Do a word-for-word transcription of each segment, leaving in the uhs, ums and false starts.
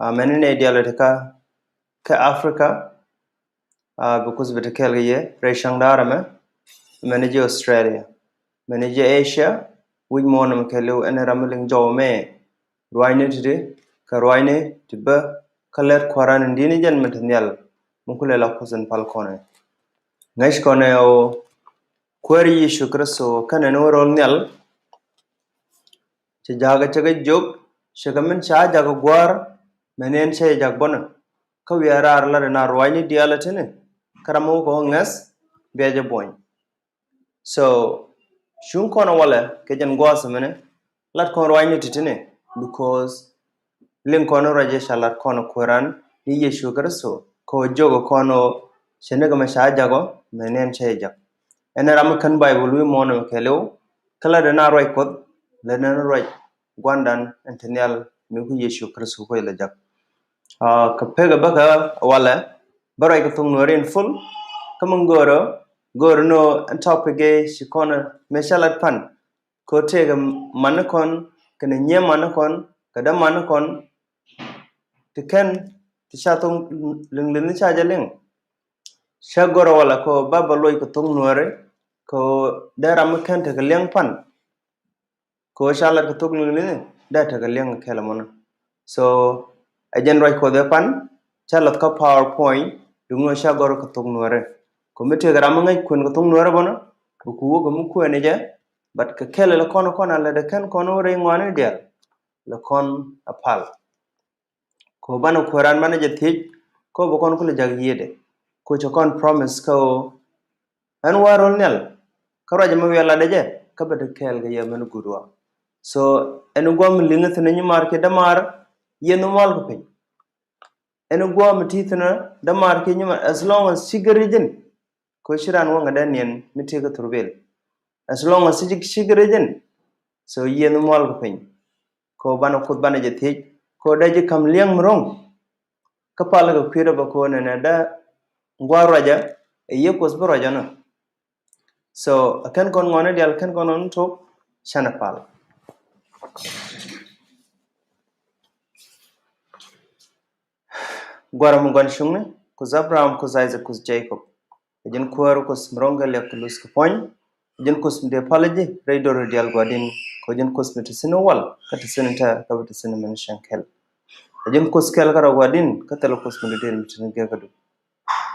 Mɛni nɛy diaal ti kä kä Africa, bi Kuoth bi te kɛɛl kɛ yɛ rɛy cäŋ da̱ŋ rɛmɛ. Mɛni ji̱ Australia, mɛni ji̱ Asia, wi̱c muɔ̱ɔ̱n ɛmɛ kɛɛliw ɛn ram mi liŋ jɔw mɛ. Ruacni ti̱ti̱ kɛ ruacni ti bä kä lät Kua̱ran in di̱t ni jɛn mi te nhial. Mi kulɛ la Kuoth in pal kɔnɛ. Ŋäc kɔnɛ ɣöö Kuäär Yecu Kritho kɛnɛ ni wä ro̱l nhial. Cɛ jakä cɛ kɛ jiök, cɛ kɛ min ca jakä gua̱a̱r, mɛ ni ɛn cɛ jak bɔnɛ. Kä wiaa raar lat ɛn a ruacni diaal ɛ tini, kä ram mi wä kɛ ŋäth bia jɛ buɔ̱ny. So cuŋ kɔn walɛ kɛ jɛn gua̱a̱th mɛnɛ, lat kɔn ruacni ti̱ti̱ni, because liŋ kɔn ruac ɛ ca lat kɔn Kuäran ni Yecu Kritho kɛ wä jiök kɔn ɣöö cɛ ni kɛ mɛ ca jak ɔ, mɛ ni ɛn cɛ jak. Ɛn ram mi kän Baibol wi̱i̱ muɔ̱ɔ̱n ɛmɛ kɛɛliw, kä lat ɛn a ruac Kuɔth, lat ɛn a ruac Gua̱ndan ɛn te nhial mi ku Yecu Kritho kuec la jak. Kɛ pek ɛ bäkɛ walɛ bä ruac kɛ thok Nuääri in full. Kä mi go̱o̱rä, go̱o̱rä ni ɛn topic ɛ ci kɔn mɛ ca lat pan. Kɛ ɣöö tëëkɛ mani kɔn kɛnɛ nyiee mani kɔn kɛ dämani kɔn ti kɛn ti ca thok liŋ liŋ ni ca jɛ liŋ. Cä go̱rä walɛ kɛ ɣöö ba bä luɔc kɛ thok Nuääri kɛ ɣöö dee ram mi kɛn tekɛ liɛŋ pan. Kɛ ɣöö ca lat kɛ thok liŋ liŋ dee tekɛ liɛŋ kɛl mɔnɔ. So ɛ jɛn ruac Kuɔth ɛ pan, ca lath kä PowerPoint, duŋ ɣöö ca gɔr kɛ thok Nuääri. Kɛ mi tëëkɛ ram mi ŋäc kuën kɛ thok Nuääri bɔnɔ, kɛ ku wä kɛ mi kuën ɛ jɛ, but kɛ kɛl lɛ kɔn kɔn a lɛ dee kɛn kɔn wä rɛy ŋɔaani diaal, lɛ kɔn a pal. Kɛ banɛ Kuäran banɛ jɛ thiec, kɛ bɛ kɔn kulɛ jak yiëëdɛ. Kɛ cɛ kɔn promise kɛ ɣöö ɛn wä ro̱l nhial, kä ruac ɛmɛ wiaa latdɛ jɛ, kä bɛ te kɛɛl kɛ yɛ mɛn guut wä. So ɛn guam liŋ thi̱n nyimaar kiɛ dämaar, yiëë ni mual kɛ piny. Ɛn guam ti thi̱n dämaar kiɛ nyimaar, as long as ci gɛ ri ji̱n, kɛ ci raan wäŋ dee niɛn mi tëëkɛ thurbil. As long as ci, ci gɛ ri ji̱n, so yiëë ni mual kɛ piny. Kɛ banɛ Kuoth banɛ jɛ thiec, kɛ dee ji̱ ka̱m liɛŋ mi ro̱ŋ. Kä pal kɛ kui̱dɛ bä kɛ nɛnɛ dee gua̱a̱r ruacä ɛ yiëë Kuoth bi ruacä nɔ. So ɛ kɛn kɔn ŋɔni diaal, kɛn kɔn ŋɔni tok, canɛ pal. Gua̱a̱r mi gua̱n cuŋni, Kuoth Abraham, Kuoth Isaac, Kuoth Jacob. Kɛ ji̱n Kuäär Kuoth mi ro̱ŋ kɛ liak kɛ luth kɛ puɔ̱ny. Kɛ ji̱n Kuoth mi dee pal ji̱ rɛy do̱r diaal gua̱di̱n. Kɛ ji̱n Kuoth mi te thi̱n wal kä te thi̱n tɛ̈r kä bi te thi̱n min cieŋ kɛl. Kɛ ji̱n Kuoth kɛl kä rɔ gua̱di̱n kä thil Kuoth mi dee mi te thi̱n gɛk kä du.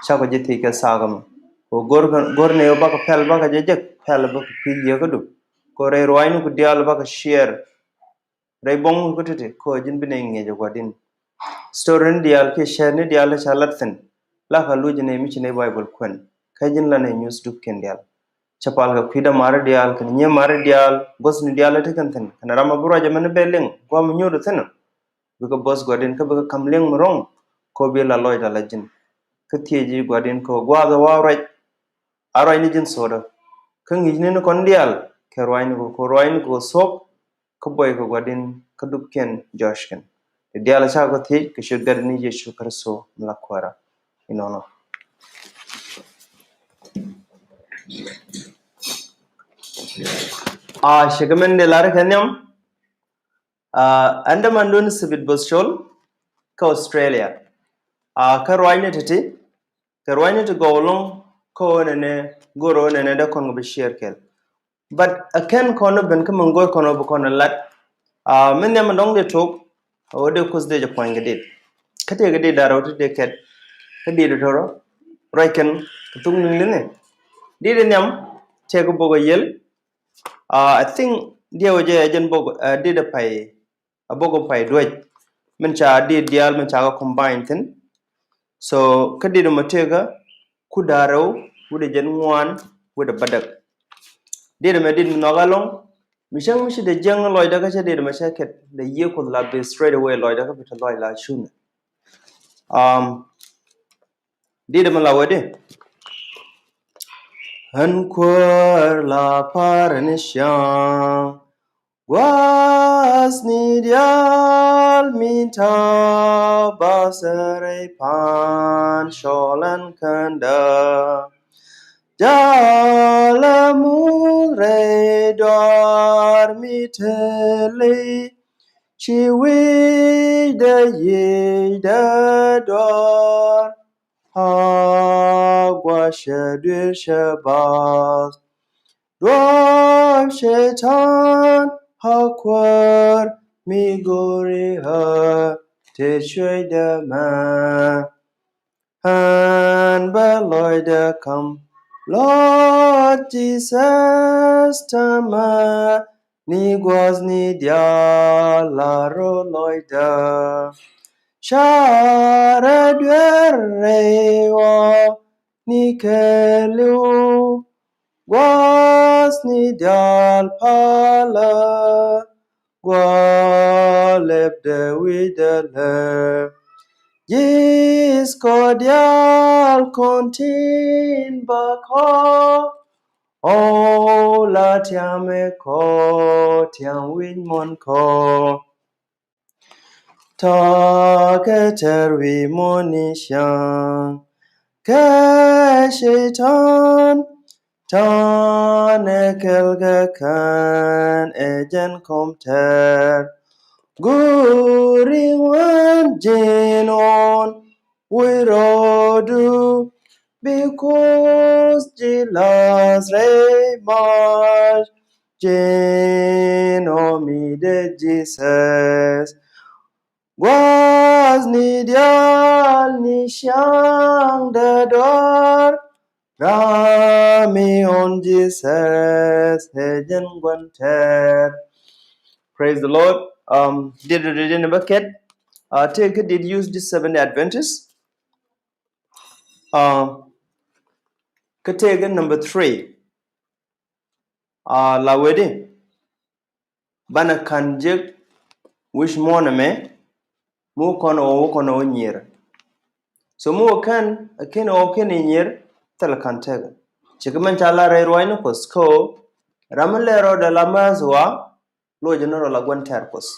Cakɔ ji̱ thiec kɛ thaak ɛmɛ. Kɛ go̱r, go̱r ni bakɔ pɛl bakɔ jɛ jek, pɛl bakɔ kui̱ yiëë kä du. Kɛ rɛy ruaacni ku diaal bakɔ share. Rɛy buɔ̱ŋ mi ku ti̱ti̱ kɛ ji̱n bi nɛy ŋi̱eec ɛ gua̱di̱n. Story ni diaal kiɛ share ni diaal ca lat thi̱n. Lakɛ luc nɛy mi ci nɛy Baibol kuɛn. Kä ji̱n la nɛy nyuth dupkiɛn diaal. Cɛ pal kɛ kui̱ dämaari diaal kɛnɛ nyimaari diaal, gua̱thni diaal ti kɛn thi̱n. Kɛnɛ ram a bi ruac ɛmɛn bɛ liŋ, gua̱a̱m nyuur thi̱n. Bikɛ bo̱th gua̱di̱n kä bikɛ ka̱m liɛŋ mi ro̱ŋ. Kɛ ɣöö bi la lɔcdä la ji̱n. Kä thiec ji̱ gua̱di̱n kɛ ɣöö gua̱a̱th ɛ wä ruac. A ruacni ji̱n thokdä. Kä ŋi̱i̱cni ni kɔn diaal kɛ ruacni kɛ ɣöö ruacni kɛ ɣöö thok. Kä buɔykɛ gua̱di̱n kä dupkiɛn jɔ̱ɔ̱ckɛn. Ti diaal cakɔ thiec kɛ ciöt Gatdɛ ni Yecu Kritho mi la Kuäärä. Inɔnɔ. A cɛ kɛ min dee lar kɛ nhiam. A ɛn dämandun Thibit Bo̱th Col kä Australia. A kä ruacni ti̱ti̱, kɛ ruacni ti gɔw ɛlɔ̱ŋ kä ɣöö nɛnɛ go̱r ɣöö nɛnɛ dee kɔn kɛ bi share kɛɛl. But ɛ kɛn kɔn ɔ ben kä min go̱r kɔn ɔ bi kɔn ɛ lat. A min nhiam in dɔ̱ŋ dee tok, ɛ ɣöö dee Kuoth dee jɛ puɔ̱ny kɛ dit. Kä tëëkɛ dit da̱rɛ ɣöö ti dee kɛt kä dit dee tɔrɔ ruac kɛn kɛ thuk ni̱n li̱ni. Dit in nhiam tëëkɛ bok ɛ yiël. A I think diɛw jɛ ɛ jɛn bok ɛ dit ɛ pay. A bok ɛ pay duec min ca dit diaal min ca kɛ combine thi̱n. So kä dit ɛmɔ tëëkä ku da̱rɛw wi̱cdɛ jɛn ŋuan wi̱cdɛ bädäk. Dit ɛmɛ dit mi nhɔk alɔŋ mi cäŋ mi ci dee jiäŋ lɔcdä kä cä dit ɛmɛ cä kɛt dee yiëë Kuoth la bi straight away lɔcdä kä bi te lɔc la cunɛ. Um, dit ɛmɛ la wee di. Ɣän Kuäär la pa̱r ni ciaŋ. Gua̱thni diaal mi ta̱a̱ bath rɛy pa̱a̱n cɔl ɛn kändä. Jalɛ muth rɛy dɔaar mi te ley. ci wi̱i̱dɛ yiëëdɛ duɔ̱ɔ̱r. A gua̱cä dueercä bath duɔ̱ɔ̱p Cɛytan. A kuäär mi go̱o̱ri ɣä te cuecdä mɛ. Ɣän bä lɔcdä ka̱m Lord Jesus täämɛ, ni gua̱thni diaal la rɔ lɔcdä. Carɛ duer rɛy ɣɔ̱ ni kɛɛliw, gua̱thni diaal palä, gua̱a̱ lɛpdɛ wi̱cdɛ lɛ. Ji̱th kɔ diaal kɔn tin bä kɔ, ɔ la tiamɛ kɔ, tiam wi̱c muɔ̱n kɔ. Ta̱a̱ kɛ tɛr wi̱i̱ muɔ̱ɔ̱n ni ciaŋ kɛ Cɛytan. Ta̱a̱ nɛ kɛl kɛ kän ɛ jɛn kɔm tɛr. Go̱o̱ri ŋuan ji̱n ɣɔn wi̱i̱ rɔɔdu, bi Kuoth ji̱ la̱th rɛy mac. Ji̱n ɣɔ̱ mi dee Jesus. Gua̱thni diaal ni ciaŋ dee dɔ̱r. Ram mi ɣɔn Jesus ɛ jɛn gua̱n tɛr. Praise the Lord. Um, dit dit dit in a bucket. Uh, take it, did use this Seventh Day Adventist. Uh, kä tëëkɛ number three. A la wee di banɛ ka̱n jek wi̱c muɔ̱ɔ̱n ɛmɛ, mi wä kɔn ɛ wä kɔn ɛ wä nyier. So mi wä kɛn ɛ kɛn ɛ wä kɛn ɛ nyier, thil ka̱n tekɛ. Cikɛ mɛn ca la rɛy ruacni Kuɔth kä ɣöö ram mi lɛr rɔɔdɛ la määth wa, luɔcɛ ni rɔ la gua̱n tɛr Kuɔth.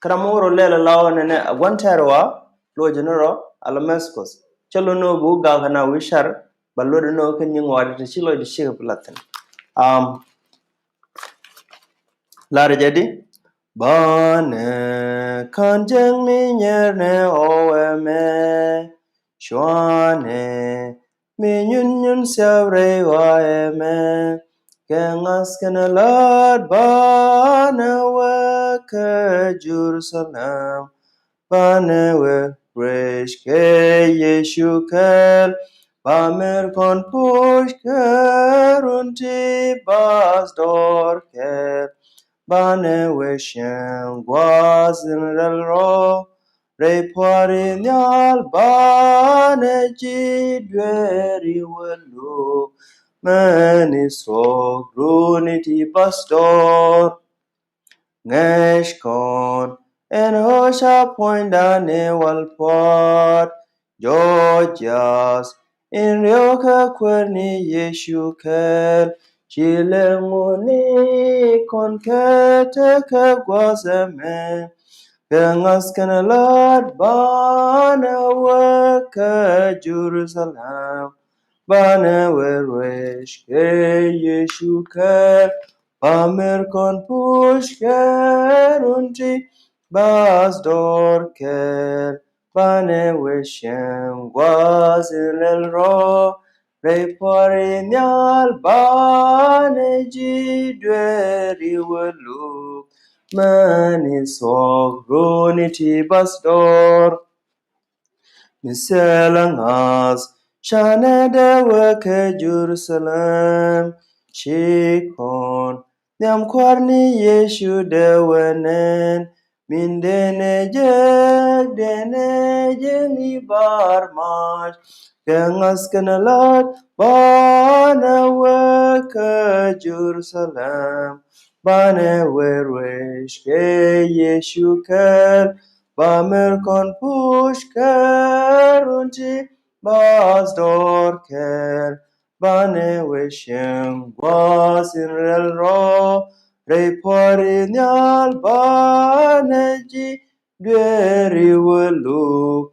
Kä ram mi wä rɔ lɛl ala ɣöö nɛnɛ a gua̱n tɛr wa, luɔcɛ ni rɔ ala määth Kuɔth. Cä luɔt ni ɣöö bi wä gak kɛ na wi̱i̱ car, ba luɔt ni ɣöö kɛn nyiŋ wa̱a̱ ti te ci lɔcdɛ cikɛ bi la̱th thi̱n. Um, lar jɛ di banɛ ka̱n jek mi nyier nɛ ɣɔw ɛmɛ, cuanɛ mi nyun nyun siap rɛy wa ɛmɛ. Kɛ ŋa̱th kɛnɛ la̱t banɛ wä kä Jerusalem, banɛ wä ruec kɛ Yecu kɛl. Ba mɛr kɔn puc kɛ run ti bath dɔr kɛl. Banɛ wä cieŋ gua̱a̱th in rɛl rɔ rɛy pua̱ri nhial. Banɛ ji̱ dueeri wä luk mɛni thuɔ̱k runi ti bath dɔr. Ŋäc kɔn ɛn ɣöö ca puɔ̱nydan ɛ wal pua̱t. Jɔɔc jiath in riewkɛ Kuäär ni Yecu kɛl. Ci lɛ ŋuni kɔn kɛ tekɛ gua̱a̱th ɛmɛ. Kɛ ŋa̱th kɛnɛ la̱t banɛ wä kä Jerusalem. Banɛ wä ruec kɛ Yecu kɛl. Ba mɛr kɔn puc kɛ run ti bath dɔr kɛl. Banɛ wä cieŋ gua̱a̱th in rɛl rɔ rɛy pua̱ri nhial. Banɛ ji̱ dueeri wä luk mɛni thuɔ̱k runi ti bath dɔr. Mi thilɛ ŋa̱th canɛ dee wä kä Jerusalem. Ci kɔn nhiam Kuäär ni Yecu dee wä nɛn. Min dee nɛ jek dee nɛ jek ni bar mac. Kɛ ŋa̱th kɛnɛ la̱t banɛ wä kä Jerusalem. Banɛ wä ruec kɛ Yecu kɛl. Ba mɛr kɔn puc kɛ run ti bath dɔr kɛl. Banɛ wä cieŋ gua̱a̱th in rɛl rɔ rɛy pua̱ri nhial. Banɛ ji̱ dueeri wä luk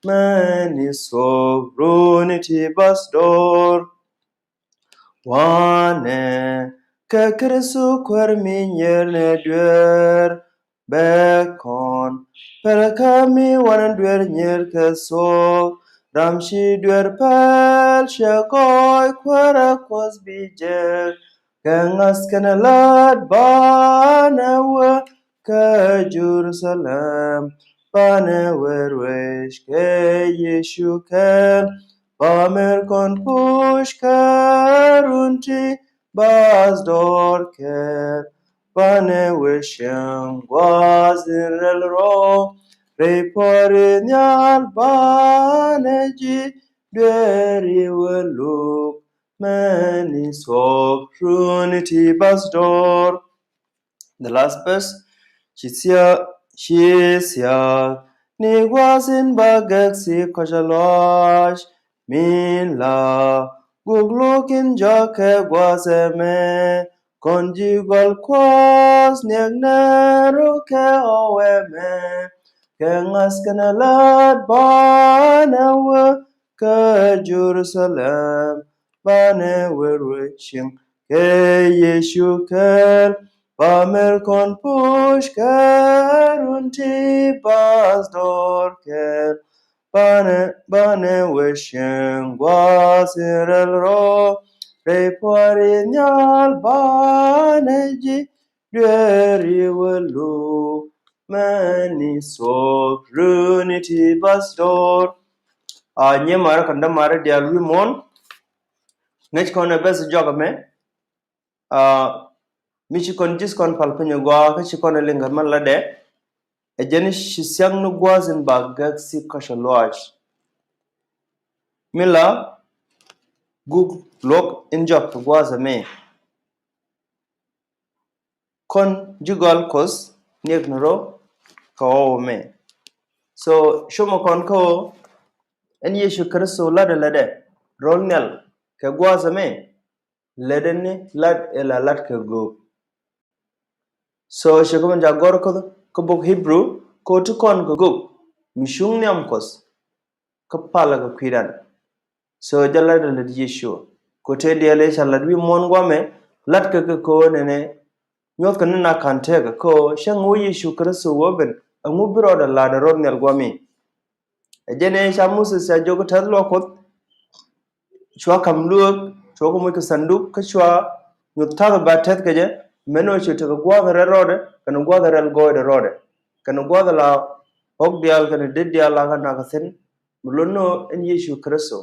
mɛni thuɔ̱k runi ti bath dɔr. Wanɛ kɛ Kritho Kuäär mi nyier nɛ duer. bɛ kɔn. Pɛlɛ kä mi wanɛ duer nyier kɛ thok, ram ci duer pɛl cɛ gɔɔy, Kuäärä Kuɔth bi jek. Kɛ ŋa̱th kɛnɛ lät banɛ wä kä Jerusalem, banɛ wä ruec kɛ Yecu kɛl. Ba mɛr kɔn puc kɛ run ti bath dɔɔr kɛl, banɛ wä cieŋ gua̱a̱th in rɛl rɔ. Rɛy puɔri nhial banɛ ji̱ dueeri wä luk, mɛni thuɔk run ti bath dɔɔr. The last verse. Ci thia̱k, ci thia̱k ni gua̱a̱th in ba gɛk thi̱i̱ kɔc a luaac. Min la guk luɔk in jɔk kɛ gua̱a̱th ɛmɛ, kɔn ji̱ gɔl Kuɔth niɛk nɛ ruk kɛ ɣɔw ɛmɛ. Kɛ ŋa̱th kɛnɛ lät banɛ wä kä Jerusalem, banɛ wä ruec cieŋ kɛ Yecu kɛl. Ba mɛr kɔn puc kɛ run ti bath dɔɔr kɛl, banɛ, banɛ wä cieŋ gua̱a̱th in rɛl rɔ. Rɛy puɔri nhial banɛ ji̱ dueeri wä luk, mɛni thuɔk run ti bath dɔɔr. A nyimaar kɛn dämaar diaal wi̱i̱ muɔ̱ɔ̱n. Ŋäc kɔn ɛ beth jɔk ɛmɛ. A mi ci kɔn ji̱th kɔn pal piny ɛ gɔaa, kä ci kɔn ɛ liŋ kɛ mɛn lätdɛ. Ɛ jɛn ci thia̱k ni gua̱a̱th in ba gɛk thi̱i̱ kɔc a luaac. Min la guk luɔk in jɔk kɛ gua̱a̱th ɛmɛ, kɔn ji̱ gɔl Kuɔth niɛk ni rɔ kɛ ɣɔw ɛmɛ. So cumɛ kɔn kä ɣöö ɛn Yecu Kritho lätdɛ, lätdɛ rol nhial kɛ gua̱a̱th ɛmɛ, lätdɛ ni lat ɛ la lat kɛ göök. So cɛ kɛ mɛn ca gɔr kä, kä bok Hebrew, kɛ ɣöö ti kɔn kɛ göök mi cuŋ nhiam Kuɔth kä palä kɛ kui̱dan. So jɛ lat ɛ lät Yecu. Kɛ ɣöö tëë diaal ëë ca lat wi̱i̱ muɔ̱ɔ̱n guamɛ, lat kɛ kɛ kɛ ɣöö nɛnɛ nyuɔ̱thkɛ ni na ka̱n tekɛ kɛ ɣöö cäŋ wä Yecu Kritho wä ben, ɛŋu bi rɔɔdɛ lat ɛ rol nhial guami. Ɛ jɛn ëë ca Moses ca jiök kä tɛth luaak Kuɔth, cua ka̱m luëëk, cua kɛ moc kɛ thanduk, kä cua nyuth ta̱th ba tɛth kɛ jɛ, mɛn ɣöö ci tekɛ gua̱a̱th rɛl rɔɔdɛ, kɛnɛ gua̱a̱th rɛl gɔɔydɛ rɔɔdɛ, kɛnɛ gua̱a̱th la ɣɔ̱k diaal kɛnɛ det diaal la kɛ nak kɛ thi̱n. Mi lot ni ɣöö ɛn Yecu Kritho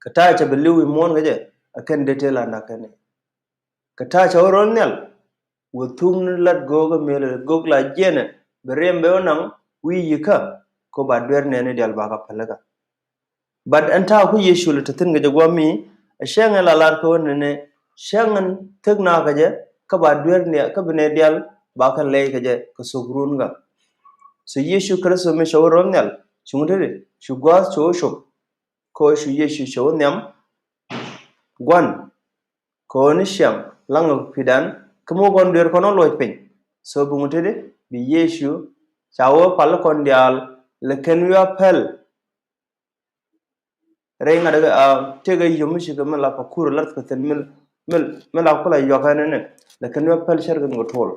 kɛ ta̱a̱ cɛ bi li̱w wi̱i̱ muɔ̱ɔ̱n kɛ jɛ, ɛ kɛn det tëë la nak kɛn i̱. Kɛ ta̱a̱ cɛ wä rol nhial, wä thuk ni lat göök ɛ mëël ɛ göök la jiɛnɛ, bi riɛm bɛ wä naŋ wi̱i̱ yi̱kä, kɛ ɣöö ba duer nɛɛni diaal ba kɛ pälikä. But ɛn ta̱a̱ ku Yecu lɛ te thi̱n kɛ jɛ guami, ɛ cäŋ ɛ la lat kɛ ɣöö nɛnɛ cäŋ ɛn thik na kɛ jɛ, kä ba duer ni, kä bi nɛ diaal ba kɛ lɛy kɛ jɛ kɛ thok run kä. So Yecu Kritho mi cɛ wä rol nhial, cuŋ teti, cu gua̱a̱th cɛ wä cop, kɛ ɣöö cu Yecu cɛ wä nhiam gua̱n. Kɛ ɣöö ni ciaŋ laŋ kɛ kui̱dan, kä mi wä kɔn duer kɔn wä luɔc piny. So bi ŋut teti, bi Yecu ca wä pal kɔn diaal, lɛ kɛn wi̱i̱ a pɛl. Rɛy ŋa̱t ɛ, a, tëëkɛ yio̱m mi cikɛ mi la pakur lath kɛ thi̱n mi, mi, mi la kulɛ yuak ɛn ɛnɛ, lɛ kɛn wi̱i̱ a pɛl cär kɛn kɛ tuɔl.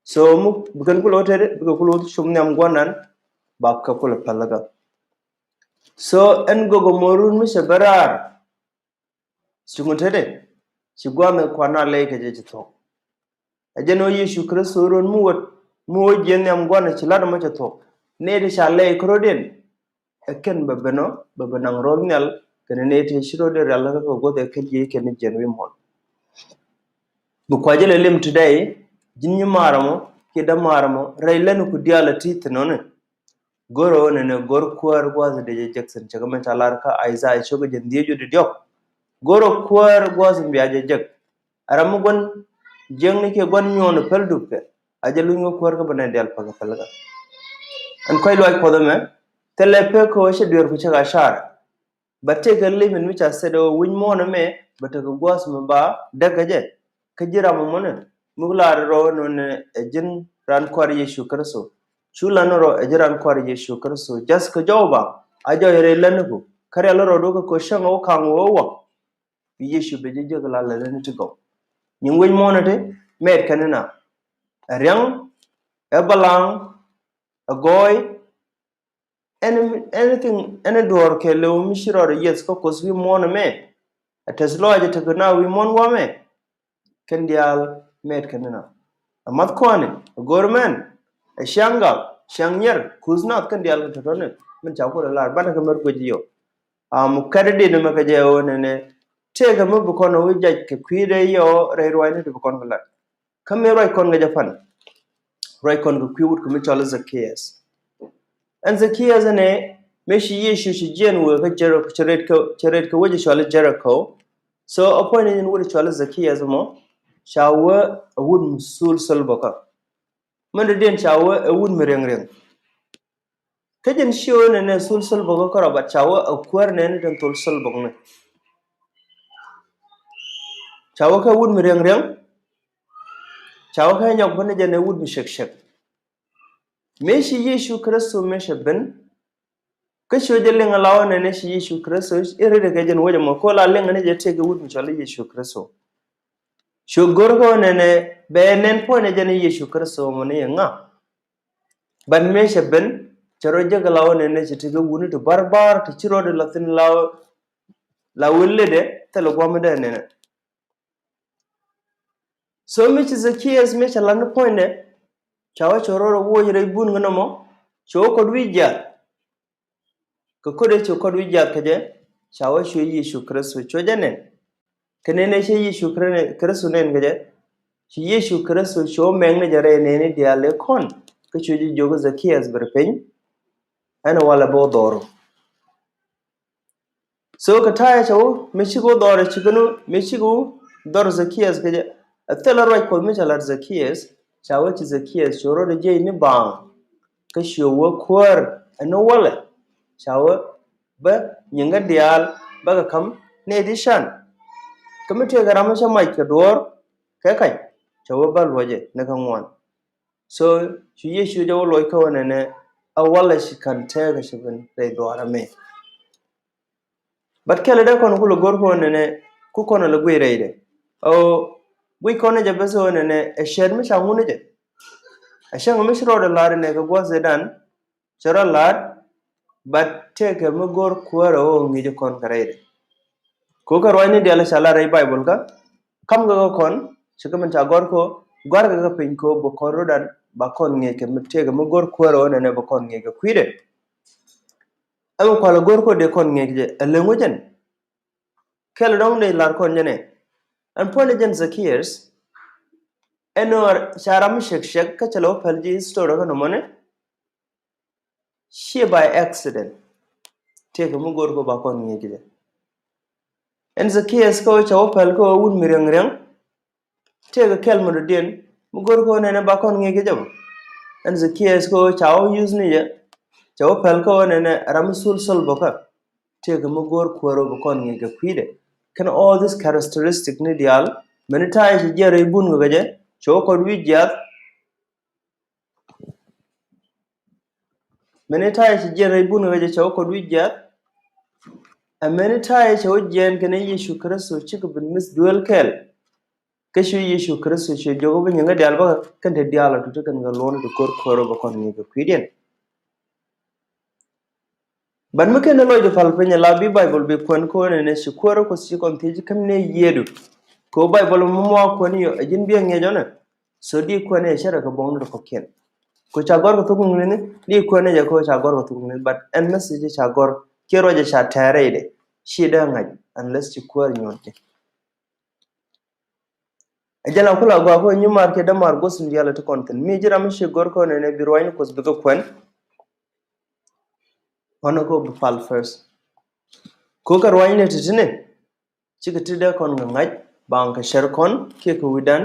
So mi bi kɛn kulɛ wä teti, bikɛ kulɛ wä cum nhiam gua̱nan, ba kɛ kulɛ pɛl kä. So ɛn gök ɛ mɔ run mi cɛ ben raar. Cuŋ teti, ci gua̱a̱th in kuan a lɛy kɛ jɛ ci thuɔ̱k. Ɛ jɛn ɣöö Yecu Kritho run mi wä, mi wä jiɛn nhiam gua̱n ci lat ɛmɔ cɛ thuɔ̱k. Nɛy ti ca lɛy kä rɔ̱diɛn, ɛ kɛn bɛ ben ɔ, bɛ ben naŋ rol nhial, kɛnɛ nɛy ti ci rɔ̱diɛn rial kä kɛ gua̱th ɛ kɛn jiɛc kɛn jiɛn wi̱i̱ muɔ̱ɔ̱n. Mi kua jɛ lɛ lim today, ji̱n nyimaar ɛmɔ kiɛ dämaar ɛmɔ, rɛy lɛn ku diaal ɛ ti thi̱n ɔ ni. Go̱r ɣöö nɛnɛ go̱r kuäär gua̱a̱th in dee jɛ jek thi̱n, cɛ kɛ mɛn ca lar kä Isaiah cio̱k jiɛn dhieec wi̱cdɛ diɔ̱k. Go̱r ɣöö kuäär gua̱a̱th in bia jɛ jek. Ɛ ram mi gua̱n jiäkni kiɛ gua̱n nyuɔ̱ɔ̱n päl dup kɛ, a jɛ luny kä kuäär kä bä nɛ diaal päl kɛ päl kä. Ɛn kɔc luaac Kuɔth ɛmɛ, thilɛ pek kɛ ɣöö cɛ dueerku cɛ ka car. Bɛ tëëkɛ limit mi ca thiet ɛ ɣöö wi̱c muɔ̱ɔ̱n ɛmɛ bɛ tekɛ gua̱a̱th mi ba däk kɛ jɛ. Kä ji̱ ram ɛmɔni mi ku lar rɔ ɛnɔni ɛ ji̱n raan kua̱r Yecu Kritho. Cu lan rɔ ɛ ji̱n raan kua̱r Yecu Kritho. Just kɛ jɔw ba a jɔw rɛy lätniku. Kä rial rɔ duɔ̱k kɛ ko̱ cäŋ ɛ wä ka̱ŋ wä wä. Bi Yecu bɛ ji̱ jiäk la lätni ti gɔw. Nyin wi̱c muɔ̱ɔ̱n ɛ ti mɛɛt kɛn ina. Ɛ ria̱ŋ ɛ balaŋ, ɛ gɔɔy, any, anything, any duɔ̱ɔ̱r kɛɛliw mi ci rɔɔdɛ yieth kä Kuoth wi̱i̱ muɔ̱ɔ̱n ɛmɛ. Ɛ tɛth lɔaac ɛ tekɛ na wi̱i̱ muɔ̱ɔ̱n guamɛ. Kɛn diaal mɛɛt kɛn ni na. Ɛ math kɔaani, ɛ go̱o̱r mɛn, ɛ ciaŋ gak, ciaŋ nyier, kuuth nath kɛn diaal kɛ tɔ̱tɔ̱ni. Min ca kulɛ lar banɛ kɛ mɛr guic yɔ. Am kɛt di ni mɛ kɛ jɛ ɣöö nɛnɛ tëëkɛ mi bi kɔn ɣöö jac kɛ kui̱dɛ yɔ rɛy ruacni ti bi kɔn kɛ lat. Kä mëë ruac kɔn kɛ jɛ pan, ruac kɔn kɛ kui̱ wut kɛ mi cɔl i̱ Zacchaeus. Ɛn Zacchaeus ɛnɛ mëë ci Yecu ci jiɛn wëë kä Jericho, ci ret kɛ, ci ret kɛ wec cɔl i̱ Jericho. So a puɔ̱ny ni nyin wut cɔl i̱ Zacchaeus mɔ ca wee a wut mi thul thil bäkä. Mɛn dɔ̱diɛn ca wee a wut mi riɛŋ riɛŋ. Kä jɛn ci ɣöö nɛnɛ thul thil bäkä kärɔ̱, but ca wee a kuäär nɛɛni tin thul thil bäkni. Ca wee kɛ wut mi riɛŋ riɛŋ. Ca wee kɛ nyɔk bä ni jɛn ɛ wut mi cek cek. Mëë ci Yecu Kritho mëë cɛ ben. Kä ci wee jɛ liŋ a la wä nɛnɛ ci Yecu Kritho i̱ ri ri kɛ jɛn wec ɛmɔ ko la liŋ ni jɛ tëëkɛ wut mi cɔl i̱ Yecu Kritho. Cu go̱r kɛ wä nɛnɛ bɛ nɛn puɔ̱nɛ jɛn i̱ Yecu Kritho mɔ ni yɛ ŋa. But mëë cɛ ben cɛ rɔ jek la wä nɛnɛ cɛ tekɛ wuni ti barbar ti ci rɔ di la thin la, la wä ledɛ thil guamdɛ nɛnɛ. So mi ci Zacchaeus mi cɛ lan puɔ̱nydɛ ca wä cɛ rɔ rɔ woc rɛy bun ŋä nɔmɔ cɛ wä kɔt wi̱i̱ jiath. Kɛ ko̱dɛ cu kɔt wi̱i̱ jiath kɛ jɛ ca wä cu Yecu Kritho cu jɛ nɛn. Kɛ nɛnɛ cɛ Yecu Kri-, Kritho nɛn kɛ jɛ. Cu Yecu Kritho cu mɛŋni jɛ rɛy nɛni diaal i̱ kɔn kä cu jɛ jiök Zacchaeus bɛr piny. Ɛn walɛ bä dhɔru. So kɛ ta̱a̱ cɛ wä mi cik wä dhɔr ci kɛn wä mi cik wä dhɔr Zacchaeus kɛ jɛ. A thilɛ ruac Kuɔth mi ca lat Zacchaeus ca wä ci Zacchaeus cu rɔ di jiɛc ni baaŋ. Kä ci wä kuäär ɛn walɛ ca wä bä nyiŋä diaal bä kɛ kam nɛy ti can. Kä mi tëëkɛ ram mi cä mac kɛ duɔ̱ɔ̱r kɛ kac ca wä bä luɔcɛ ni kä ŋuan. So cu Yecu jɛ wä luɔc kä wä nɛnɛ a walɛ ci ka̱n tɛɛkɛ ci ben rɛy duɔ̱ɔ̱r ɛmɛ. But kɛlɛ dee kɔn kulɛ go̱r kɔn nɛnɛ ku kɔn lɛ guic rɛydɛ. Ɔ guic kɔn jɛ bes ɣöö nɛnɛ ɛ cɛɛt mi ca ŋun jɛ. Ɛ cäŋ mi ci rɔɔdɛ la̱r inɛ kɛ gua̱th ëëdan cɛ rɔ la̱r. But tëëkɛ mi go̱r kuäärɛ ɣöö ŋi̱i̱c kɔn kɛ rɛydɛ. Kɛ ɣöö kɛ ruacni diaal ca la̱r rɛy Baibol kä ka̱mkɛ kɛ kɔn ci kɛ min ca gɔ̱r kɛ ɣöö gɔ̱a̱rkɛ kɛ piny kɛ ɣöö bɛ kɔn rɔ̱dan ba kɔn ŋi̱i̱c kɛ mi tëëkɛ mi go̱r kuäärɛ ɣöö nɛnɛ bɛ kɔn ŋi̱i̱c kɛ kui̱dɛ. Ɛmɛ kualɛ go̱r kɔ dee kɔn ŋi̱i̱c jɛ ɛ leŋ wä jɛn. Kɛl dɔ̱ŋ dee lar kɔn jɛn ɛ ɛn puɔ̱nydɛ jɛn Zacchaeus. Ɛn ɣöö ca ram mi cek cek kä cɛ lɛ wä päl ji̱ history kä nɔmɔni. Ciɛ by accident. Tëëkɛ mi go̱r kɔ ba kɔn ŋi̱i̱c jɛ. Ɛn Zacchaeus kä wä ca wä päl kä wä wut mi riɛŋ riɛŋ. Tëëkɛ kɛl mi dɔ̱diɛn mi go̱r kä wä nɛnɛ ba kɔn ŋi̱i̱c kɛ jɛ bä. Ɛn Zacchaeus kä wä ca wä use ni jɛ ca wä päl kä wä nɛnɛ ram mi thul thil bäkä. Tëëkɛ mi go̱r kuäär wä ba kɔn ŋi̱i̱c kɛ kui̱dɛ. Kɛn all this characteristic ni diaal mɛni ta̱a̱ ci jiɛn rɛy bun kɛ jɛ ca wä kɔt wi̱i̱ jiath. Many times ci jiɛn rɛy bun kɛ jɛ cɛ wä kɔt wi̱c jiath. Ɛ many times cɛ wä jiɛn kɛnɛ Yecu Kritho cikɛ bin miss duel kɛl. Kä cu Yecu Kritho cɛ jɔk bi nyiŋä diaal bä kɛn te diaal a tuti kɛn kɛ luɔn ti ko̱r ko̱r bä kɔn ŋi̱i̱c kɛ kui̱diɛn. But mi kɛn ni lɔcdɛ pal piny ala bi Baibol bi kuɛn ko̱n ɛn ɛ ci kuäärä Kuɔth ci kɔn thiec käm ni yiëëdu. Kɛ ɣöö Baibol mi mɔ a kuɛn yɔ ɛ ji̱n bi a ŋiɛc ɔnɛ. So di kuɛn ɛ cärɛ kɛ buɔ̱ŋni ti kɔ̱kiɛn. Kɛ ca gɔr kɛ thuk ŋi̱ni di kuɛn ɛ jɛ kɛ ca gɔr kɛ thuk ŋi̱ni, but ɛn message ca gɔr kiɛ ruacɛ ca tɛɛrɛ idɛ. Ci dee ŋa̱c unless ci kuäär nyuɔ̱t jɛ. Ɛ jɛn a kula gɔaa kɛ nyi mar kiɛ dämaar guɔ̱th in diaal ti kɔn thi̱n mi ji̱ ram mi ci gɔr kɔn ɛn ɛ bi ruacni Kuɔth bikɛ kuɛn. Ɣɔn ɛ kɛ bi pal first. Kɛ kɛ ruacni ti ti ni. Cikɛ ti dee kɔn kɛ ŋa̱c baŋ kɛ cär kɔn kiɛ kɛ wi̱dan.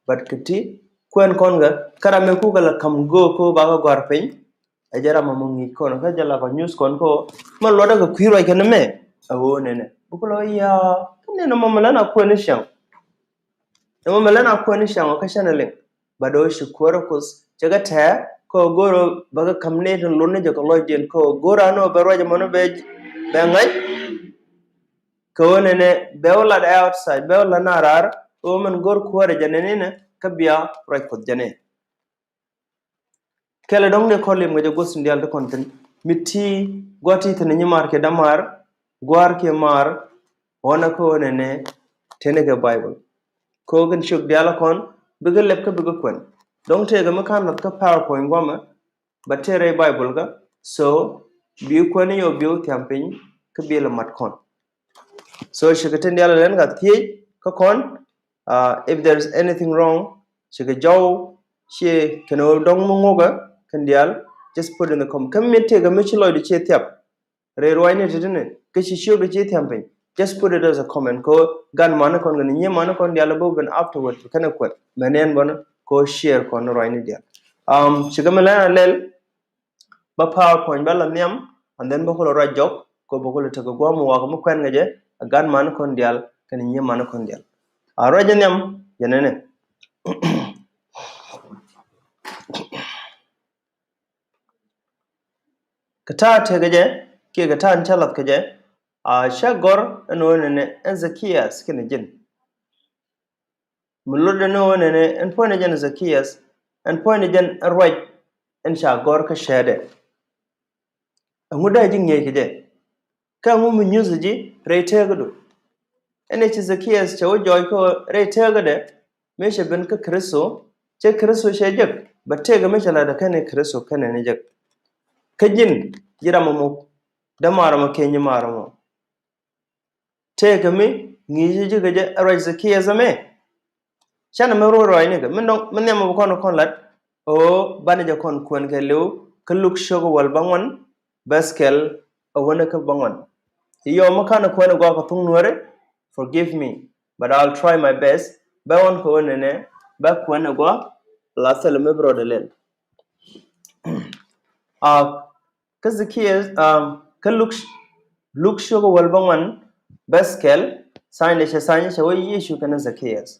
But kɛ ti kuɛn kɔn kɛ kä ram mi kukɛ la ka̱m göök kɛ bakɛ gɔ̱a̱r piny. Ɛ jɛ ram mɔ ŋi̱i̱c kɔn kä jɛ la kɔ nyuth kɔn kɔ mɛ luɔtdä kɛ kui̱ ruac kɛn mɛ. Ɛ ɣöö nɛnɛ bi kulɛ ɣöö yaa kä nɛnɛ mɔ mɛ lɛn a kuɛn i̱ ciaŋ. Nɛmɔ mɛ lɛn a kuɛn i̱ ciaŋ ɔ kä cɛn ɛ liŋ. But ɣöö ci kuäärä Kuɔth cɛ kɛ tɛ̱̈ɛ̱̈ kä ɣöö go̱o̱rä bɛ kɛ ka̱m nɛy tin luɔt ni jɛ kɛ lɔcdiɛn kä ɣöö go̱o̱rä ni ɣöö bɛ ruac ɛmɔni bɛ bɛ ŋa̱c. Kɛ ɣöö nɛnɛ bɛ wä lat outside bɛ wä lat na raar ɣöö mɛn go̱o̱r kuäärä jɛ nɛn inɛ kä bia ruac Kuɔth jɛ nɛn. Kɛlɛ dɔ̱ŋ dee kɔn lim kɛ jɛ guɔ̱th tin diaal ti kɔn thi̱n. Mi ti gua̱t ti thi̱n nyimaar kiɛ dämaar, gua̱a̱r kiɛ maar, ɣɔ̱nɛ kä ɣöö nɛnɛ tënɛ kɛ Baibol. Kɛ ɣöö kɛn ciök diaal kɔn bikɛ lɛp kä bikɛ kuɛn. Dɔ̱ŋ tëëkɛ mi ka̱n la̱th kä PowerPoint guamɛ, bä tëë rɛy Baibol kä. So bi kuɛn yɛ ɣöö bi wä thiam piny kä bi lɛ mat kɔn. So cikɛ tin diaal lɛn ka thiec kä kɔn, uh, if there is anything wrong, cikɛ jɔw, ciɛ kɛn ɣöö dɔ̱ŋ mi ŋukä kɛn diaal, just put in the comment. Kä mi tëëkɛ mi ci lɔcdu ciɛ thiap rɛy ruacni ti̱ti̱ni, kä ci ciökdu ciɛ thiam piny, just put it as a comment. Kɛ ɣöö gan mani kɔn kɛn nyiee mani kɔn diaal bä ben afterward kɛnɛ kuɛth mɛ nɛn bɔni kɛ ɣöö share kɔn ruacni diaal. Um, cikɛ mi lɛn a lɛl, bä PowerPoint bä la nhiam, and then bä kulɛ ruac jɔk kɛ bä kulɛ tekɛ guam mi wakɛ mi kuɛn kɛ jɛ, a gan mani kɔn diaal kɛn nyiee mani kɔn diaal. A ruac jɛ nhiam jɛ nɛnɛ. Kɛ ta̱a̱ tekɛ jɛ kiɛ kɛ ta̱a̱ ni cä lath kɛ jɛ, a cä gɔr ɛn ɣöö nɛnɛ ɛn Zakias kɛnɛ ji̱n. Mi lotdɛ ni ɣöö nɛnɛ ɛn puɔ̱nydɛ jɛn Zakias, ɛn puɔ̱nydɛ jɛn ɛn ruac ɛn ca gɔ̱r kä cäätdɛ. Ɛŋu dee ji̱ ŋi̱eec kɛ jɛ? Kä ɛŋu mi nyuthɛ ji̱ rɛy teekädu? Ɛn ɛ ci Zakias cɛ wä jɔɔc kä rɛy teekädɛ, mëë cɛ ben kä Kritho, cɛ Kritho cɛ jek, bɛ tëëkɛ mi cɛ la̱tdɛ kɛn i̱ Kritho kɛnɛ ni jek. Kä ji̱n, ji̱ ram ɛmɔ, dämaar ɛmɔ kiɛ nyimaar ɛmɔ. Tëëkɛ mi ŋi̱i̱cä ji̱ kɛ jɛ ɛ ruac Zakias ɛmɛ. Canɛ mi ruɔ̱c ruacnikɛ mi nhiamɛ bi kɔn kɔn lat. Ɣöö banɛ jɛ kɔn kuɛn kɛ li̱w kä Luk ciök wäl bäŋuan, bɛth kɛl ɛ wäni kä bäŋuan. Yɔ mi ka̱n kuɛn ɛ gɔaa kɛ thuŋ Nuäri, forgive me, but I'll try my best. Bä ɣɔn kɛ ɣöö nɛnɛ bä kuɛn ɛ gɔaa, la thilɛ mi bi rɔɔdɛ lɛl. A kä Zakias, um, kä Luk, Luk ciök wäl bäŋuan, bɛth kɛl, thanyɛ cɛ thanyɛ cɛ wä Yecu kɛnɛ Zakias.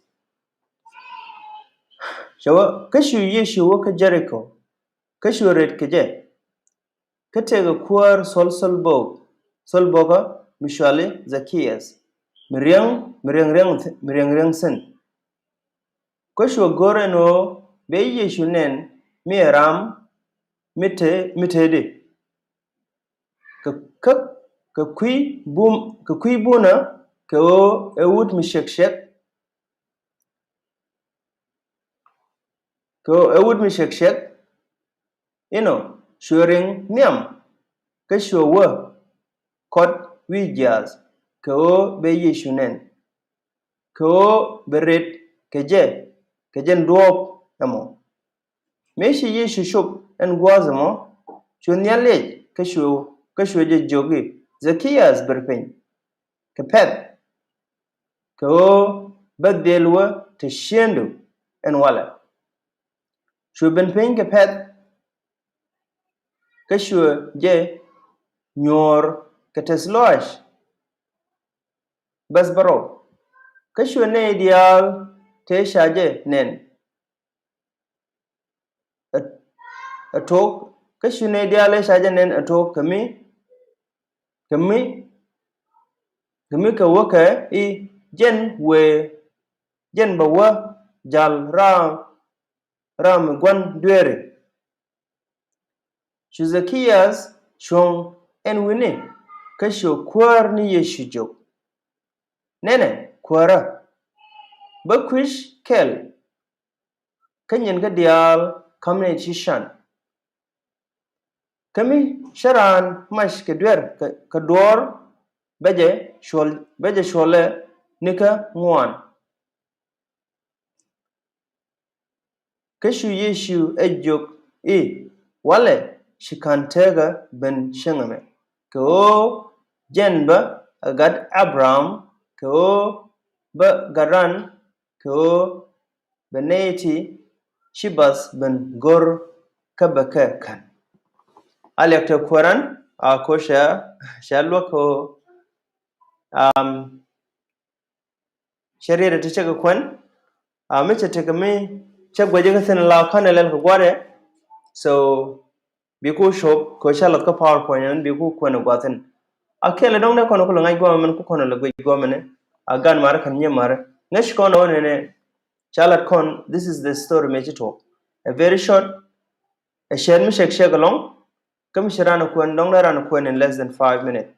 Cɛ wä, kä cu Yecu wä kä Jeriko, kä cu ret kɛ jɛ. Kä tëëkɛ kuäär thol thol bok, thol bokä mi cuali Zakias, mi riäŋ, mi riäŋ riäŋ, mi riäŋ riäŋ thi̱n. Kä cuɛ go̱r ɛn ɣöö bɛ Yecu nɛn mi ɛ ram mi te, mi tëëdi. Kɛ, kɛ, kɛ kui̱ bum, kɛ kui̱ bunä kɛ ɣöö ɛ wut mi cɛk cɛk. Kɛ ɣöö ɛ wut mi cɛk cɛk. Inɔ cuɛ riŋ nhiam kä cuɛ wä kɔt wi̱i̱ jiaath kɛ ɣöö bɛ Yecu nɛn. Kɛ ɣöö bɛ ret kɛ jɛ, kɛ jɛn duɔ̱ɔ̱p ɛmɔ. Mëë ci Yecu cop ɛn gua̱a̱th ɛmɔ, cu nhial liɛc kä cu, kä cuɛ jɛ jiök i̱, Zakias, ber piny kɛ pɛ̈th, kɛ ɣöö bä dhil wä te ciëŋdu ɛn walɛ. Cu ben piny kɛ pɛ̈th, kä cuɛ jɛ nyuɔ̱ɔ̱r kɛ tɛth lɔaac. Bɛth bärɔw. Kä cuɛ nɛy diaal tëë ca jɛ nɛn ɛ, ɛ tok, kä cuɛ nɛy diaal tëë ca jɛ nɛn ɛ tok kɛ mi, kɛ mi, kɛ mi kɛ wä kɛ i̱ jɛn wëë, jɛn bɛ wä jal ram, ram mi gua̱n dueeri. Cu Zakias cuɔ̱ŋ ɛn wi̱ni kä cu kuäär ni Yecu jiök, nɛnɛ, Kuäärä, bä kui̱c kɛl kä nyin kä diaal ka̱m nɛy ti can. Kä mi cä raan mac kɛ duer kɛ, kɛ duɔ̱ɔ̱r, bɛ jɛ cuɔl, bɛ jɛ cuɔlɛ ni kä ŋuan. Kä cu Yecu ɛ jiök i̱, walɛ, ci ka̱n tekä ben cieŋ ɛmɛ, kɛ ɣöö jɛn bä ɛ gat Abraham, kɛ ɣöö bä gat ran, kɛ ɣöö bɛ nɛy ti ci bath ben go̱r kä bɛ kɛ ka̱n. A liak te kuäran a ko cɛ, cɛ luäk kɛ ɣöö, um, cɛ riet ti cɛ kɛ kuɛn. A mi cɛ tekɛ mi cɛ guɛcɛ kä thin la ka̱n ɛ lɛl kɛ guarɛ. So bi ku cop kɛ cä lath kä PowerPoint ɛn bi ku kuɛn ɛ gua̱thin. A kɛl ɛ dɔ̱ŋ dee kɔn ku lɛ ŋa̱c guamɛ mɛn ku kɔn lɛ guic guamɛ ni. A gan marɛ kɛn nyiɛ marɛ ŋäc kɔn ɛ wä nɛnɛ. Cä lat kɔn, this is the story mëë ci tuɔk. A very short. Ɛ cɛɛt mi cɛk cɛk ɛlɔ̱ŋ. Kä mi ci ran ɛ kuɛn dɔ̱ŋ dee ran ɛ kuɛn in less than five minutes.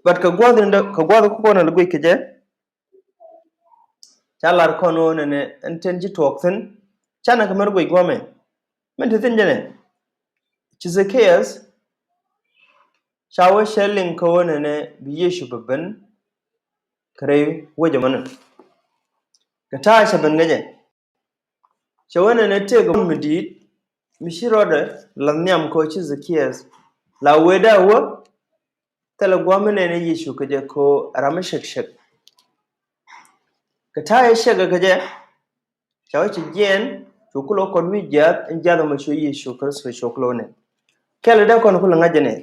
But kɛ gua̱th in dee kɛ gua̱th kä kɔn in lɛ guic kɛ jɛ. Ca lar kɔn ɣöö nɛnɛ ɛn tin ci tuɔɔk thi̱n. Canɛ kɛ mɛr guic guɔ̱mɛ. Min te thi̱n jɛ nɛ. Ci Zacchaeus ca wee cɛ liŋ kɛ ɣöö nɛnɛ bi Yecu bi ben kɛ rɛy wec ɛmɔni. Kɛ ta̱a̱ cɛ ben ŋäcɛ. Cɛ wee nɛnɛ tëëk ɛ mi di̱i̱t mi ci rɔɔdɛ la nhiam kɛ ɣöö ci Zacchaeus la wee dee wä. Thilɛ gua̱a̱th mi nɛnɛ Yecu kɛ jɛ kɛ ɣöö ram mi cɛk cɛk. Kɛ ta̱a̱ cɛ cɛk kɛ jɛ. Ca wee ci jiɛɛn cu kulɛ kɔn wi̱i̱ jiaath in jiaath ɛmɔ cu Yecu Kritho cu kulɛ wä nɛn. Kɛl dee kɔn kulɛ ŋa̱c jɛ nɛn.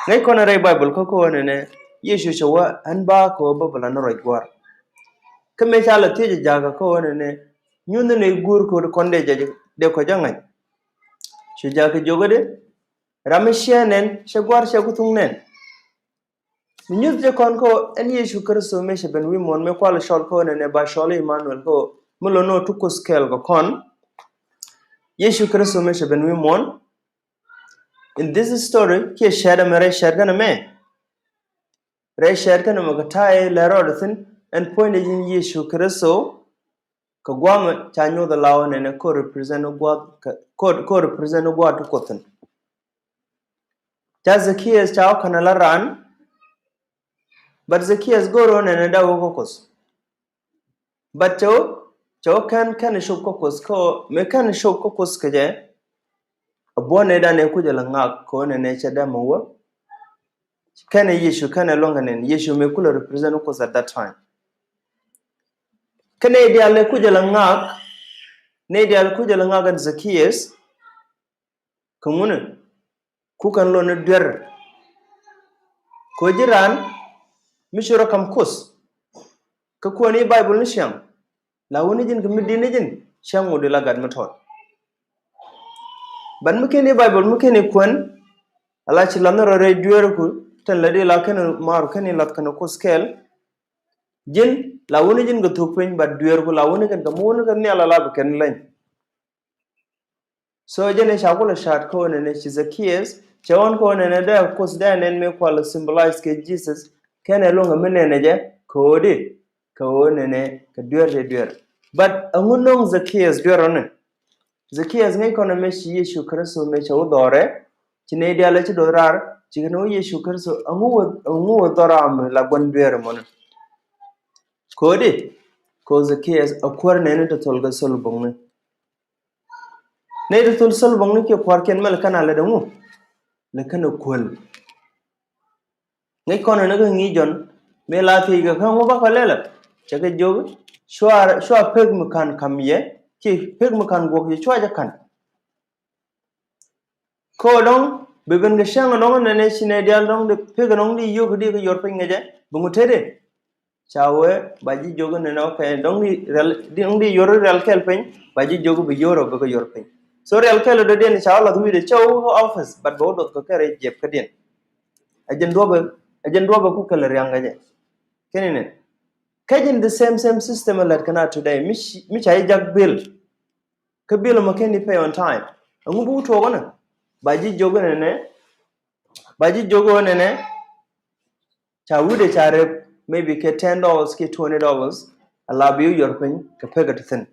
Ŋäc kɔn rɛy Baibol kä kä ɣöö nɛnɛ Yecu cɛ wä ɛn ba kɛ ɣöö bä bɛ la ni ruac gua̱a̱r. Kä mëë ca la thiec jakä kä ɣöö nɛnɛ nyuth ni guur kɛ ɣöö kɔn dee jɛ dee kɔ jɛ ŋa̱c. Cu jakä jiök i̱di ram mi ciɛ nɛn cɛ gua̱a̱r cɛ ku thuŋ nɛn. Mi nyuth jɛ kɔn kä ɛn Yecu Kritho mëë cɛ ben wi̱i̱ muɔ̱ɔ̱n mëë kual cɔl kä nɛnɛ ba cɔl Emmanuel kä mi lɔ nɔ ti Kuoth kɛɛl kɛ kɔn. Yecu Kritho mëë cɛ ben wi̱i̱ muɔ̱ɔ̱n. In this story kiɛ cɛɛt ɛmɛ rɛy cɛɛt kɛn ɛmɛ. Rɛy cɛɛt kɛn ɛmɛ kɛ ta̱a̱ lɛ rɔɔdɛ thi̱n ɛn puɔ̱nydɛ ji̱n Yecu Kritho. Kɛ gua̱a̱mɛ ca nyuɔth ɛ la ɣöö nɛnɛ ko represent gua̱a̱th ko represent gua̱a̱th ti Kuoth thi̱n. Ca Zacchaeus ca wä kɛn ala raan. But Zacchaeus go̱o̱r ɣöö nɛnɛ dee wä kä Kuoth. But cɛ wä cɛ wä kɛn kɛn cop kä Kuoth kä mëë kɛn cop kä Kuoth kɛ jɛ. A buɔ̱n nɛ dan ɛ kucɛ la ŋak kɛ ɣöö nɛnɛ cɛ dee mɛ wä. Kɛn ɛ Yecu kɛn ɛ luɔ̱ŋ kɛ nɛn Yecu mëë kulɛ represent Kuoth at that time. Kɛn ɛ diaal ɛ kucɛ la ŋak. Nɛ diaal kucɛ la ŋak ɛn Zacchaeus. Kɛ ŋuni ku kɛn lon ni duer. Kɛ ji̱ raan mi ci rɔ kam Kuoth. Kä kuäär ni Baibol ni ciaŋ la wuni ji̱n kɛ mi di̱t ni ji̱n ciaŋ wudi la gat mi tɔt. Ban mi keni Baibol mi keni kuän. Ala ci lath ni rɔ rɛy duer ku tɛn la di la keni maru keni lath keni Kuoth kɛɛl. Ji̱n la wuni ji̱n kɛ thuk piny ba duer ku la wuni kɛn kɛ mi wuni kɛ nhial ala bi kɛn leny. So jɛn ɛ ca kulɛ ca̱a̱t kä ɣöö nɛnɛ ci Zacchaeus cɛ ɣɔn kä ɣöö nɛnɛ dee Kuoth dee nɛn mëë kual symbolize kɛ Jesus. Kɛn ɛ luɔ̱ŋ ɛ mi nɛnɛ jɛ kɛ ɣöö di kɛ ɣöö nɛnɛ kɛ duer dee duer. But ɛŋu no̱o̱ŋ Zacchaeus duer ɣɔni? Zacchaeus ŋäc kɔn ɛ mëë ci Yecu Kritho mëë cɛ wä dhɔrɛ. Ci nɛy diaal ɛ ci do̱th raar ci kɛn wä Yecu Kritho ɛŋu wä ɛŋu wä dhɔr ram la gua̱n duer ɛmɔni? Kɛ ɣöö di kɛ ɣöö Zacchaeus ɛ kuäär nɛni ti thol kɛ thol bo̱ŋni. Nɛy ti thol thol bo̱ŋni kiɛ kua̱rkiɛn mɛ lɛ kɛn a lɛ dee ŋu lɛ kɛn a kuäl. Ŋäc kɔn ni kä ŋi̱i̱c jɔn mëë la thiec kɛ kä ŋu bakɔ lɛlɛ cɛ kɛ jiök cua cua pek mi ka̱n ka̱m yɛ kiɛ pek mi ka̱n guɔk yɛ cua jɛ ka̱n. Kɛ ɣöö dɔ̱ŋ bi ben kɛ cäŋ dɔ̱ŋ nɛnɛ ci nɛy diaal dɔ̱ŋ di pek dɔ̱ŋ di yio̱k di kɛ yuɔr piny kɛ jɛ bi ŋu tetdi. Ca wee ba ji̱ jiök nɛnɛ okay dɔ̱ŋ di rial dɔ̱ŋ di yuɔr rial kɛl piny ba ji̱ jiök bi yuɔr ɔ bi kɛ yuɔr piny. So rial kɛl dɔ̱diɛn ca wä lath wi̱cdɛ cɛ wä kä office but bɛ wä duɔth kɛ kɛ rɛy jiɛp kädiɛn. Ɛ jɛn duɔpɛ ɛ jɛn duɔpɛ ku kɛl riaŋ kɛ jɛ. Kɛn inɛ kɛ jɛn the same same system ɛ lät kɛn a today mi ca ji̱ jak bill. Kä bill mɔ kɛn i̱ pay on time. Ɛŋu bi wä tuɔɔk ɣän ɛ ba ji̱ jiök ɣän ɛnɛ ba ji̱ jiök ɣän ɛnɛ. Ca wi̱cdɛ ca rep maybe kɛ ten dollars kiɛ twenty dollars. A la bi wä yuɔr piny kɛ pekɛ ti thi̱n.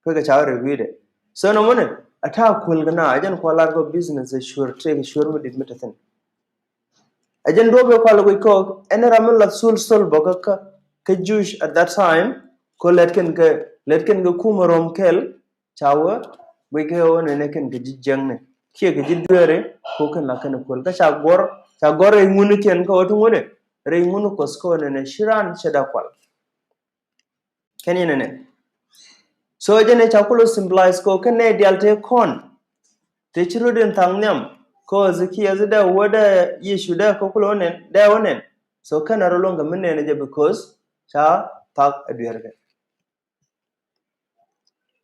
Pekɛ ca wä rep wi̱cdɛ. So nɔmɔ ni a ta̱a̱ kuäl kɛ na a jɛn kua̱r lar kɔ business ɛ cuɛr tëëk cuɛr mi di̱t mi ti thi̱n. A jɛn duɔ̱p ɛ kual guic kɔ ɛn ram mi lath thol thol bä kä kä Jewish at that time. Kɔ lɛt kɛn kɛ lɛt kɛn kɛ kumɛ Rom kɛl. Ca wä guic kɛ wä nɛnɛ kɛn kɛ ji̱ jiäkni kiɛ kɛ ji̱ dueeri. Ko kɛn la kɛn kuäl kä ca guɔr ca guɔr rɛy ŋuni kɛn kä wä ti ŋuni rɛy ŋuni Kuɔth kä wä nɛnɛ ci raan cɛ da kual. Kɛn yɛn ɛnɛ. So jɛn ɛ ca kulɛ symbolize kɔ kɛn nɛ dial te kɔn. Te ci rut in thaŋ nhiam kɔ Zacchaeus dɛ wä dɛ Yecu dɛ kɔ kulɛ wä nɛn dɛ wä nɛn. So kɛn a rɔ luɔ̱ŋ kɛ mi nɛn jɛ because ca thak a dueer kɛ.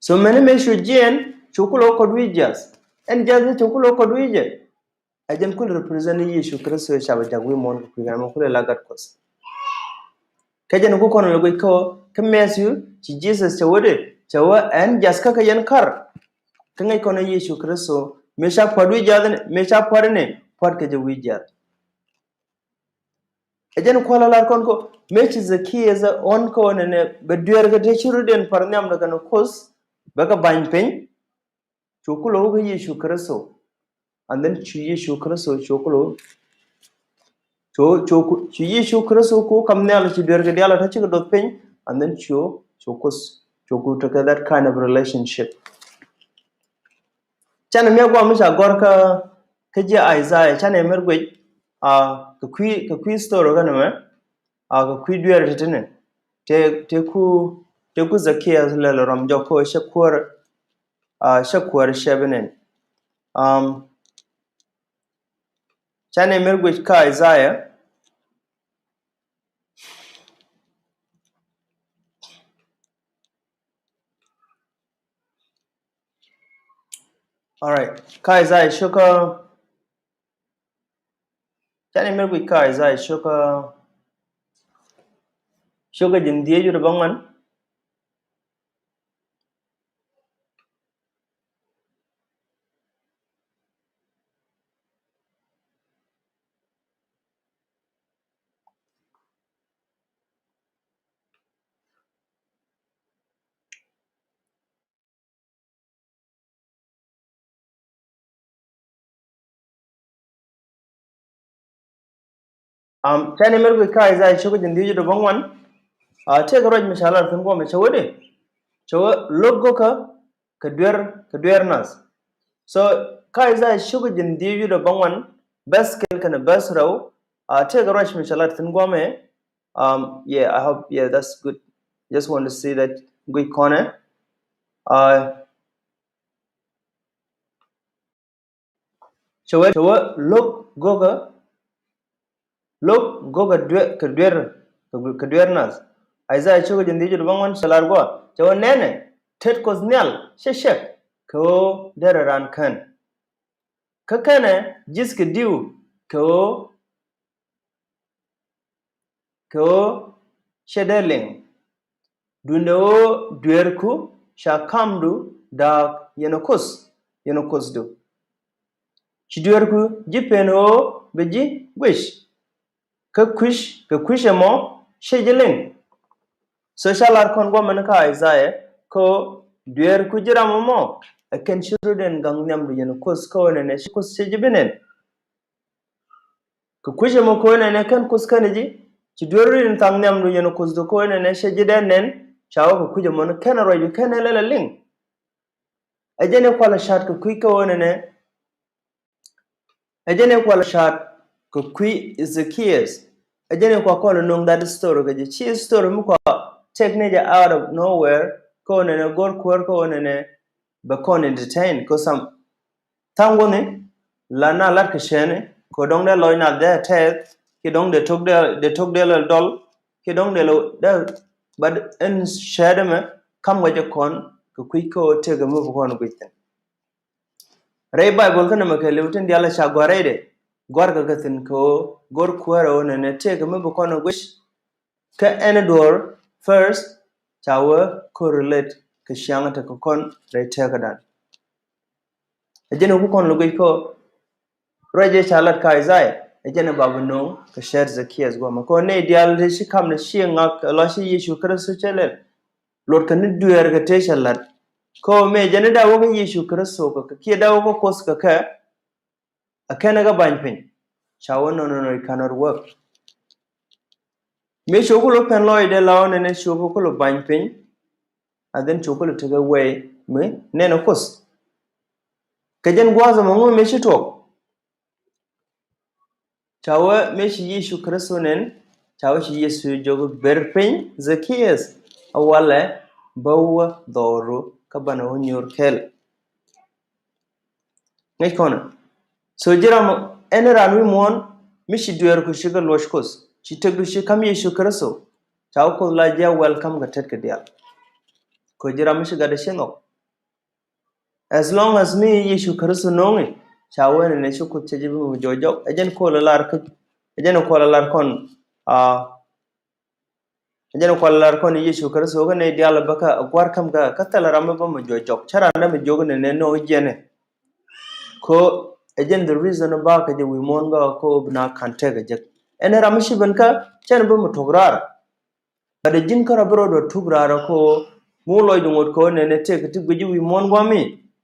So mɛni mëë cu jiɛn cu kulɛ wä kɔt wi̱i̱ jiath. Ɛn jiath cu kulɛ wä kɔt wi̱i̱ jɛ. Ɛ jɛn kul represent ni Yecu Kritho ca bɛ jak wi̱i̱ muɔ̱ɔ̱n kɛ kui̱ ram kul ɛ la gat Kuɔth. Kä jɛn ku kɔn lɛ guic kä kä Matthew ci Jesus cɛ wä dee cɛ wä ɛn jath kä kɛ yɛn kar. Kä ŋäc kɔn Yecu Kritho Mëë ca puɔ̱t wi̱i̱ jiath ni, mëë ca puɔ̱t ni, puɔ̱t kɛ jɛ wi̱i̱ jiath. Ɛ jɛn kuäär ɛ lar kɔn kɔ, mëë ci Zakias ɛ ɣɔn kɛ ɣöö nɛnɛ bɛ dueerkɛ tëë ci rutdiɛn pa̱r nhiamdɛ kɛnɛ Kuoth, bɛ kɛ ba̱ny piny. Cu kulɛ wä kä Yecu Kritho. And then cu Yecu Kritho cu kulɛ wä. Cu, cu, cu Yecu Kritho ku kam nhial ci dueerkɛ diaal a tɔ̱ cikɛ doth piny. And then cu, cu Kuoth, cu ku tekɛ that kind of relationship. Canɛ miɛ guam mi ca gɔr kä, kä ji̱ Isaiah, canɛ mɛr guic, a, kɛ kui̱, kɛ kui̱ story kä nɛmɛ, a, kɛ kui̱ dueer ti ti ni. Tëë, tëë ku, tëë ku Zakias lɛl ram jɔk kɛ ɣöö cɛ kuäär, a, cɛ kuäär cɛ bi nɛn. Um, canɛ mɛr guic kä Isaiah. All right. Kä Isaiah cio̱kä, canɛ mɛr guic kä Isaiah cio̱kä, cio̱kä ji̱n dhieec wi̱cdɛ bäŋuan. Um, canɛ mɛr guic kä Isaiah cio̱kä ji̱n dhieec wi̱cdɛ bäŋuan. A, tëëkɛ ruac mi ca lar thi̱n guɔmɛ cɛ wä di. Cɛ wä lo̱k go̱kä kɛ duer, kɛ duer nath. So kä Isaiah cio̱kä ji̱n dhieec wi̱cdɛ bäŋuan, bɛth kɛl kɛnɛ bɛth rɛw. A, tëëkɛ ruac mi ca lar thi̱n guɔmɛ. Um, yeah, I hope, yeah, that's good. Just want to see that guic kɔnɛ. Uh, cɛ wä, cɛ wä lo̱k go̱kä, lo̱k go̱kä duer, kɛ duer, kɛ duer nath. Isaiah cio̱kä ji̱n dhieec wi̱cdɛ bäŋuan cɛ lar guɔ. Cɛ wä nɛnɛ, tet Kuɔth nhial cɛ cɛk kɛ ɣöö derɛ raan kän. Kä kɛnɛ ji̱thkɛ diw kɛ ɣöö kɛ ɣöö cɛ dee liŋ. Duundɛ ɣöö dueerku ca kamdu da̱a̱k yɛnɛ Kuoth, yɛnɛ Kuothdu. Ci dueerku ji̱ pen ɣöö bɛ ji̱ guic. Kä kui̱c, kɛ kui̱c ɛmɔ cɛ ji̱ liŋ. So ca lar kɔn guɔmɛn kä Isaiah kɛ ɣöö dueerku ji̱ ram ɛmɔ ɛ kɛn ci rutdiɛn gaŋ nhiamdu yɛnɛ Kuoth kɛ ɣöö nɛnɛ ci Kuoth cɛ ji̱ bi nɛn. Kɛ kui̱c ɛmɔ kɛ ɣöö nɛnɛ kɛn Kuoth kɛnɛ ji̱, ci dueerku in thaŋ nhiamdu yɛnɛ Kuothdu kɛ ɣöö nɛnɛ cɛ ji̱ dee nɛn, ca wä kɛ kui̱c ɛmɔ ni kɛn ruacdu kɛn ɛ lɛl ɛ liŋ. Ɛ jɛn ɛ kualɛ ca̱t kɛ kui̱ kɛ ɣöö nɛnɛ. Ɛ jɛn ɛ kualɛ ca̱t kɛ kui̱ Ezekias. Ɛ jɛn ɛ kua kɔn ɛ no̱o̱ŋ that story kɛ jɛ. Ci story mi kua take ni jɛ out of nowhere kɛ ɣöö nɛnɛ go̱r kuäär kɛ ɣöö nɛnɛ bɛ kɔn entertain kɛ some. Tha̱a̱ŋ guɔ̱ni la na lat kɛ cɛɛni kɛ dɔ̱ŋ dee lɔc na dee tɛth kiɛ dɔ̱ŋ dee tok dee, dee tok dee lɛ dɔl kiɛ dɔ̱ŋ dee lɛ dee, but ɛn cɛɛt ɛmɛ kam kɛ jɛ kɔn kɛ kui̱ kä ɣöö tëëkɛ mi bi kɔn guic thi̱n. Rɛy Baibol kä nɛmɛ kɛ liw tin diaal ca gɔ̱a̱r rɛydɛ, gɔ̱a̱r kɛ kɛ thi̱n kɛ ɣöö go̱r kuäärɛ ɣöö nɛnɛ tëëkɛ mi bi kɔn guic. Kä ɛn duɔ̱ɔ̱r first ca wä correlate kɛ ciaŋ tekɛ kɔn rɛy tëkädan. Ɛ jɛn ɛ ku kɔn lɛ guic kɔ ruac ëë ca lat kä Isaiah, ɛ jɛn ɛ ba bi no̱o̱ŋ kɛ cɛɛt Zakias guɔmɛ kɔ nɛy diaal tëë ci kamnɛ ci ŋak ɛ lɔc ci Yecu Kritho cɛ lɛl. Luɔtkɛ ni dueerkɛ tëë cɛ lat kɔ mëë jɛn ɛ dee wä kä Yecu Kritho kɛ kɛ kiɛ dee wä kä Kuoth kɛ kɛ. A kɛn ɛ kɛ ba̱ny piny. Ca wä, no, no, no, it cannot work. Mëë cop kulɛ pɛn lɔcdɛ la wä nɛnɛ cop kulɛ ba̱ny piny. And then cop kulɛ tekɛ way mi nɛnɛ Kuoth. Kɛ jɛn gua̱a̱th ɛmɔ ŋu mëë ci tuɔk. Ca wä mëë ci Yecu Kritho nɛn, ca wä ci Yecu jɔk ber piny Zakias. A walɛ bä wä dhɔru kä banɛ wä nyuur kɛl. Ŋäc kɔnɛ. So ji̱ ram ɛn ran wi̱i̱ muɔ̱ɔ̱n mi ci dueerku cikɛ luɔc Kuoth, ci tëkdu ci ka̱m Yecu Kritho. Ca wä Kuoth la ji̱ a welcome kɛ tetkɛ diaal. Kɛ ji̱ ram mi ci gatdɛ ci nhɔk. As long as mi Yecu Kritho no̱o̱ŋi, ca wä nɛnɛ ci Kuoth cɛ ji̱ bi mi jɔk jɔk. Ɛ jɛn kuɔl lar kä, ɛ jɛn kuɔl lar kɔn, a, Jɛn kual lar kɔn Yecu Kritho kä nɛy diaal bä kä a gua̱r käm kä, kä thilɛ ram mi bä mi juɔc jɔk. Cä ran dämi jiök nɛnɛ nɔ jiɛnɛ. Ko ɛ jɛn the reason ba kɛ jɛ wi̱i̱ muɔ̱ɔ̱n gɔaa ko bi na ka̱n tɛk ɛ jek. Ɛn ram mi ci ben kä cɛn bi mi tok raar. But ɛ ji̱n kärɔ̱ bi rɔɔdɛ tuk raar ɛ ko mi wä lɔcdɛ ŋot ko nɛnɛ tëëk ti guic wi̱i̱ muɔ̱ɔ̱n gua̱a̱mi.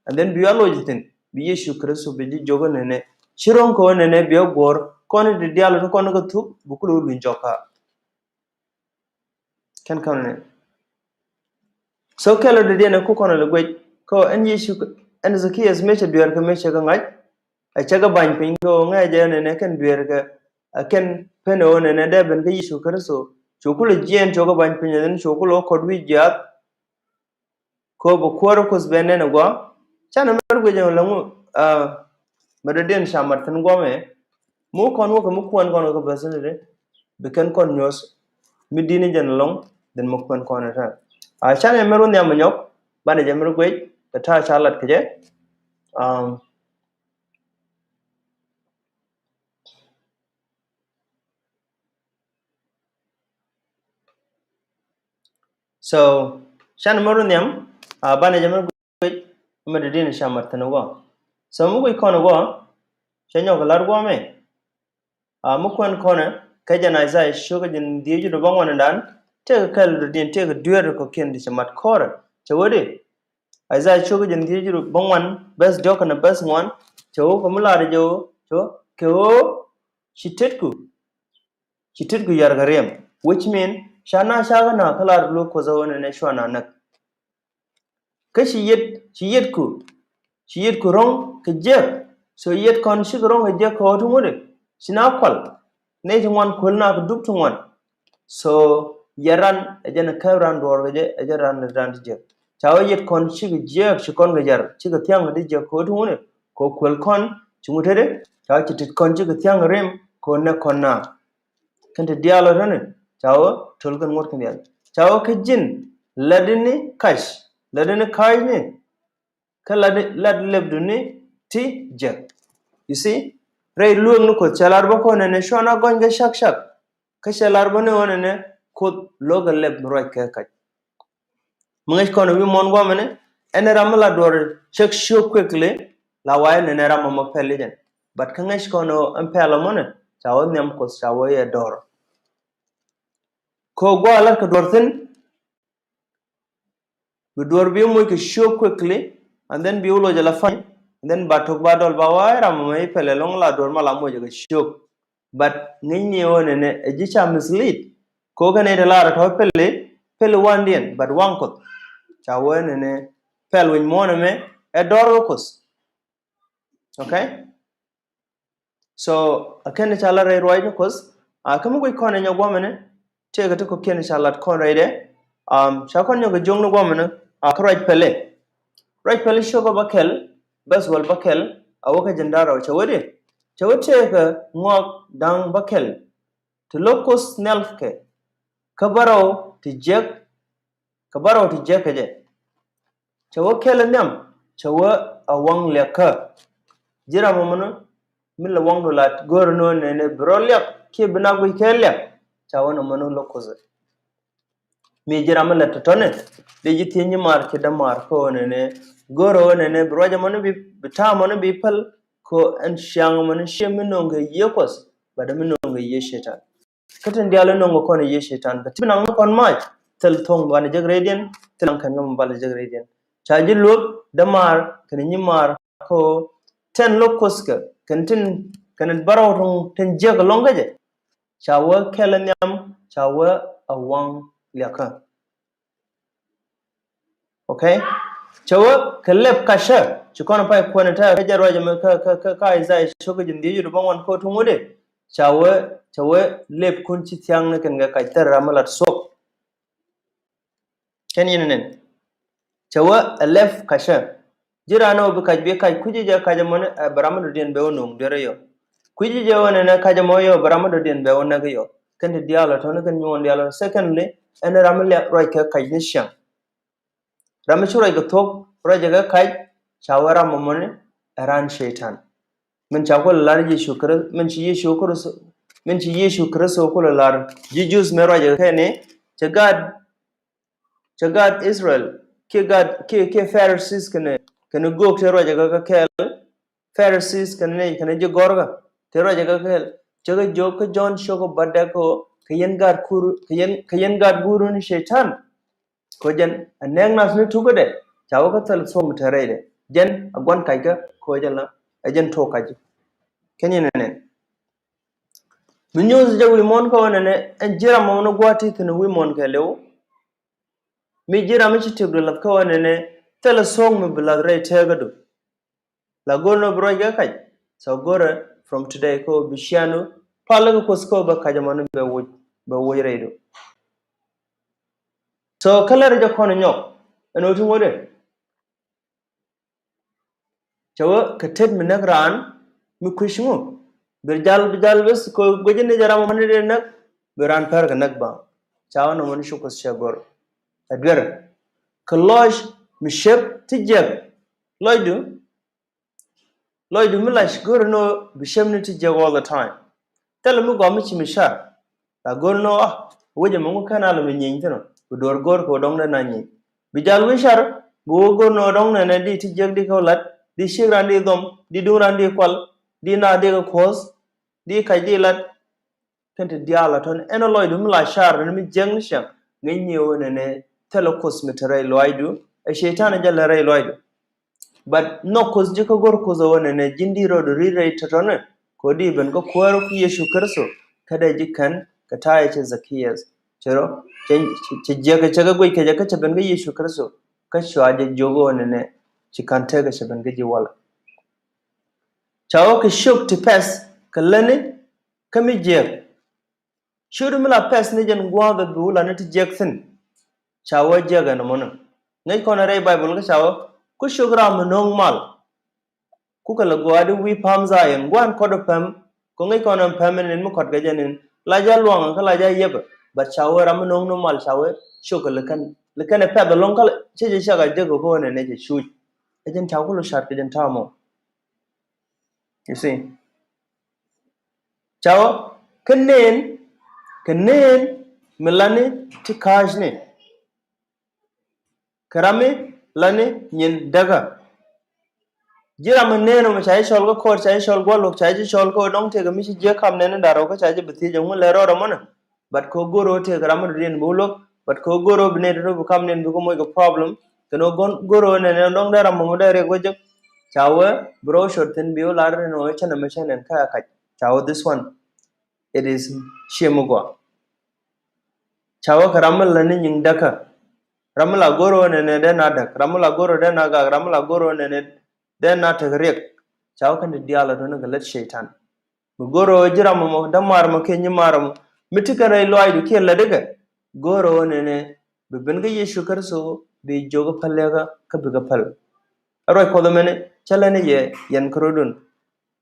And then bi a loc thi̱n bi Yecu Kritho bi ji̱ jiök nɛnɛ ci ro̱ŋ ko nɛnɛ bi a guɔ̱ɔ̱r kɔn ti diaal ti kɔn kä thuk bi kulɛ wä luny jɔk ka. Kɛn kɔn nɛ. So kɛl ɔ dee diɛn ɛ ku kɔn ɔ lɛ guic kɔ ɛn Yecu ɛn Zacchaeus mëë cɛ dueer kɛ mëë cɛ kɛ ŋa̱c. A cɛ kɛ ba̱ny piny kɛ ɣöö ŋäcɛ nɛnɛ kɛn dueerkɛ a kɛn pen ɣöö nɛnɛ dee ben kä Yecu Kritho. Cu kulɛ jiɛɛn cu kɛ ba̱ny piny ɛn cu kulɛ wä kɔt wi̱i̱ jiaath. Kɛ ɣöö bɛ kuäär Kuoth ben nɛn ɛ gua̱a̱ canɛ mɛr guic ɛn läŋu. Mɛ dɔ̱diɛn ca mat thi̱n gua̱a̱mɛ mi wä kɔn wä kɛ mi kuɛn kɔn kɛ bäth ni dee bi kɛn kɔn nyuɔ̱th mi di̱t ni jɛn ɛlɔ̱ŋ. Then mi kuɛn kɔn ɛ tɛn a canɛ mɛr wä nhiam ɛ nyɔk banɛ jɛ mɛr guic kɛ ta̱a̱ ca lat kɛ jɛ. So canɛ mɛr wä nhiam a banɛ jɛ mɛr guic mɛ dee di̱n ca mat thi̱n wä. So mi guic kɔn wä cɛ nyɔk lar gua̱a̱mɛ. A mi kuɛn kɔnɛ kɛ jɛn Isaiah cio̱kä jɛn dhieec ji̱ bä ŋuan dan tëëkɛ kɛl dee di̱n tëëkɛ dueer kɔ̱kiɛn ti cɛ mat kɔrɛ cɛ wä di. Isaiah cio̱kä jɛn dhieec ji̱ bä ŋuan bäth diɔ̱k kɛnɛ bäth ŋuan cɛ wä kɛ mi lar jɛ wä cɛ wä kɛ wä ci tetku. Ci tetku yar kɛ riɛm which mean ca na ca kɛ na kä lar luɔk Kuoth ɛ wä nɛnɛ cua na näk. Kä ci yet ci yetku ci yetku ro̱ŋ kɛ jiäk. So yet kɔn cikɛ ro̱ŋ kɛ jiäk kɛ ɣöö ti ŋut ci na kual nɛy ti ŋuan kuäl na kɛ dup ti ŋuan. So yɛ ran ɛ jɛn ɛ käp ran duɔɔr kɛ jɛ ɛ jɛn ran ran ti jiäk. Ca wä yet kɔn cikɛ jiäk ci kɔn kɛ yar cikɛ thia̱ŋ kɛ ti jiäk kɛ ɣöö ti ŋut kɛ ɣöö kuäl kɔn ci ŋut tetdɛ. Ca wä ci tet kɔn cikɛ thia̱ŋ kɛ rim kɛ ɣöö nɛ kɔn na. Kɛn ti diaal ɔ tɔ̱ni ca wä töl kɛn ŋuɔ̱t kɛn diaal ca wä kä ji̱n lätdini kac lätdini kac ni. Kä lat lat lɛpduni ti jek. You see rɛy lueek ni Kuoth cɛ lar bä kɔn nɛnɛ cuan a gɔny kɛ cak cak. Kä cɛ lar bä ni ɣän nɛnɛ Kuoth lo̱kɛ lɛp mi ruac kɛ kac. Mi ŋäc kɔn wi̱i̱ muɔ̱ɔ̱n guamɛni ɛn ram mi la duɔr check show quickly. La wayɛ nɛnɛ ram mɔ pɛl i̱ jɛn. But kä ŋäc kɔn ɛn pɛl ɛmɔnɛ ca wä nhiam Kuoth ca wä yɛ dɔr. Kɛ gua̱a̱ lat kɛ duɔr thi̱n. Bi duɔr bi moc kɛ show quickly. And then bi wä loc ala fany. And then ba tok ba dɔl ba wayɛ ram mɔ i̱ pɛl ɛlɔŋ la duɔr ma la moc kɛ show. But ŋäcni ɣöö nɛnɛ ɛ ji̱ ca mislead. Kɛ ɣöö kɛn ɛ te lar ɛ tɔ̱ pɛli pɛli wandiɛn but waŋ Kuoth. Ca wee nɛnɛ pɛl wi̱c muɔ̱ɔ̱n ɛmɛ ɛ dɔr wä Kuoth. Okay. So a kɛn ca lat rɛy ruacni Kuoth. A kä mi guic kɔn ɛ nyɔ guɔmɛnɛ tëëkɛ ti kɔ̱kiɛn ca lat kɔn rɛydɛ. Ca kɔn nyɔk kɛ jiökni guɔmɛnɛ a kä ruac pɛlɛ. Ruac pɛlɛ ciökä bäkɛl bäth wäl bäkɛl a wä kä jiɛn da̱ŋ rɛw cɛ wä di. Cɛ wä tëëkɛ ŋɔak da̱ŋ bäkɛl ti lo̱k Kuoth nhial kɛ kä bärɔw ti jiäk. Kä bärɔw ti jiäk kɛ jɛ. Cɛ wä kɛl nhiam cɛ wä a waŋ liakä. Ji̱ ram mɔmɔni mi lɛ waŋdu la go̱o̱r ni wä nɛnɛ bi rɔ liak kiɛ bi na guic kɛ liak. Ca wä nɔmɔni lo̱k Kuoth. Mi ji̱ ram mi lɛ tɔ̱tɔ̱ni dee ji̱ thiec nyimaar ci dämaar kä wä nɛnɛ go̱o̱r wä nɛnɛ bi ruac ɛmɔni bi ta̱a̱ mɔni bi päl. Kä ɛn ciaŋ mɔni ciɛ mi no̱o̱ŋ kɛ yiëë Kuɔth bɛ dee mi no̱o̱ŋ kɛ yiëë Cɛytan. Kä tin diaal inɔŋ kɛ kɔn i̱ yiëë Cɛytan kɛ ti bi naŋ ni kɔn mac thil thoŋ banɛ jek rɛydiɛn thil naŋ kɛn kɛ mɔ banɛ jek rɛydiɛn. Ca ji̱ luek dämaar kɛn nyimaar kä tɛn lo̱k Kuoth kɛ kɛn tin kɛn bärɔw tin jiäk ɛlɔ̱ŋ kä jɛ. Ca wä kɛl nhiam ca wä a waŋ liakä. Okay. Cɛ wä kɛ lɛp kacä ci kɔn pay kuɛn tä kä jɛ ruac mɛ kä kä kä kä Isaiah ciokä jiɛn dhieec ji̱ bä ŋuan kä tuŋ wä dee. Ca wä ca wä lɛp kun ci thiaŋ ni kɛn kɛ kac thɛr ram mi lat thuɔk. Kɛn yɛn nɛn. Cɛ wä ɛ lɛp kacä. Ji̱ raan ɛ wä bi kac bi kac kui̱ci jɛ kac ɛmɔni ɛ bɛ ram mi dɔ̱diɛn bɛ wä no̱o̱ŋ duer ɛ yɔ. Kui̱ci jɛ wä nɛnɛ kac ɛmɔ yɔ bɛ ram mi dɔ̱diɛn bɛ wä näk ɛ yɔ. Kɛn ti diaal ɛ tɔ̱ni kɛn nyuɔn diaal ɛ. Secondly ɛn ram mi lɛ ruac kɛ kac ni ciaŋ. Ram mi ci ruac kɛ thuɔ̱k ruac kɛ kac ca wee ram mɔmɔni ɛ ran Cɛytan. Min ca kulɛ lar Yecu Kritho min ci Yecu Kritho min ci Yecu Kritho kulɛ lar ji̱ Jews mi ruac kɛ kɛn ni cɛ gaat cɛ gaat Israel kiɛ gaat kiɛ kiɛ Pharisees kɛnɛ kɛnɛ göök tëë ruac kɛ kɛ kɛɛl. Pharisees kɛnɛ nɛy kɛnɛ ji̱ gɔ̱rkä ti ruacɛ kɛ kɛɛl, cɛ kɛ jiök kä Jɔ̱ɔ̱n ciök bädäk kɛ ɣöö kɛ yɛn gaat kur, kɛ yɛn, kɛ yɛn gaat guurun Cɛytan. Kɛ ɣöö jɛn ɛ nɛɛk nath ni tukädɛ, ca wä kä thil thuɔ̱k mi te rɛydɛ. Jɛn ɛ gua̱n ka̱ckä kɛ ɣöö jɛn la ɛ jɛn tuɔɔk ka̱cä. Kɛn yɛn ɛ nɛn mi nyuuth jɛ wi̱i̱ muɔ̱ɔ̱n kä ɣöö nɛnɛ ɛn ji̱ ram mɔ ni gua̱a̱th ti thi̱n wi̱i̱ muɔ̱ɔ̱n kɛɛliw. Mi ji̱ ram mi ci tiɛkdu la̱th kä ɣöö nɛnɛ thilɛ thuɔ̱k mi bi la̱th rɛy tëëkädu. La go̱r ni ɣöö bi ruac kɛ kac. So go̱rɛ from today kä ɣöö bi ciaŋdu pal kɛ Kuoth kä ɣöö bɛ kac ɛmɔ ni bɛ woc, bɛ woc rɛydu. So kä lɛr jɛ kɔn nyɔk ɛn ɣöö ti ŋuɔ̱tdɛ. Cɛ wä kɛ tet mi näk raan mi kui̱c ŋu bi jal, bi jal bes kɛ ɣöö guic ni jɛ ram ɛmɔ ni dee näk, bi raan pär kɛ näk baŋ. Ca wä nɔmɔ ni ci Kuoth cɛ go̱r. Ɛ duer kɛ lɔc mi ciek ti jiäk. Lɔcdu, lɔcdu mi lac go̱r ni ɣöö bi ciek ni ti jiäk all the time. Thilɛ mi gɔaa mi ci mi car. La go̱r ni ɣöö ah, wec ɛmɛ ŋu kɛn a lɛ mi nyieeny thi̱n ɔ, bi duɔ̱ɔ̱r go̱r kɛ ɣöö dɔ̱ŋ dee na nyieeny. Bi jal wi̱i̱ car, bi wä go̱r ni ɣöö dɔ̱ŋ nɛnɛ di ti jiäk di kɛ wä la̱t, di ciek raan di dhɔm, di duŋ raan di kual, di naath di kɛ kuɔ̱th, di kac di la̱t. Kɛn ti diaal a tɔ̱ni ɛn ɛ lɔcdu mi la car ni mi jiäk ni ciaŋ. Ŋäcni ɣöö nɛnɛ thilɛ Kuoth mi te rɛy lɔaacdu, ɛ Cɛytan ɛ jɛ lɛ rɛy lɔaacdu. But nhɔk Kuoth ji̱ kä go̱r Kuoth ɛ ɣöö nɛnɛ ji̱n di rɔɔdu ri̱t rɛy tɔ̱tɔ̱ni. Kɛ ɣöö di ben kä Kuäär kä Yecu Kritho kä dee ji̱ kɛn kɛ ta̱a̱ cɛ Zacchaeus. Cɛ rɔ, cɛ, cɛ, cɛ jiäk cɛ kɛ guic kɛ jɛ kä cɛ ben kä Yecu Kritho. Kä cua jɛ jiök ɣöö nɛnɛ ci ka̱n tekɛ cɛ ben kä ji̱ walɛ. Ca wä kɛ ciök ti pɛth kɛ lätni kä mi jiäk. Ciötdu mi la pɛth ni jɛn gua̱a̱th ɛ bi wä la ni ti jiäk thi̱n. Ca wä jiäk ɛn ɛmɔni. Ŋäc kɔn ɛ rɛy Baibol kä ca wä ku ciök ram mi no̱o̱ŋ mal. Ku kɛ lɛ gɔaa di wi̱i̱ pa̱a̱m Dhayɔn gua̱a̱n kɔt ɛ päm. Kɛ ŋäc kɔn ɛn päm ɛn in mi kɔt kɛ jɛn in la jɛ luaŋ kä la jɛ yiepɛ. But ca wä ram mi no̱o̱ŋ ni mal ca wä ciök ɛ likɛn, likɛn ɛ pɛth ɛlɔ̱ŋ kä cɛ jɛ cak a jiäk ɛ kä ɣöö nɛnɛ cɛ cuuc. Ɛ jɛn ca ku lo cat kɛ jɛn ta̱a̱ mɔ. You see. Ca wä kä neen, kɛ neen mi lani ti ka̱a̱cni. Kɛ ram mi lani nyin däkä. Ji̱ ram mi neen ɔmɔ ca ji̱ cɔl kä court, ca ji̱ cɔl gua̱l wok, ca ji̱ cɔl kä dɔ̱ŋ tëëkɛ mi ci jiäk kam nɛn in da̱r wok kä ca ji̱ bi thiec ɛŋu lɛ rɔɔdɛ mɔnɛ. But kɛ ɣöö go̱r ɣöö tëëkɛ ram mi dɔ̱diɛn bi wä luäk. But kɛ ɣöö go̱r ɣöö bi nɛy tɔ̱tɔ̱ bi kam nɛn bi kɛ moc kɛ problem. Kɛn ɣöö go̱r ɣöö nɛn ɛn dɔ̱ŋ dee ram mɔmɔ dee riɛk wä jek. Ca wee bi rɔw cot thi̱n bi wä lar ɛn ɣöö cä nɛmɛ cä nɛn kä ɛ kac. Ca wee this one, it is ciɛ mi gɔaa. Ca wee kɛ ram mi la ni nyiŋ däkä. Ram mi la go̱r ɣöö nɛn ɛ dee na däk. Ram mi la go̱r ɣöö dee na gak. Ram mi la go̱r ɣöö nɛn ɛ dee na tek riɛk. Ca wee kɛn ti diaal ɛ duɔ̱n kɛ lät Cɛytan. Mi go̱o̱r ɣöö ji̱ ram ɛmɔ, dämaar ɛmɔ kiɛ nyimaar ɛmɔ mi ti kɛn rɛy lɔaacdu kiɛ lätdikɛ. Go̱o̱r ɣöö nɛnɛ bi ben kä Yecu Kritho bi jiök päl yɛ kä, kä bikɛ päl. Ɛ ruac Kuɔth ɛmɛni cä lätni yɛ yɛn kärɔ̱dun.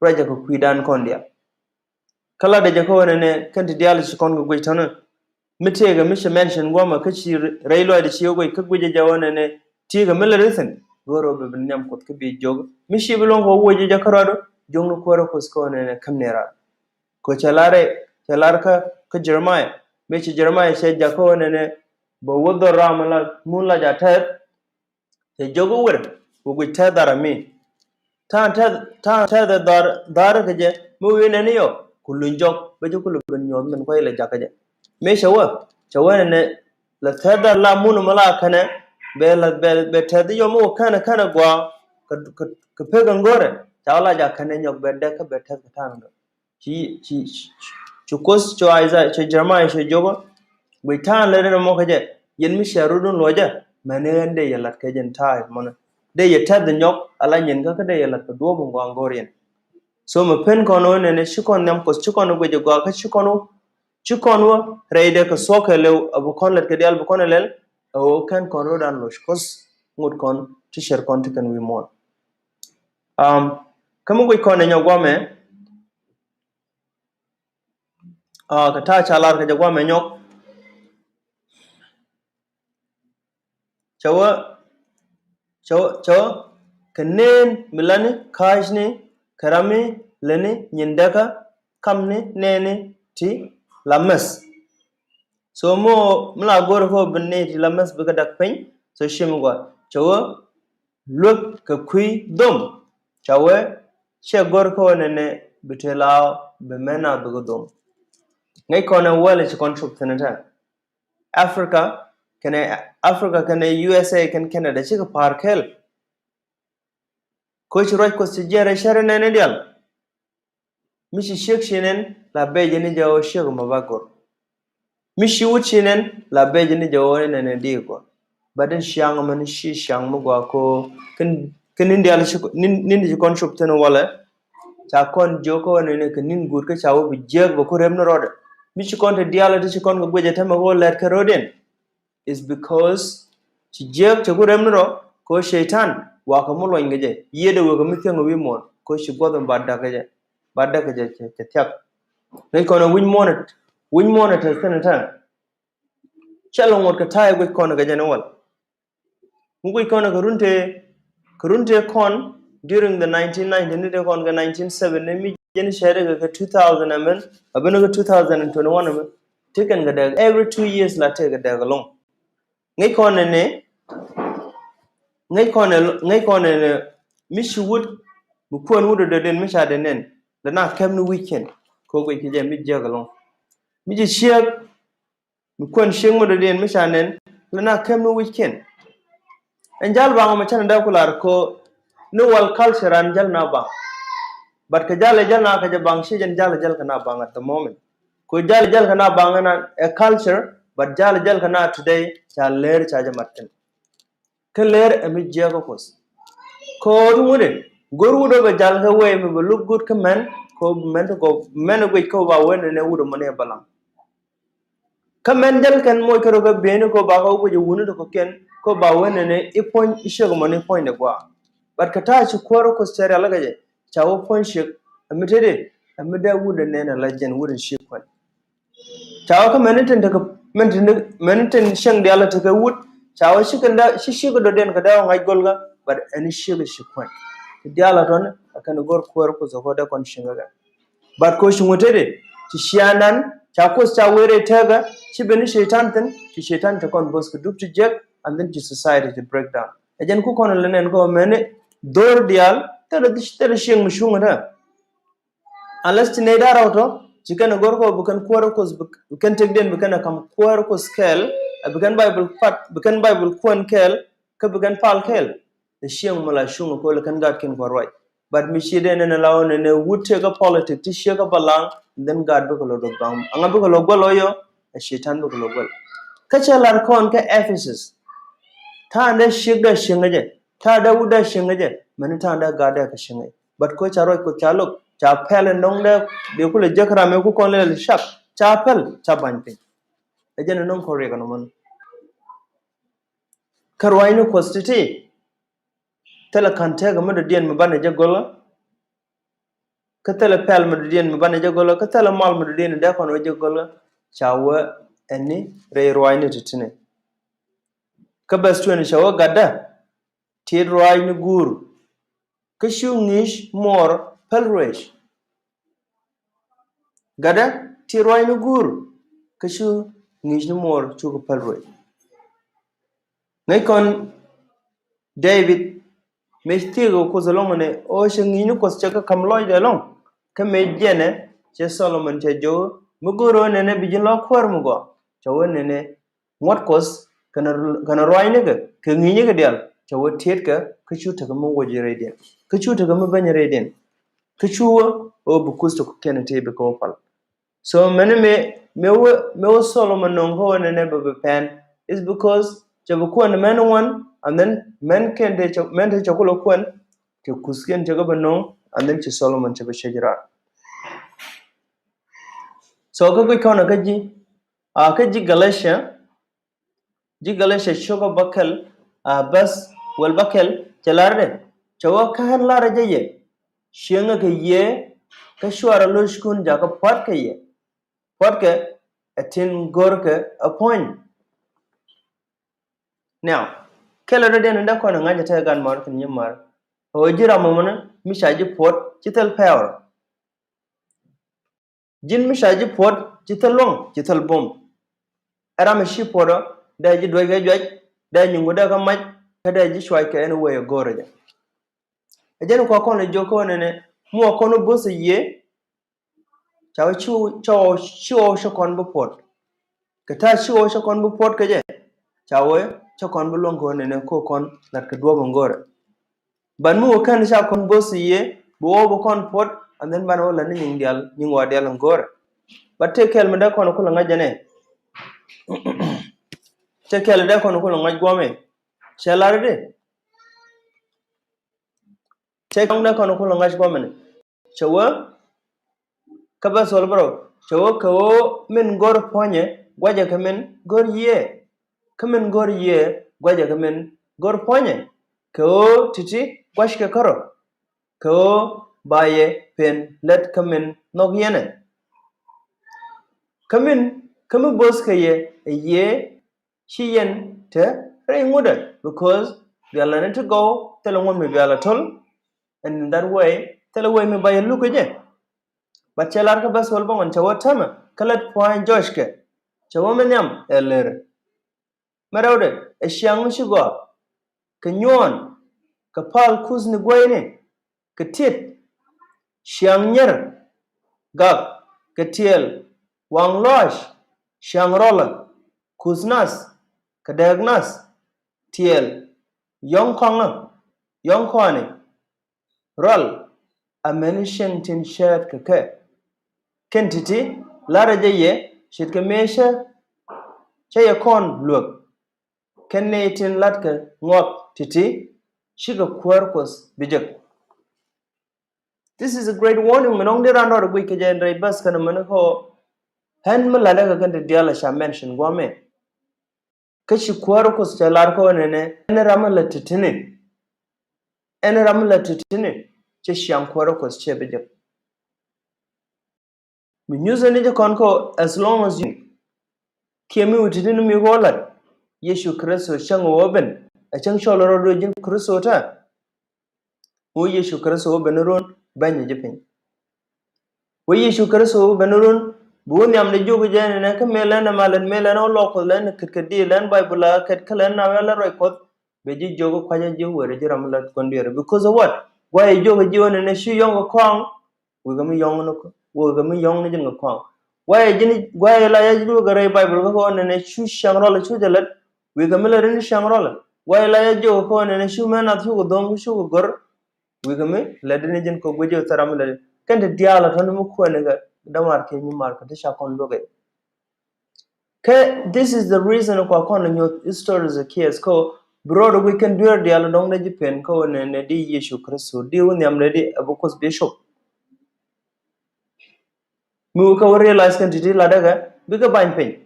Ruacɛ kɛ kui̱dan kɔn diaal. Kä latdɛ jɛ kä ɣöö nɛnɛ kɛn ti diaal ci kɔn kɛ guic tɔ̱nä. Mi tëëkɛ mi ci mention guɔmɛ kä ci rɛy lɔaacdɛ ci wä guic kä guic jɛ ɣöö nɛnɛ tëëkɛ mi lät thi̱n. Go̱o̱r ɣöö bi bi nhiam Kuoth kä bi jiök. Mi ci bi luɔ̱ŋ kɛ wä wec jɛ kä ruaadu, jiökni kuäärä Kuoth kä ɣöö nɛnɛ käm ni raar. Kɛ cɛ lar rɛy, cɛ lar kä, kä Jeremiah. Mëë ci Jeremiah cɛ jak kä ɣöö nɛnɛ bɛ wä dhɔr ram la mun la ja tɛth. Cɛ jiök i̱ wër, wä guic tɛth dhar ami. Ta̱a̱ tɛth, ta̱a̱ tɛth ɛ dhar, dhar kɛ jɛ mi wi̱i̱ nɛn i̱ yɔ ku luny jɔk bä ji̱ ku lɛ ben nyuɔ̱th min kuac ilɛ jakä jɛ. Mëë cɛ wä, cɛ wä nɛnɛ lɛ tɛth dhar la mun mɛ la kɛnɛ bɛ la bɛ, bɛ tɛth i̱ yɔ mi wä kɛnɛ kɛnɛ gua̱a̱ kɛ, kɛ, kɛ pek ɛn go̱rɛ. Ca wä la jakä nɛ nyɔk bɛ dɛk kä bɛ tɛth kɛ ta̱a̱n kɛ. Ci, ci, ci, ci Kuoth, ci Isaiah, ci Jeremiah, ci jiök ɣöö guic ta̱a̱n lät ɛn ɛmɔ kä jɛ, yɛn mi cia rɔ̱dun luɔcä, mɛni ɣän dee yɛ la̱t kɛ jɛn ta̱a̱ ɛmɔnɛ. Dee yɛ tɛth nyɔk ala nyin kä, kä dee yɛ la̱t kɛ duɔ̱ɔ̱p in gɔaa in go̱o̱r yɛn. So mi pen kɔn ɣöö nɛnɛ ci kɔn nhiam Kuoth, ci kɔn guic ɛ gɔaa kä ci kɔn wä, ci kɔn wä rɛydɛ kɛ thuɔ̱k kɛɛliw, a bi kɔn lät kɛ diaal bi kɔn ɛ lɛl, ɛ ɣöö kɛn kɔn rɔ̱dan loc Kuoth ŋot kɔn ti cär kɔn ti kɛn wi̱i̱ muɔ̱ɔ̱n. Um, kä mi guic kɔn ɛ nyɔk guamɛ, Ah, kɛ ta̱a̱ ca lar kɛ jɛ guamɛ nyɔk. Cɛ wä, cɛ wä, cɛ wä kɛ neen mi lätni ka̱a̱cni kɛ ram mi lätni nyin däkä kamni nɛɛni ti la mäth. So mi, mi la go̱r kɛ ɣöö bi nɛy ti la mäth bikɛ däk piny. So ci mi gɔaa cɛ wä luek kɛ kui̱ dhom. Ca wee Cɛ gör kä wä nɛnɛ bi te la bi mɛn a bi kɛ dhom. Ŋäc kɔn ɛ wäl ci kɔn cop thin tɛ. Africa kɛnɛ Africa kɛnɛ U S A kɛn Canada cikɛ pa̱a̱r kɛl. Kä ci ruac Kuɔth ci jiɛn rɛy cärä nɛnɛ dial. Mi ci ciek ci nɛn la bɛc ni jɛ wä ciek mɔ ba gor. Mi ci wut ci nɛn la bɛc ni jɛ wä nɛn ni di gor. Ba den ciaŋ mɛn ci ciaŋ mi gua ko kin kin ni dial ci ni ni ci kɔn cop thin walɛ. Ca kɔn jiök ko nɛn ni kin nin gut kä ca wä bi jiek ba ku rem ni rɔdɛ. Mi ci kɔn te dial ti ci kɔn kɛ guecɛ te mɛ ko lɛt kɛ rɔdɛn. Is because ci jiäk cɛ ku rɛm ni rɔ kɛ ɣöö cɛy-tan wakä mi luɔny kɛ jɛ yiëëdɛ wekɛ mi thiäŋ wi̱i̱ muɔ̱ɔ̱n kɛ ɣöö ci guɔth in ba da̱k kɛ jɛ ba da̱k kɛ jɛ cɛ thia̱k. Ŋäc kɔn ɛ wi̱c muɔ̱ɔ̱n wi̱c muɔ̱ɔ̱n ɛ te thi̱n ɛ ta̱a̱. Cɛ lɔ ŋot kɛ ta̱a̱ ɛ guic kɔn ɛ kɛ jɛ ni wal. Mi guic kɔn ɛ kɛ run tëë kɛ run tëë kɔn during the nineteen ninety ni tëë kɔn kɛ nineteen seventy mi jɛn cɛ ri kɛ kɛ two thousand ɛmɛn a ben kɛ two thousand and twenty-one ɛmɛn. Tekɛn kɛ dɛk every two years la tekɛ dɛk ɛlɔŋ. Ŋäc kɔn ɛnɛ ŋäc kɔn ɛnɛ ŋäc kɔn ɛnɛ mi ci wut mi kuɛn wut ɛ dɔ̱dɛn mi ca dee nɛn lɛ na kɛm ni wi̱c kɛn. Kɛ wä guic kɛ jɛ mi jiäk ɛlɔŋ mi ci ciek. Mi kuɛn cieŋ mi dɔ̱diɛn mi ca nɛn lɛ na kɛm ni wi̱c kiɛn. Ɛn jal baŋ mɛ canɛ dee ku lar ko ni wal culture an jal na baŋ. But kɛ jal ɛ jal na kɛ jɛ baŋ ci jɛn jal ɛ jal kɛ na baŋ at the moment. Ko jal ɛ jal kɛ na baŋ ɛn ɛ culture but jal ɛ jal kɛ na today ca lɛr ca jɛ mat kɛn. Kä lɛr ɛ mi jiɛk kä Kuɔth. Kɛ ɣöö ti ŋut ɛ go̱r wut ɛ bɛ jal kä wee mi bɛ look good kä mɛn kɛ ɣöö mɛn ti gɔw mɛn ɛ guic kä ɣöö ba wen ɛn ɛ wut ɛ mɔni ɛ balaŋ. Kä mɛn jäl kɛn moc kärɔ kä bieyni kɛ ba kä wä guic ɛ wuni ti kɔ̱kiɛn kɛ ba wen nɛnɛ i̱ puɔ̱ny i̱ ciek mɔni i̱ puɔ̱ny dɛ gua̱a̱. But kɛ ta̱a̱ ci kuäär wä Kuoth cɛ rial kä jɛ ca wä puɔ̱ny ciek. Ɛ mi tetdi ɛ mi dee wut ɛ nɛn ɛ la jɛn wut ɛ ciek kuɛn. Ca wä kä mɛn i̱ tin tekɛ mɛn tin mɛn i̱ tin cieŋ diaal ɛ tekɛ wut ca wä ci kɛn dee ci ciek dɔ̱diɛn kɛ dee wä ŋa̱c go̱lkä. But ɛn i̱ ciek ɛ ci kuɛn ti diaal ɛ tɔ̱ni ɛ kɛn go̱r kuäär wä Kuoth ɛ kɔ dee kɔn cieŋ kä kɛ. But ko ci ŋutädɛ ci cianan ca Kuoth ca weri tɛkä ci ben ni cɛy-tan thin ci cɛy-tan te kɔn both kɛ dup ti jiɛk and then ci society ti break down. Ɛ jɛn ku kɔn lɛ nɛn kɔ mɛni dhor diaal thilɛ thilɛ cieŋ mi cuŋ tä. Unless ci nɛy da̱r rɔw tɔ ci kɛn ɛ go̱r kɔ bi kɛn kuäär Kuoth bi kɛn tekdiɛn bi kɛn ɛ kam kuäär Kuoth kɛɛl ɛ bi kɛn Bible pat bi kɛn Bible kuɛn kɛɛl kä bi kɛn pal kɛɛl. Ɛ cieŋ mi la cuŋ ɛ ko̱l ɛ kɛn gat kɛn kɔ ruac. But mi ci dee nɛn ɛ la ɣöö nɛn ɛ wut tëë kä politic ti ciek kä balaŋ. Then gaat bikɛ lɔ dɔ̱k baŋ aŋa bikɛ lɔ guäl ɣöö yɔ ɛ cɛy-tan bikɛ lɔ guäl. Kä cɛ lar kɔn kä Ephesus. Ta̱a̱n dee ciek dee cieŋ ɛ jɛ ta̱a̱ dee wut dee cieŋ ɛ jɛ mɛni ta̱a̱n dee gaat dee kɛ cieŋ ɛ jɛ. But ko ca ruac Kuoth ca lo̱k ca pɛl ɛ nɔŋ dee dee kulɛ jek ram ɛ ku kɔn lɛl cak ca pɛl ca ba̱ny piny. Ɛ jɛn ɛ nɔŋ kɔn riɛk ɛ nɔmɔni. Kä ruaacni Kuɔth ti̱ti̱ thilɛ ka̱n tëkä mi dɔ̱diɛn mi banɛ jɛ go̱lä. Kä thilɛ pɛl mi dɔ̱diɛn mi banɛ jɛ go̱lä kä thilɛ mal mi dɔ̱diɛn dee kɔn wä jɛ go̱lä. Ca wä ɛni rɛy ruaacni ti̱ti̱ni. Kä bɛth tueni ca wä gatdä tiet ruaacni guur. Kä cu ŋi̱i̱c muɔɔr päl ruëëc. Gatdä ti ruac ni guur kä cu ŋi̱i̱c ni muɔɔr cukɛ päl ruëëc. Ŋäc kɔn David mëë thiek ɛ Kuoth ɛlɔ̱ŋ ni ɣöö cɛ ŋi̱i̱c ni Kuoth cɛ kɛ ka̱m lɔcdɛ ɛlɔ̱ŋ. Kä mëë jiɛnɛ cɛ Solomon cɛ jɔw mi go̱o̱r ɣöö nɛnɛ bi ji̱n lɔ kuäär mi gɔaa cɛ wee nɛnɛ ŋuɔ̱t Kuɔth kɛnɛ ruaacnikɛ kɛ ŋi̱i̱cnikɛ diaal cɛ wee tietkɛ kä cu tekɛ mi wuɔc rɛydiɛn kä cu tekɛ mi beny rɛydiɛn. Kä cu wä ɣöö bi Kuoth tɔ̱ kɛn tëë bi kɛ wä pal. So mɛni mëë mëë wä mëë wä Solomon nɔŋ kä wä nɛnɛ bɛ bi pɛn is because cɛ bi kuɛn mɛn ŋuan and then mɛn kɛn tëë cɛ mɛn tëë cɛ kulɛ kuɛn. Cɛ Kuoth kɛn cɛ kɛ bɛ nɔŋ and then cɛ Solomon cɛ bɛ cɛ ji̱ raar. So kä guic kɔn kä ji̱ a kä ji̱ Galatia. Ji̱ Galatia cio̱kä bäkɛl a bäth wäl bäkɛl cɛ lar dɛ cɛ wä kä ɣän lar jɛ yɛ cieŋä kɛ yɛ kä cuarɛ lo̱ckun jakä pua̱tkɛ yɛ pua̱tkɛ ɛ tin go̱rkɛ ɛ puɔ̱ny. Now kɛlɛ rɔ diɛn in dee kɔn ɛ ŋa̱c ɛ tɛk gan mɔr kɛn nyi mɔr ɛ wä ji̱ ram mɔmɔnä mi ca ji̱ puɔ̱t ci thil pɛɛwrä. Ji̱n mi ca ji̱ puɔ̱t ci thil luɔ̱ŋ ci thil buɔ̱m. Ɛ ram mi ci puɔ̱t ɔ dee ji̱ duäc kɛ juac dee nyuŋ kɛ dee kä mac kä dee ji̱ cuac kɛ ɛn wee ɛ go̱o̱rä jɛ. Ɛ jɛn kua kɔn lɛ jiök kä wä nɛnɛ Mi wä kɔn wä bo̱th ɛ yiëë, ca wee ci wä, ca wee ci wä cä kɔn bi puɔt. Kɛ ta̱a̱ ci wä cä kɔn bi puɔt kɛ jɛ, ca wee cä kɔn bi luäŋ kɛ wä nɛnɛ ko kɔn lat kɛ duɔ̱ɔ̱p in go̱o̱rɛ. But mi wä kɛn ca kɔn bo̱th i̱ yiëë, bi wä bi kɔn puɔt, and then banɛ wä lat ni nyiŋ diaal, nyiŋ wä diaal in go̱o̱rɛ. But tëë kɛl mi dee kɔn kulɛ ŋa̱c jɛ nɛ. Tëë kɛl dee kɔn kulɛ ŋa̱c guɔ̱mɛ. Cɛ lar i̱di. Cɛ kɔŋ dee kɔn kulɛ ŋa̱c guɔ̱mɛ ni. Cɛ wee, kä bɛ thol bärɔw, cɛ wee kɛ ɣöö min go̱r puɔ̱nyɛ guacɛ kɛ min go̱r yiëë. Kä min go̱r yiëë guacɛ kɛ min go̱r puɔ̱nyɛ. Kɛ ɣöö ti̱ti̱ gua̱ckɛ kärɔ̱. Kɛ ɣöö ba yɛ pen lät kä min nhɔk yɛnɛ. Kä min, kä mi bo̱th kɛ yɛ ɛ yiëë, ci yɛn te rɛy ŋutdɛ, because bialɛ ni ti gɔw thilɛ ŋuɔ̱t mi bialɛ to̱l, and in that way thilɛ way mi ba yɛ luk kɛ jɛ. But cɛ lar kä bäth wäl bäŋuan, cɛ wä täämɛ kä lät pua̱a̱ny jɔckɛ, cɛ wä mi nhiam ɛ lër. Mi rɛwdɛ ɛ ciaŋ ci gɔaa, kɛ nyuɔɔn, kɛ pal kuthni guäyni, kɛ tiet, ciaŋ nyier, gak, kɛ tiɛɛl, waŋ lɔaac, ciaŋ rɔlä, kuth nath, kɛ dääk nath, tiɛɛl, yɔ̱ŋ kɔaŋä, yɔ̱ŋ kɔaani, rɔl, amäni cieŋ tin cääth kɛ kɛ. Kɛn ti̱ti̱ la̱rä jɛ yɛ ce̱tkɛ mëë cä, cä yɛ kɔn luäk. Kɛn nɛy tin la̱tkɛ ŋɔak ti̱ti̱, cikɛ kuäär Kuɔth bi jek. This is a great warning. Mi nɔŋ di ran rɔɔdɛ guic kɛ jɛ in rɛy bäth kɛn amäni kɔ, ɣän mi la̱tdä kɛ kɛn ti diaal a ca mention guɔ̱mɛ. Kä ci kuäär Kuɔth cɛ lar kɔ nɛnɛ, ɛn ram mi lät ti̱ti̱ni. Ɛn ram mi lät ti̱ti̱ni, cɛ ciaŋ kuäär Kuɔth cɛ bi jek. Mi nyuthɛ ni jɛ kɔn kɔ, as long as you, kiɛ mi wi̱i̱ ti̱ti̱ni mi kɔ lat, Yecu Kritho cäŋ wä ben, a cäŋ cɔl rɔ do̱ ji̱n Kritho tɛ. Wä Yecu Kritho wä ben run, bɛny ji̱ piny. Wä Yecu Kritho wä ben run, bi wä nhiam ni jiök jɛ nɛnɛ kä mëë lɛn ɛ malɛn, mëë lɛn ɛ wä lɔk Kuɔth lɛn ɛ kɛt kɛ di lɛn Baibul a kɛt kä lɛn na wä lɛ ruac Kuɔth, bɛ ji̱ jiök kä kua̱cä ji̱ wä wër ji̱ ram mi lät kuɔn dueeri. Because of what? Guayɛ jiök ji̱ wä nɛnɛ cu yɔ̱ŋ kɛ kɔaŋ, wekɛ mi yɔ̱ŋ ni, wekɛ mi yɔ̱ŋ ni ji̱n kɛ kɔaŋ. Guayɛ ji̱n, guayɛ la ya ji̱ wekɛ rɛy Baibul kä kɔn nɛnɛ cu ciaŋ rɔl cu jɛ lät, wekɛ mi lät ni ciaŋ rɔl. Guayɛ la ya jiök kɔn nɛnɛ cu mɛ nath cu kɛ dho̱ŋ cu kɛ gör, wekɛ mi lät ni ji̱n kɛ guic jɛ thɛr ram mi lät. Kɛn ti diaal a tɔ̱ni mi kuɛn kɛ dämar kɛ nyi mar kɛ ti ca kɔn luäk ɛ. Kɛ, this is the reason kua kɔn la nyuɔth stories kiɛth kä bi rɔɔdɛ guic kɛn dueer diaal dɔ̱ŋ dee ji̱ pen kä wä nɛ, nɛ di Yecu Kritho di wä nhiam nɛ di ɛ bi Kuoth bi cop. Mi wä kä wä realize kɛn ti̱ti̱ latdä kɛ bikɛ bany piny.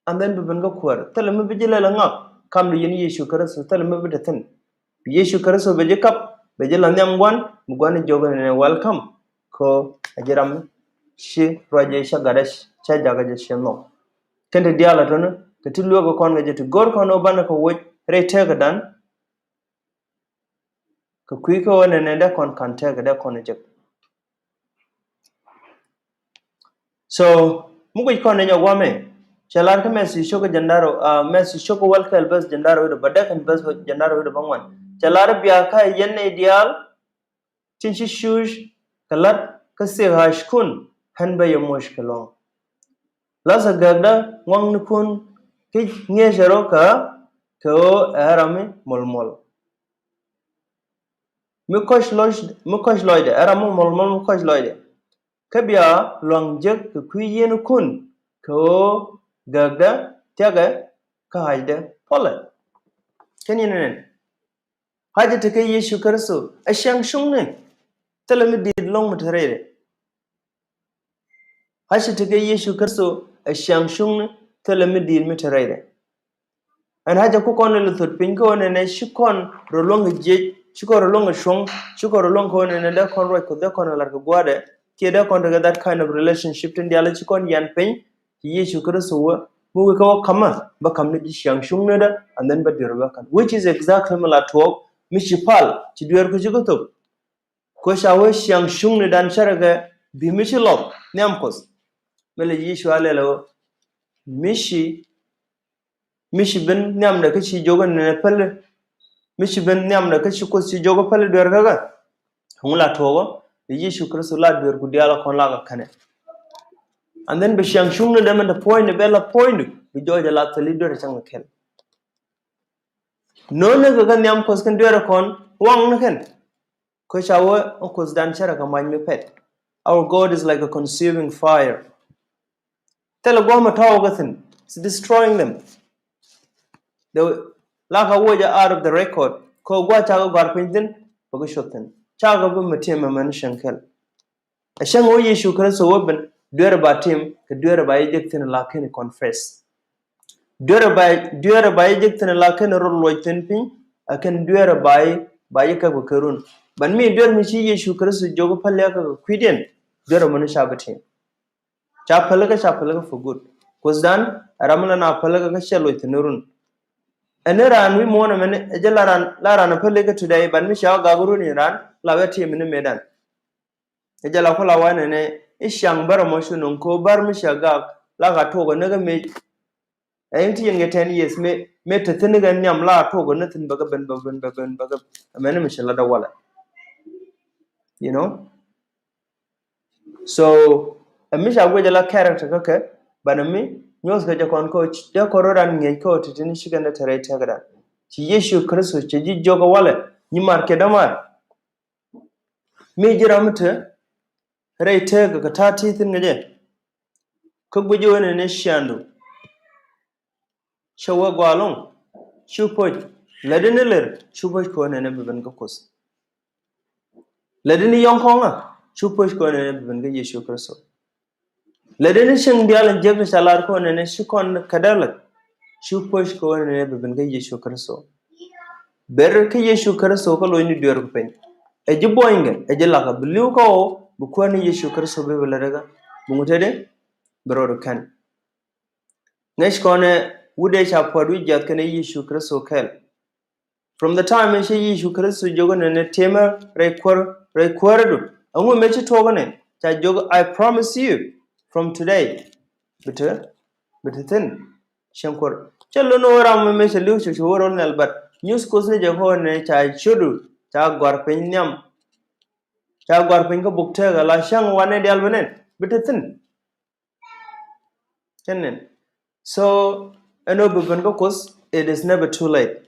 And then bi ben kä kuäär. Thilɛ mi bi ji̱ lɛl ɛ ŋak kam di yɛn Yecu Kritho, thilɛ mi bi te thi̱n. Yecu Kritho bɛ ji̱ kap, bɛ ji̱ la nhiam gua̱n, mi gua̱n jiök ni nɛ welcome. Kɛ ɣöö a ji̱ ram ci ruac jɛ cä gatdä cä jakä jɛ ci nhɔk. Kɛn ti diaal a tɔ̱ni kɛ ti lueek kɛ kɔn kɛ jɛ ti go̱r kɔn ɣöö banɛ kɛ woc rɛy tëkädan. Kɛ kui̱ kä ɣöö nɛnɛ dee kɔn ka̱n tëkä dee kɔn jek. So mi guic kɔn ni nyɔk wamɛ, cɛ lar kä Mɛthiw cio̱kä jiɛn da̱ŋ rɛw, ah, Mɛthiw cio̱kä wäl kɛl bäth jiɛn da̱ŋ rɛw wi̱cdɛ bä, dee kɛn bäth jiɛn da̱ŋ rɛw wi̱cdɛ bä ŋuan. Cɛ lar bia kä yɛn nɛy diaal tin ci cuuc kɛ la̱t kä thiek ɣaackun, ɣän bä yɛ moc kɛ lua̱ŋ. La̱thɛ gäkdä ŋua̱ŋnikun kä ŋi̱eecɛ rɔ kä, kɛ ɣöö ɛ ram mi muɔlmuɔl. Mi kɔc lɔc, mi kɔc lɔcdɛ, ɛ ram mi muɔlmuɔl mi kɔc lɔcdɛ. Kä bia lua̱ŋ jek kɛ kui̱ yieenikun, kɛ ɣöö gäkdä thia̱kɛ kä ɣacdɛ puɔlɛ. Kɛn yɛn nɛn. Ɣacɛ tekɛ Yecu Kritho ɛ ciaŋ cuŋni, thilɛ mi di̱i̱t ɛlɔ̱ŋ mi te rɛydɛ. Ɣacɛ tekɛ Yecu Kritho ɛ ciaŋ cuŋni, thilɛ mi di̱i̱t mi te rɛydɛ. Ɛn ɣacɛ ku kɔn lɛ thot piny kä ɣöö nɛnɛ ci kɔn rɔ luäŋ kɛ jiɛc, ci kɔn rɔ luäŋ kɛ cuɔ̱ŋ, ci kɔn rɔ luäŋ kä ɣöö nɛnɛ dee kɔn ruac Kuɔth, dee kɔn lat kɛ gua̱a̱thdɛ, kiɛ dee kɔn tekɛ that kind of relationship tin diaal ci kɔn yian piny. Ci Yecu Kritho wee mi wee kä wä ka̱mä, bä ka̱m ni ji̱ ciaŋ cuŋnidä, and then bä dier bä ka̱n, which is exactly mi la tuɔɔk mi ci pal, ci dueerku ci kä thop. Kɛ ca wee ciaŋ cuŋnidan cärɛ kɛ bi mi ci lɔp nhiam Kuɔth. Mi lɛ Yecu a lɛl ɛ ɣöö mi ci, mi ci ben nhiamdɛ kä ci jiök ni nɛ päli, mi ci ben nhiamdɛ kä ci Kuoth ci jiök päli dueerkä kɛ. Ŋu la tuɔɔk ɔ? Bi Yecu Kritho la dueerku diaal kɔn la kɛ kɛnɛ. And then bi ciaŋ cuŋni dee min te puɔ̱nyni bɛ la puɔ̱nydu, bi jɔɔc ɛ la thil i̱ dueer cäŋ kɛ kɛl. No̱o̱ŋ ni kɛ kɛ nhiam Kuɔth kɛn dueerɛ kɔn waŋni kɛn. Kä ca wee in Kuothdan cärɛ kɛ mac mi pɛt. Our God is like a consuming fire. Thilɛ gua̱a̱th mi tɔ̱w kɛ thi̱n. It's destroying them. The, la kɛ wee jɛ out of the record. Kä gua̱a̱th ca kɛ gɔ̱a̱r piny thi̱n, bɛ kɛ cuɔth thi̱n. Ca kɛ bi mi tiɛm ɛmɛn cieŋ kɛl. Ɛ cäŋ ɣöö Yecu Kritho wä ben, dueerɛ ba tim, kɛ dueerɛ ba jɛ jek thi̱n la kɛn confess. Dueerɛ ba, dueerɛ ba jɛ jek thi̱n la kɛn rɔ luɔc thi̱n piny, ɛ kɛn dueerɛ ba, ba jɛ käp kɛ kɛ run. But mi dueer mi ci Yecu Kritho jiök päl kɛ kɛ kui̱diɛn, dueerɛ muni ca bi tim. Ca päl kɛ, ca päl kɛ for good. Kuothdan, ɛ ram mi la na päl kɛ kɛ cɛ luɔc thi̱n run. Ɛn ni raan wi̱i̱ muɔ̱ɔ̱n ɛmɛn, ɛ jɛ la raan, la raan päl kɛ today, but mi ca gak run in raan, la wee tim ni mëëdan. Ɛ jɛ la ku la wä nɛnɛ i̱ ciaŋ bärɛ mɔ cu nöŋ ko̱ bär mi cia gak la ka tuɔk ɛ ni kä mëë. Ɛ in ti yɛn kɛ ten years mëë, mëë te thi̱n kɛ nhiam la tuɔk ɛ ni thi̱n bäkɛ ben, bäkɛ ben, bäkɛ ben, bäkɛ ben. Ɛmɛn mi ci la dee walɛ. You know? So, ɛ mi ca guic ɛ la character kä kɛ, banɛ mi nyuɔth kɛ jɛ kɔn kä, dee kɔn rɔ ran ŋi̱eec kä ti ti ni ci kɛn dee te rɛy tɛkdan. Ci Yecu Kritho, ci ji̱ jiök ɛ walɛ, nyi mar kiɛ dämaar. Mi ji̱ ram mi te rɛy tëëk kɛ ta̱a̱ ti thi̱n kɛ jɛ. Kä guic wee nɛnɛ ciaaŋdu. Cɛ wee gɔaa ɛlɔ̱ŋ. Cu puɔ̱c. Lätdi ni lɛr, cu puɔ̱c kɛ wee nɛnɛ bi ben kä Kuoth. Lätdi ni yɔ̱ŋ kɔŋä, cu puɔ̱c kɛ wee nɛnɛ bi ben kä Yecu Kritho. Lätdi ni cieŋ diaal in jiäk ti ca lar kɛ wee nɛnɛ ci kɔn kɛ dee lät. Cu puɔ̱c kɛ wee nɛnɛ bi ben kä Yecu Kritho. Ber kä Yecu Kritho kä lo̱cni dueerku piny. Ɛ ji̱ buɔ̱nykɛ, ɛ ji̱ lakä, bi li̱w kä ɣɔw, bi Kuäär ni Yecu Kritho bi bi lätdɛ kä. Bi ŋut tetdɛ, bi rɔɔdu kɛn. Ŋäc kɔnɛ wut ëë ca puɔ̱t wi̱c jiath kɛnɛ Yecu Kritho kɛl. From the time mëë ci Yecu Kritho jiök nɛnɛ tëmɛ rɛy kuäär, rɛy kuäärädu. Ɛŋu mëë ci tuɔɔk nɛ? Ca jiök, I promise you from today. Bi te, bi te thi̱n. Cieŋ kuäär. Cɛ lon wä ram mëë cɛ li̱w cɛ cu wä rol nhial, but nyuth Kuoth ni jɛ kɔn nɛ ca ciötdu, ca gɔ̱a̱r piny nhiam. Ca gɔ̱a̱r piny kä buk tëëk ala cäŋ wanɛ diaal bi nɛn. Bi te thi̱n. Cɛ nɛn. So, ɛn ɣöö bi ben kä Kuoth, it is never too late.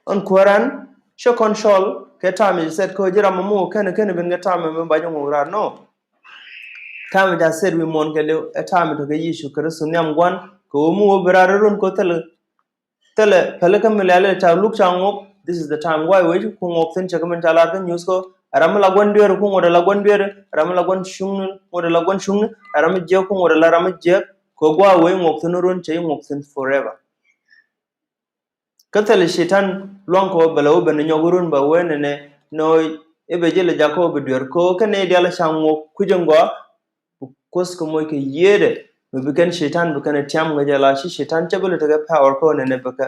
Ɣän kuääran, cä kɔn cɔl kɛ ta̱a̱ mi cɛ set kä ji̱ ram mi muk kɛn kɛn ben kɛ ta̱a̱ mi ba jɛ ŋuɔk raar, no. Ta̱a̱ mi ca set wi̱i̱ muɔ̱ɔ̱n kɛ liw, ɛ ta̱a̱ mi tekɛ Yecu Kritho nhiam gua̱n, kɛ ɣöö mi wä bi raar run kɛ thilɛ. Thilɛ, pälikä mi lɛl ca luk ca ŋuɔk, this is the time. Guay wec ku ŋuɔk thi̱n cɛ kɛ min ca lar kä nyuth kɔ. Ɛ ram mi la gua̱n dueer ku ŋuɔt ɛ la gua̱n dueer, ɛ ram mi la gua̱n cuŋni, ŋuɔt ɛ la gua̱n cuŋni, ɛ ram mi jiɛk ku ŋuɔt ɛ la ram mi jiɛk. Kɛ guay wec ŋuɔk thi̱n run cɛ i̱ ŋuɔk thi̱n forever. Kä thilɛ Cɛytan luaŋ kɔ bɛ lɛ wä ben nyɔk run bɛ wee nɛnɛ nɔ i̱ bɛ ji̱ lɛ jak kɔ bɛ dueer kɔ kɛn i̱ diaal ca ŋuɔk kui̱c in gɔaa. Bi Kuoth kɛ moc kɛ yiëëdɛ mi bi kɛn Cɛytan bi kɛn tiam kɛ jɛ la ci Cɛytan cɛ bi lɛ tekɛ power kɛ nɛnɛ bikɛ,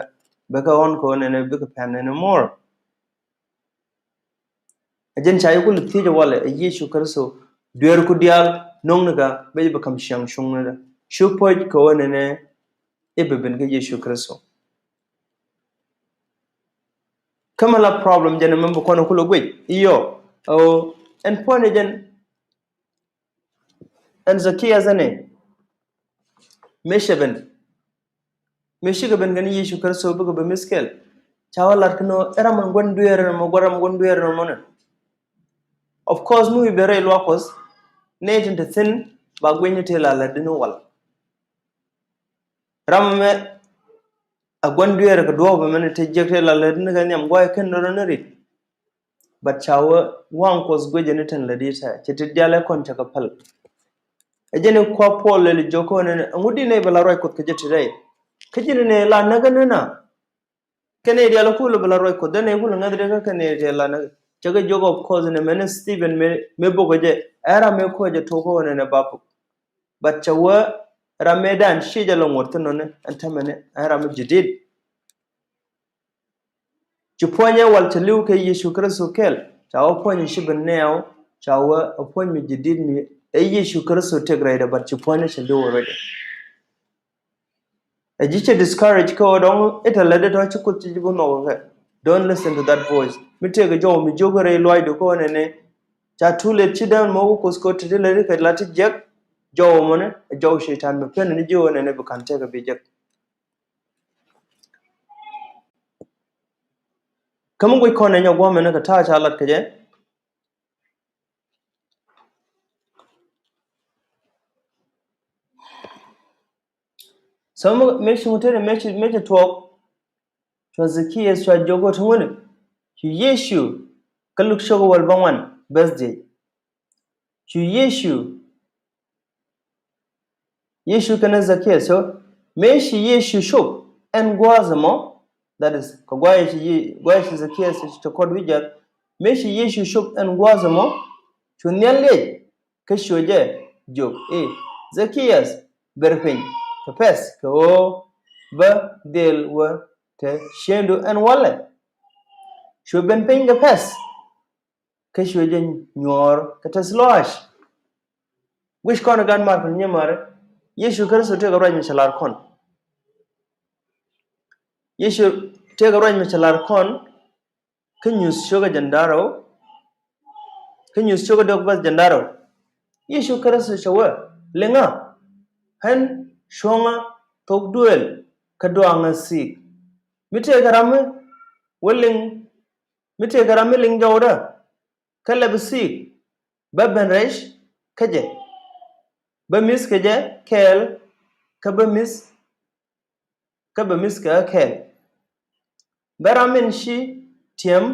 bikɛ ɣɔn kɛ nɛnɛ bikɛ pɛn nɛnɛ more. A jɛn ca yi kulɛ thiec walɛ ɛ Yecu Kritho dueerku diaal no̱ŋni ka bɛ jɛ bi kam ciaŋ cuŋni dɛ. Cu puɔ̱c kɛ nɛnɛ i̱ bi ben kä Yecu Kritho. Kä mi la problem jɛn mɛ bi kɔn kulɛ guic i̱ yɔ, ɛn puɔ̱ni jɛn ɛn Zakias ɛnɛ mëë cɛ ben, mëë cikɛ ben kɛn Yecu Kritho bikɛ bi mithkɛl. Ca wä lat kɛ nɔ ɛ ram ɛn gua̱n dueer ɛn mɔ, gua̱n ram gua̱n dueer ɛn mɔ nɛ. Of course mi wi̱i̱ ben rɛy luaak Kuɔth nɛ tin te thi̱n ba gui̱ny ni tëë la lat di ni wal. Ram mɛ a gua̱n dueer kɛ duɔ̱ɔ̱p mɛn te jiäk te la lät ni kɛ nhiam guay kɛn rɔ ni rit. But ca wä waŋ Kuɔth guecä ni tɛn lät i̱ tɛ ci ti dial ɛ kɔn cɛ kɛ päl. Ɛ jɛn i̱ kua Puɔl lɛl i̱ jiök kɔn ɛn ɛŋu di nɛy bɛ la ruac Kuɔth kɛ jɛ ti rɛy. Kä ji̱n nɛy la näk ɛn ɛn a kɛn nɛy dial ɛ kulɛ bɛ la ruac Kuɔth dee nɛy kulɛ ŋäth dee kä kɛn nɛy dial la näk. Cɛ kɛ jiök of course ɛn ɛmɛn Stephen mëë bok ɛ jɛ ɛ ram mëë kuɔ jɛ tok kɔn ɛn ɛ bapok. But cɛ wee ram mëë dan ci jɛ lɔ ŋuɔ̱t thi̱n nɔni ɛn täämɛ ni ɛn ram mi jadid. Ci puɔ̱ny ɛ wal cɛ li̱w kɛ Yecu Kritho kɛl ca wee puɔ̱ny ci bi nɛɛw ca wee ɛ puɔ̱ny mi jadid mi ɛ Yecu Kritho tëk rɛydɛ, but ci puɔ̱ny ɛ cɛ li̱w already. Ɛ ji̱ cɛ discourage kɛ ɣöö dɔ̱ŋ i̱ tɛ lät i̱ tɔ̱ ci Kuoth ci ji̱ bi nhɔk kɛ. Don't listen to that voice. Mi tëëkɛ jɔw mi jiök rɛy luaacdu kɛ ɣöö nɛnɛ ca too late, ci dämɛ mɔ wä Kuoth kɛ ɣöö te ti lät kɛ la ti jiäk. Jɔw mɔnɛ ɛ jɔw cɛytan mi pen ni ji̱ ɣöö nɛnɛ bi ka̱n tëëkɛ bi jiäk. Kä mi guic kɔn ɛ nyɔk guɔ̱mɛ ni kɛ ta̱a̱ ca lat kɛ jɛ. So mi, mi cuŋ tëë mi ci, mi ci tuɔɔk. Cua Zacchaeus cua jiök ɣöö ti ŋuni? Cu Yecu, kä Luk cio̱k wäl bäŋuan, verse diɛc. Cu Yecu, Yecu kɛnɛ Zacchaeus, so mëë ci Yecu cop ɛn gua̱a̱th ɛmɔ, that is, kɛ gua̱a̱th ci Ye-, gua̱a̱th ci Zacchaeus ci kɔt wi̱c jɛ, mëë ci Yecu cop ɛn gua̱a̱th ɛmɔ, cu nhial liɛc, kä cuɛ jɛ jiök i̱, Zacchaeus, ber piny kɛ pɛ̈th kɛ ɣöö bä dhil wä te ciëŋdu ɛn walɛ. Cuɛ ben piny kɛ pɛ̈th, kä cuɛ jɛ nyuɔ̱ɔ̱r kɛ tɛ̈th lɔaac. Guic kɔn ɛ gan mar kɛ nyimaar, Yecu Kritho tëëkɛ ruac mi cɛ lar kɔn. Yecu tëëkɛ ruac mi cɛ lar kɔn. Kä Nyuuth cio̱kä jiɛn da̱ŋ rɛw, kä Nyuuth cio̱kä diɔ̱k verse jiɛn da̱ŋ rɛw. Yecu Kritho cɛ wee, liŋä, ɣän cuɔ̱ŋä thok duëël kä duaŋä thi̱i̱k. Mi tëëkɛ ram mi wä liŋ, mi tëëkɛ ram mi liŋ jɔwdä kä lɛp thi̱i̱k, bä ben rɛc kä jɛ, bä mi̱th kɛ jɛ kɛɛl, kä bä mi̱th kä bɛ mi̱th kɛ ɣä kɛɛl. Bɛ ram min ci tiɛm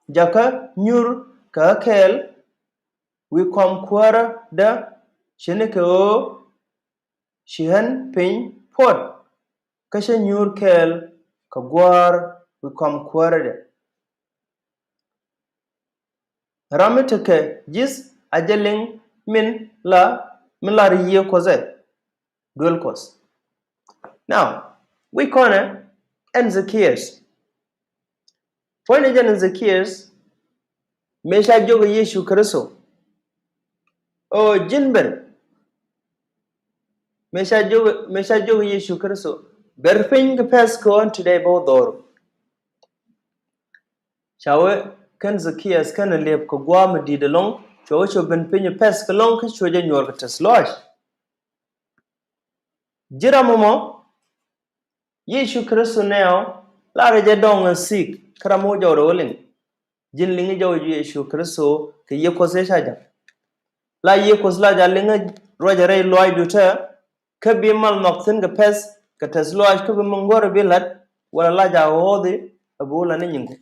jakä nyuur kɛ ɣä kɛɛl wi̱i̱ kɔam kuäärädä, ce̱tnikɛ ɣöö ci ɣän piny puɔ̱t, kä cä nyuur kɛɛl kɛ Gua̱a̱r wi̱i̱ kɔam kuäärädɛ. Ram mi tekɛ ji̱th a jɛ liŋ min la, min lar Yiëë Kuɔth ɛ duel Kuɔth. Now, wi̱c kɔnɛ ɛn Zacchaeus. Puɔ̱nydɛ jɛn ɛn Zacchaeus, mëë ca jiök ɛ Yecu Kritho, o ji̱n ber. Mëë ca jiök, mëë ca jiök ɛ Yecu Kritho, ber piny kɛ pɛ̈th kɛ ɣöö ɛn ti dee bä wä dhɔru. Ca wee kɛn Zacchaeus kɛn ɛ liep kɛ gua̱a̱th mi di̱i̱t ɛlɔ̱ŋ, cua wee cua ben piny ɛ pɛ̈th kɛ lɔ̱ŋ kä cua jɛ nyuɔr kɛ tɛ̈th lɔaac. Ji̱ ram ɛmɔ, Yecu Kritho nɛɛw, larɛ jɛ dɔŋ ɛ thi̱i̱k, kä ram mi wä jɔwdɛ wä liŋ. Ji̱n liŋ jɔw Yecu Kritho kɛ Yiëë Kuɔth ëë ca ja̱ŋ. La Yiëë Kuɔth la ja̱ liŋ ruacɛ rɛy lɔaacdu tɛ, kä bi mal nhɔk thi̱n kɛ pɛ̈th, kɛ tɛ̈th lɔaac kä bi mi ŋuɔ̱r bi la̱t, wala la ja̱ ɣɔ̱ɔ̱thi, ɛ bi wä la̱t ni nyiŋku.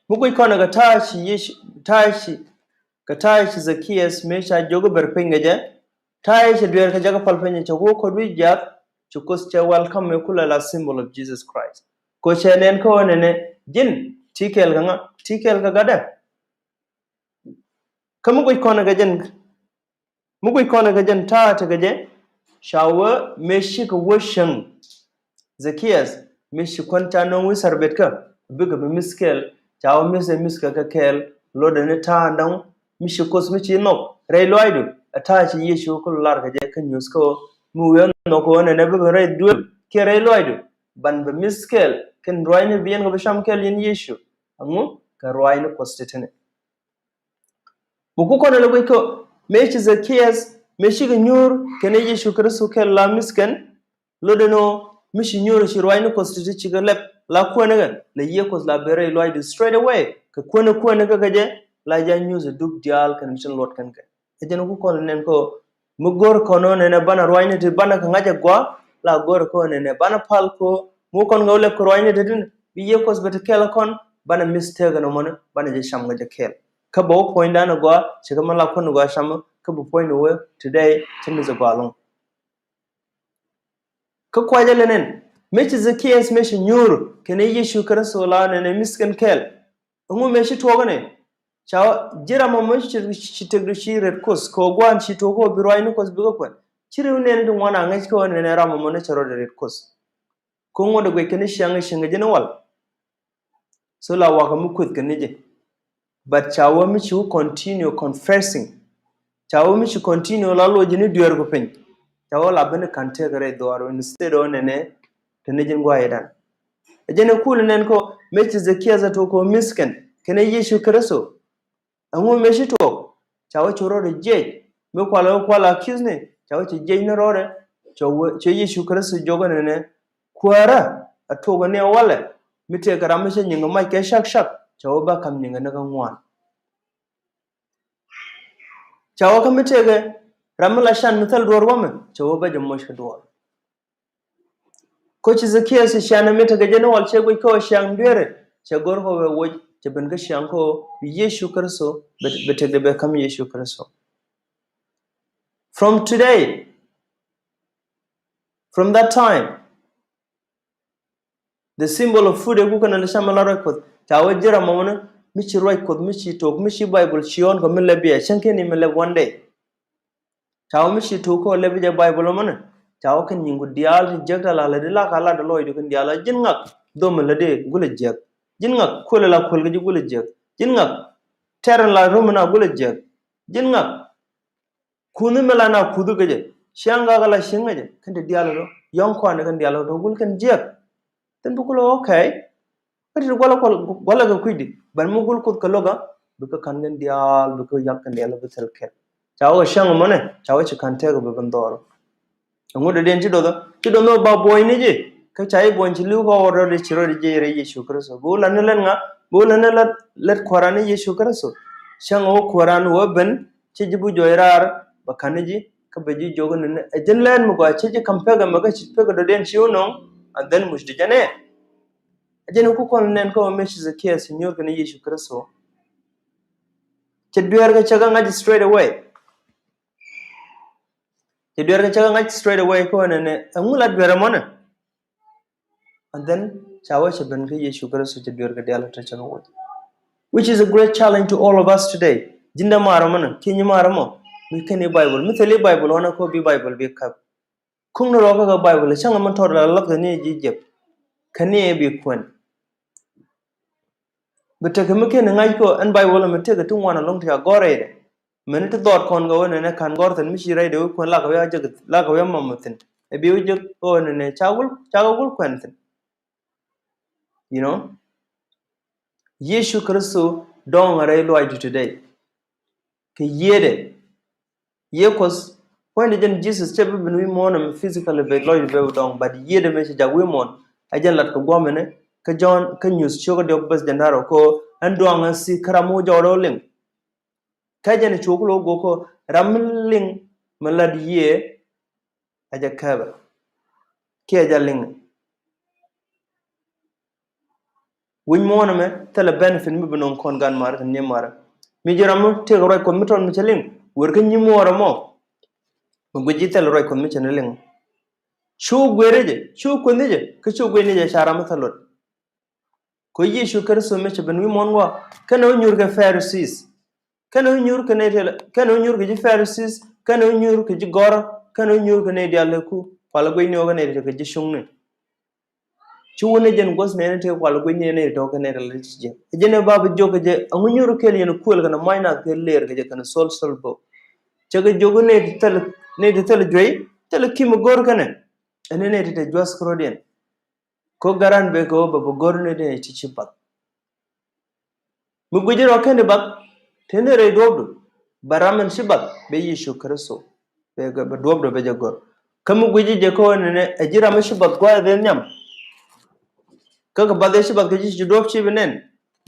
Mi guic kɔnɛ kɛ ta̱a̱ ci Yecu, ta̱a̱ ci, kɛ ta̱a̱ ci Zacchaeus mëë ca jiök i̱ ber piny kɛ jɛ, ta̱a̱ ci dueerkɛ jɛ kɛ päl piny, cɛ ku Kuoth wi̱i̱ jiaath, ci Kuoth cɛ welcome mëë kulɛ la symbol of Jesus Christ. Kɛ cɛ nɛn kä ɣöö nɛnɛ ji̱n ti kɛɛl kɛ ŋa, ti kɛɛl kɛ Gatdɛ. Kä mi guic kɔnɛ kɛ jɛn, mi guic kɔnɛ kɛ jɛn ta̱a̱ tekɛ jɛ, ca wee mëë cikɛ wä cäŋ Zacchaeus, mëë ci kuän ca nööŋ wi̱i̱ tharbetkä, bikɛ bi mi̱th kɛɛl, ca wee mi̱th ɛ mi̱thkɛ kɛ kɛɛl, lotdɛ ni ta̱a̱ da̱ŋ mi ci Kuoth mi ci nhɔk rɛy lɔaacdu, ɛ ta̱a̱ ci Yecu kul lar kɛ jɛ kä Nyuuth kä ɣöö mi wi̱i̱ ɣä nhɔk kɛ ɣöö nɛnɛ bä ben rɛy duel kiɛ rɛy lɔaacdu, ban bɛ mi̱th kɛɛl kɛn ruaacni bi yɛn kɛ bi cam kɛɛl yɛn Yecu. Ɛŋu? Kɛ ruaacni Kuɔth ti̱ti̱ni. Bɛ ku kɔn ɛ lɛ guic kä mëë ci Zacchaeus, mëë cikɛ nyuur kɛnɛ Yecu Kritho kɛɛl la mi̱th kɛn, lotdɛ ni ɣöö mi ci nyuur ci ruaacni Kuɔth ti̱ti̱ cikɛ lɛp la kuäär ni kɛ, la Yiëë Kuɔth la ben rɛy lɔaacdu straight away. Kɛ kuäär ni kuäär ni kɛ kɛ jɛ, la jɛ nyuuth ɛ dup diaal kɛnɛ mi tin luɔt kɛn kɛ. Ɛ jɛn ku kɔn nɛn kä mi go̱r kɔn ɣöö nɛnɛ banɛ ruaacni ti banɛ kɛ ŋa̱c ɛ gɔaa, la go̱r kɔn nɛnɛ banɛ pal kɛ ɣöö mi kɔn kɛ wä lɛp kɛ ruaacni ti tin bi Yiëë Kuɔth bɛ ti kɛɛl kɔn, banɛ mi̱th tëëkɛ nɔmɔni, banɛ jɛ cam kɛ jɛ kɛɛl. Kä bɛ wä puɔ̱nydan ɛ gɔaa, cikɛ mi la kuäär ni gɔaa cam, kä bi puɔ̱nyni wee today, ci mi̱th ɛ gɔaa ɛlɔ̱ŋ. Kä kuacä lɛ nɛn, mëë ci Zacchaeus mëë ci nyuur kɛnɛ Yecu Kritho la nɛnɛ mi̱th kɛn kɛɛl. Ɛŋu mëë ci tuɔɔk ɛnɛ? Ca ji̱ ram ɛmɔ ci, ci tëkdu ci ret Kuoth kɛ ɣöö gua̱a̱n ci tuɔɔk kä ɣöö bi ruaacni Kuɔth bikɛ kuɛn. Ci ri̱w nɛɛni ti ŋuan a ŋäc kä ɣöö nɛnɛ ram ɛmɔ ni cɛ rɔɔdɛ ret Kuoth. Kä ŋuɔ̱t ɛ guic kɛn i̱ ciaŋ i̱ cieŋ kɛ ji̱n i̱ wal. So la wakä mi kueth kɛ ni jɛ. But ca wä mi ci wä continue confessing. Ca wä mi ci continue la loc ji̱n i̱ dueerku piny. Ca wä la ben i̱ ka̱n tëëkɛ rɛy dhuaar instead ɔ nɛnɛ te ni ji̱n gua̱a̱c i̱dan. Ɛ jɛn ɛ kul nɛn kɔ mëë ci Zekias ɛ tuɔk kɔ miss kɛn kɛnɛ Yecu Kritho. Ɛŋu mëë ci tuɔk? Ca wä ci rɔɔdɛ jiɛc. Mi kualɛ wä kualɛ accuse ni, ca wä ci jiɛc ni rɔɔdɛ. Ca wä ci Yecu Kritho jiök ɛn nɛnɛ, Kuäärä, ɛ tuɔk ni ɛ walɛ. Mi tëëkɛ ram mi cä nyiŋ kɛ mac kɛ cak cak, ca wä ba ka̱m nyiŋ kɛ ni kä ŋuan. Ca wä kä mi tëëkɛ ram mi la can mi thil duɔ̱ɔ̱r wamɛ, ca wä ba jɛ moc kɛ duɔ̱ɔ̱r. Kä ci Zekias ci cianɛ mi tekɛ jɛ ni wal cɛ guic kä ɣöö ciaŋ dueerɛ, cɛ go̱r kä ɣöö woc cɛ ben kä ciaŋ kä ɣöö bi Yecu Kritho, bi, bi tekdɛ bɛ ka̱m Yecu Kritho. From today, from that time, the symbol of food ɛ ku kɛn ɛ lɛ cam ɛ la ruac Kuɔth. Ca wä ji̱ ram mɔmɔni mi ci ruac Kuɔth, mi ci tuɔk, mi ci Bible ci ɣɔn kɛ mi lɛp biɛ, cäŋ kɛn i̱ mi lɛp one day. Ca wä mi ci tuɔk kä lɛp jɛ Bible mɔmɔni. Ca wä kɛn nyiŋ ku diaal ti jiäk ta la lɛ di la ka la di lɔcdu kɛn diaal a ji̱n ŋak. Dhom mi lɛ di gulɛ jiäk. Ji̱n ŋak kuël la kuël kɛ ji̱ gulɛ jiäk. Ji̱n ŋak tɛr la rom mi na gulɛ jiäk. Ji̱n ŋak kuth mi la na kuth kä jɛ. Ciaŋ gak la cieŋ kä jɛ. Kɛn ti diaal rɔ. Yɔ̱ŋ kɔn kɛn diaal rɔ gul kɛn jiäk. Then bi kulɛ, okay. Kä ti gualä, gualä kɛ kui̱di. Bän mi gul Kuoth kɛ lo̱kä, bikɛ ka̱n kɛn diaal, bikɛ yak kɛn diaal bi thil kɛl. Ca wä kɛ cäŋ mɔnɛ, ca wä ci ka̱n tɛk bi ben dhɔr. Ɛŋu dɔ̱diɛn ci do̱thä, ci do̱thä ba buɔ̱ny ni ji̱. Kä ca ji̱ buɔ̱ny ci li̱w kä ɣɔr rɔ̱ di ci rɔ̱ di jiɛc rɛy Yecu Kritho. Bi wä la̱t ni lät ŋa, bi wä la̱t ni lät, lät Kuääran ni Yecu Kritho. Cäŋ wä Kuääran wä ben, ci ji̱ bi juɔc raar, bɛ ka̱n ni ji̱, kä bɛ ji̱ jiök ni ni ɛ ji̱n lɛn mi gɔaa, ci ji̱ ka̱m pekɛ mɛ kä ci pekɛ dɔ̱diɛn ci wä nɔŋ, and then muc di jɛ nɛ. Ɛ jɛn ku kɔn nɛn kä mɛ ci Zekias ci nyuur kɛn Yecu Kritho. Cɛ dueer kɛ cɛ kɛ ŋa̱c straight away. Cɛ dueer kɛ cɛ kɛ ŋa̱c straight away kä nɛn ɛ ŋu la dueer ɛmɔnɛ. And then ca wä cɛ ben kä Yecu Kritho cɛ dueer kɛ diaal tɔ cɛ kɛ wä. Which is a great challenge to all of us today. Ji̱n dee maarä mɔnɛ kiɛ nyi maarä mɔ. Mi kɛn i̱ Bible mi thil i̱ Bible ɣɔnɛ kä bi Bible bi käp. Kuŋ ni rɔɔkä kɛ Bible cäŋ min tɔt la lath kɛ ni ji̱ jek. Kɛ ni bi kuɛn. Bi tekɛ mi kɛn ŋa̱c kɔ ɛn Bible mi tekɛ ti ŋuan ɛlɔ̱ŋ ti a gɔr rɛydɛ. Mɛn ti dhɔɔt kɔn kɛ wä nɛnɛ ka̱n gɔr thi̱n mi ci rɛydɛ wä kuɛn lakɛ wä a jek, lakɛ wä a mam thi̱n. Ɛ bi wä jek wä nɛnɛ ca wä, ca wä wä kuɛn thi̱n. You know? Yecu Kritho dɔ̱ŋ a rɛy luaacdu today. Kɛ yiëëdɛ. Yiëë Kuɔth puɔ̱nydɛ jɛn Jesus cɛ bi ben wi̱i̱ muɔ̱ɔ̱n ɛmɛ physically bɛ lɔcdu bɛ bi dɔ̱ŋ, but yiëëdɛ mëë cɛ jak wi̱i̱ muɔ̱ɔ̱n. Ɛ jɛn lat kɛ gua̱a̱mɛnɛ kä Jɔ̱ɔ̱n kä Nyuuth ciökä diɔk bäth jɛn da̱rɛ kɔ ɛn duaŋ ɛ si kä ram mi wä jɔwdɛ wä liŋ. Kä jɛn cuɔk lo̱ go̱o̱k kɔ ram mi liŋ mi lat yiëë ɛ jɛ kääpɛ kiɛ ɛ jɛ liŋ. Wi̱c muɔ̱ɔ̱n ɛmɛ thilɛ benefit mi bi nɔŋ kɔn gan marä kɛ ni marä. Mi ji̱ ram mi tëëkɛ ruac Kuɔth mi tɔt mi cɛ liŋ. Wer kä nyi muɔɔrä mɔ. Mi guic ji̱ thilɛ ruac Kuɔth mi cɛ ni liŋ. Cu guer jɛ, cu kueth ni jɛ, kä cu guic ni jɛ ca ram mi thil luɔt. Kɛ Yecu Kritho mi cɛ ben wi̱i̱ muɔ̱ɔ̱n gɔaa kɛnɛ wä nyuur kɛ Pharisees. Kɛnɛ wä nyuur kɛ nɛy ti, kɛnɛ wä nyuur kɛ ji̱ Pharisees, kɛnɛ wä nyuur kɛ ji̱ gɔ̱rä, kɛnɛ wä nyuur kɛ nɛy diaal lɛ ku pal guic ni wä kɛ nɛy ti kɛ ji̱ cuŋni. Ci wä ni jɛn guɔ̱th nɛy ni tëë pal guic ni nɛy ti tɔ̱ kɛ nɛy ti lɛ ci jɛ. Ɛ jɛn ɛ ba bi jiök kɛ jɛ ɛŋu nyuur kɛɛl yɛn kuël kɛnɛ mac nath kɛ lëër kɛ jɛ kɛnɛ sol sol bok. Cɛ kɛ jiök nɛy ti thil, nɛy ti thil juey thil kim go̱r kɛnɛ. Ɛn ni nɛy ti te juath kɛ rɔ̱diɛn. Kä garan bek kɛ ɣöö bɛ bi go̱r ni dee ti ci bath. Mi guici rɔ kɛn di bath teni rɛy duɔ̱ɔ̱pdu, bɛ ram in ci bath bɛ Yecu Kritho bɛ, bɛ duɔ̱ɔ̱pdu bɛ jɛ go̱r. Kä mi guici jɛ kä ɣöö nɛnɛ ɛ ji̱ ram in ci bath gua̱a̱th in nhiam. Kä kɛ bath in ci bath kɛ ji̱ ci duɔ̱ɔ̱p ci bi nɛn.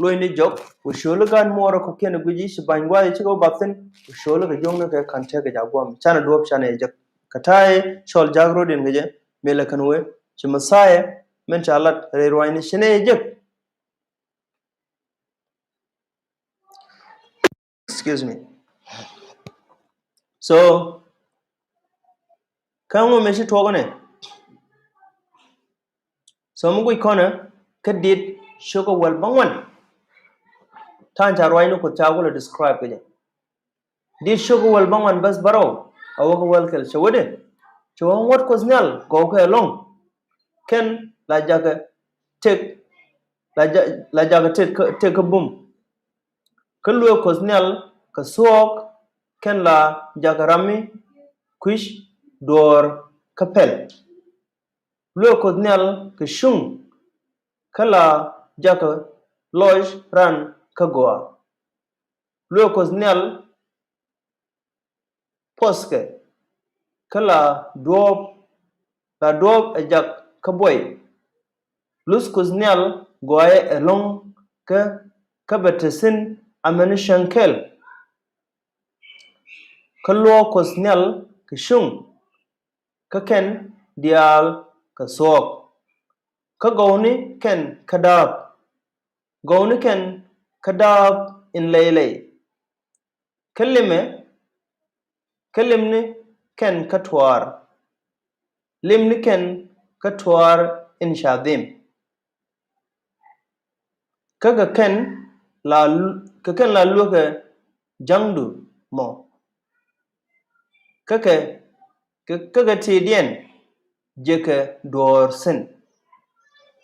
Luɔ̱cni jɔk ku cio̱o̱li gaat muɔɔrä kɔ̱kiɛn guici ci ba̱ny gua̱a̱th ci kɛ wä bath thi̱n ku cio̱o̱li kɛ juɔ̱ŋni kɛ ka̱n tɛk kɛ ja̱ gua̱a̱m canɛ duɔ̱ɔ̱p canɛ jɛ jek. Kɛ ta̱a̱ cɔl ja̱a̱k ro̱diɛn kɛ jɛ mëë lɛ kɛn wee ci Mɛthia mɛn ca lat rɛy ruaacni ci nɛ jɛ jek. Excuse me. So kä ŋu mëë ci tuɔɔk ni. So mi guic kɔnɛ kä Dit cio̱kä wäl bäŋuan. Ta̱a̱ ca ruaacni Kuoth ca wä lɛ describe kɛ jɛ. Dit cio̱kä wäl bäŋuan bäth bärɔw a wä kä wäl kɛl cɛ wä dee. Cɛ wä ŋuɔ̱t Kuɔth Nhial gɔw kɛ ɛlɔ̱ŋ. Kɛn la jakä tëk, la ja, la jakä tëk kä, tëk kä bum. Kä luëë Kuɔth Nhial kɛ thuɔɔk kɛn la jakä ram mi kui̱c duɔ̱ɔ̱r kä pɛl. Luëë Kuɔth Nhial kɛ cuŋ kä la jakä lɔc ran kä gɔaa. Lueek Kuɔth Nhial puɔ̱thkɛ, kä la duɔ̱ɔ̱p, la duɔ̱ɔ̱p ɛ jak kä buɔy. Luth Kuɔth Nhial gɔaaɛ ɛlɔ̱ŋ kä, kä bɛ te thi̱n amäni cäŋ kɛl. Kä luɔ̱ɔ̱k Kuɔth Nhial kɛ cuŋ, kä kɛn diaal kɛ thuɔ̱k. Kä gɔwni kɛn kä da̱a̱p, gɔwni kɛn kä da̱a̱p in lɛy lɛy. Kä limɛ, kä limni kɛn kä tuaar, limni kɛn kä tuaar in ca dhim. Kä kɛ kɛn la, kɛ kɛn la luäkɛ ja̱ŋdu mɔ. Kä kɛ, kä, kä kɛ ti̱i̱diɛn jekɛ duɔ̱ɔ̱r thi̱n.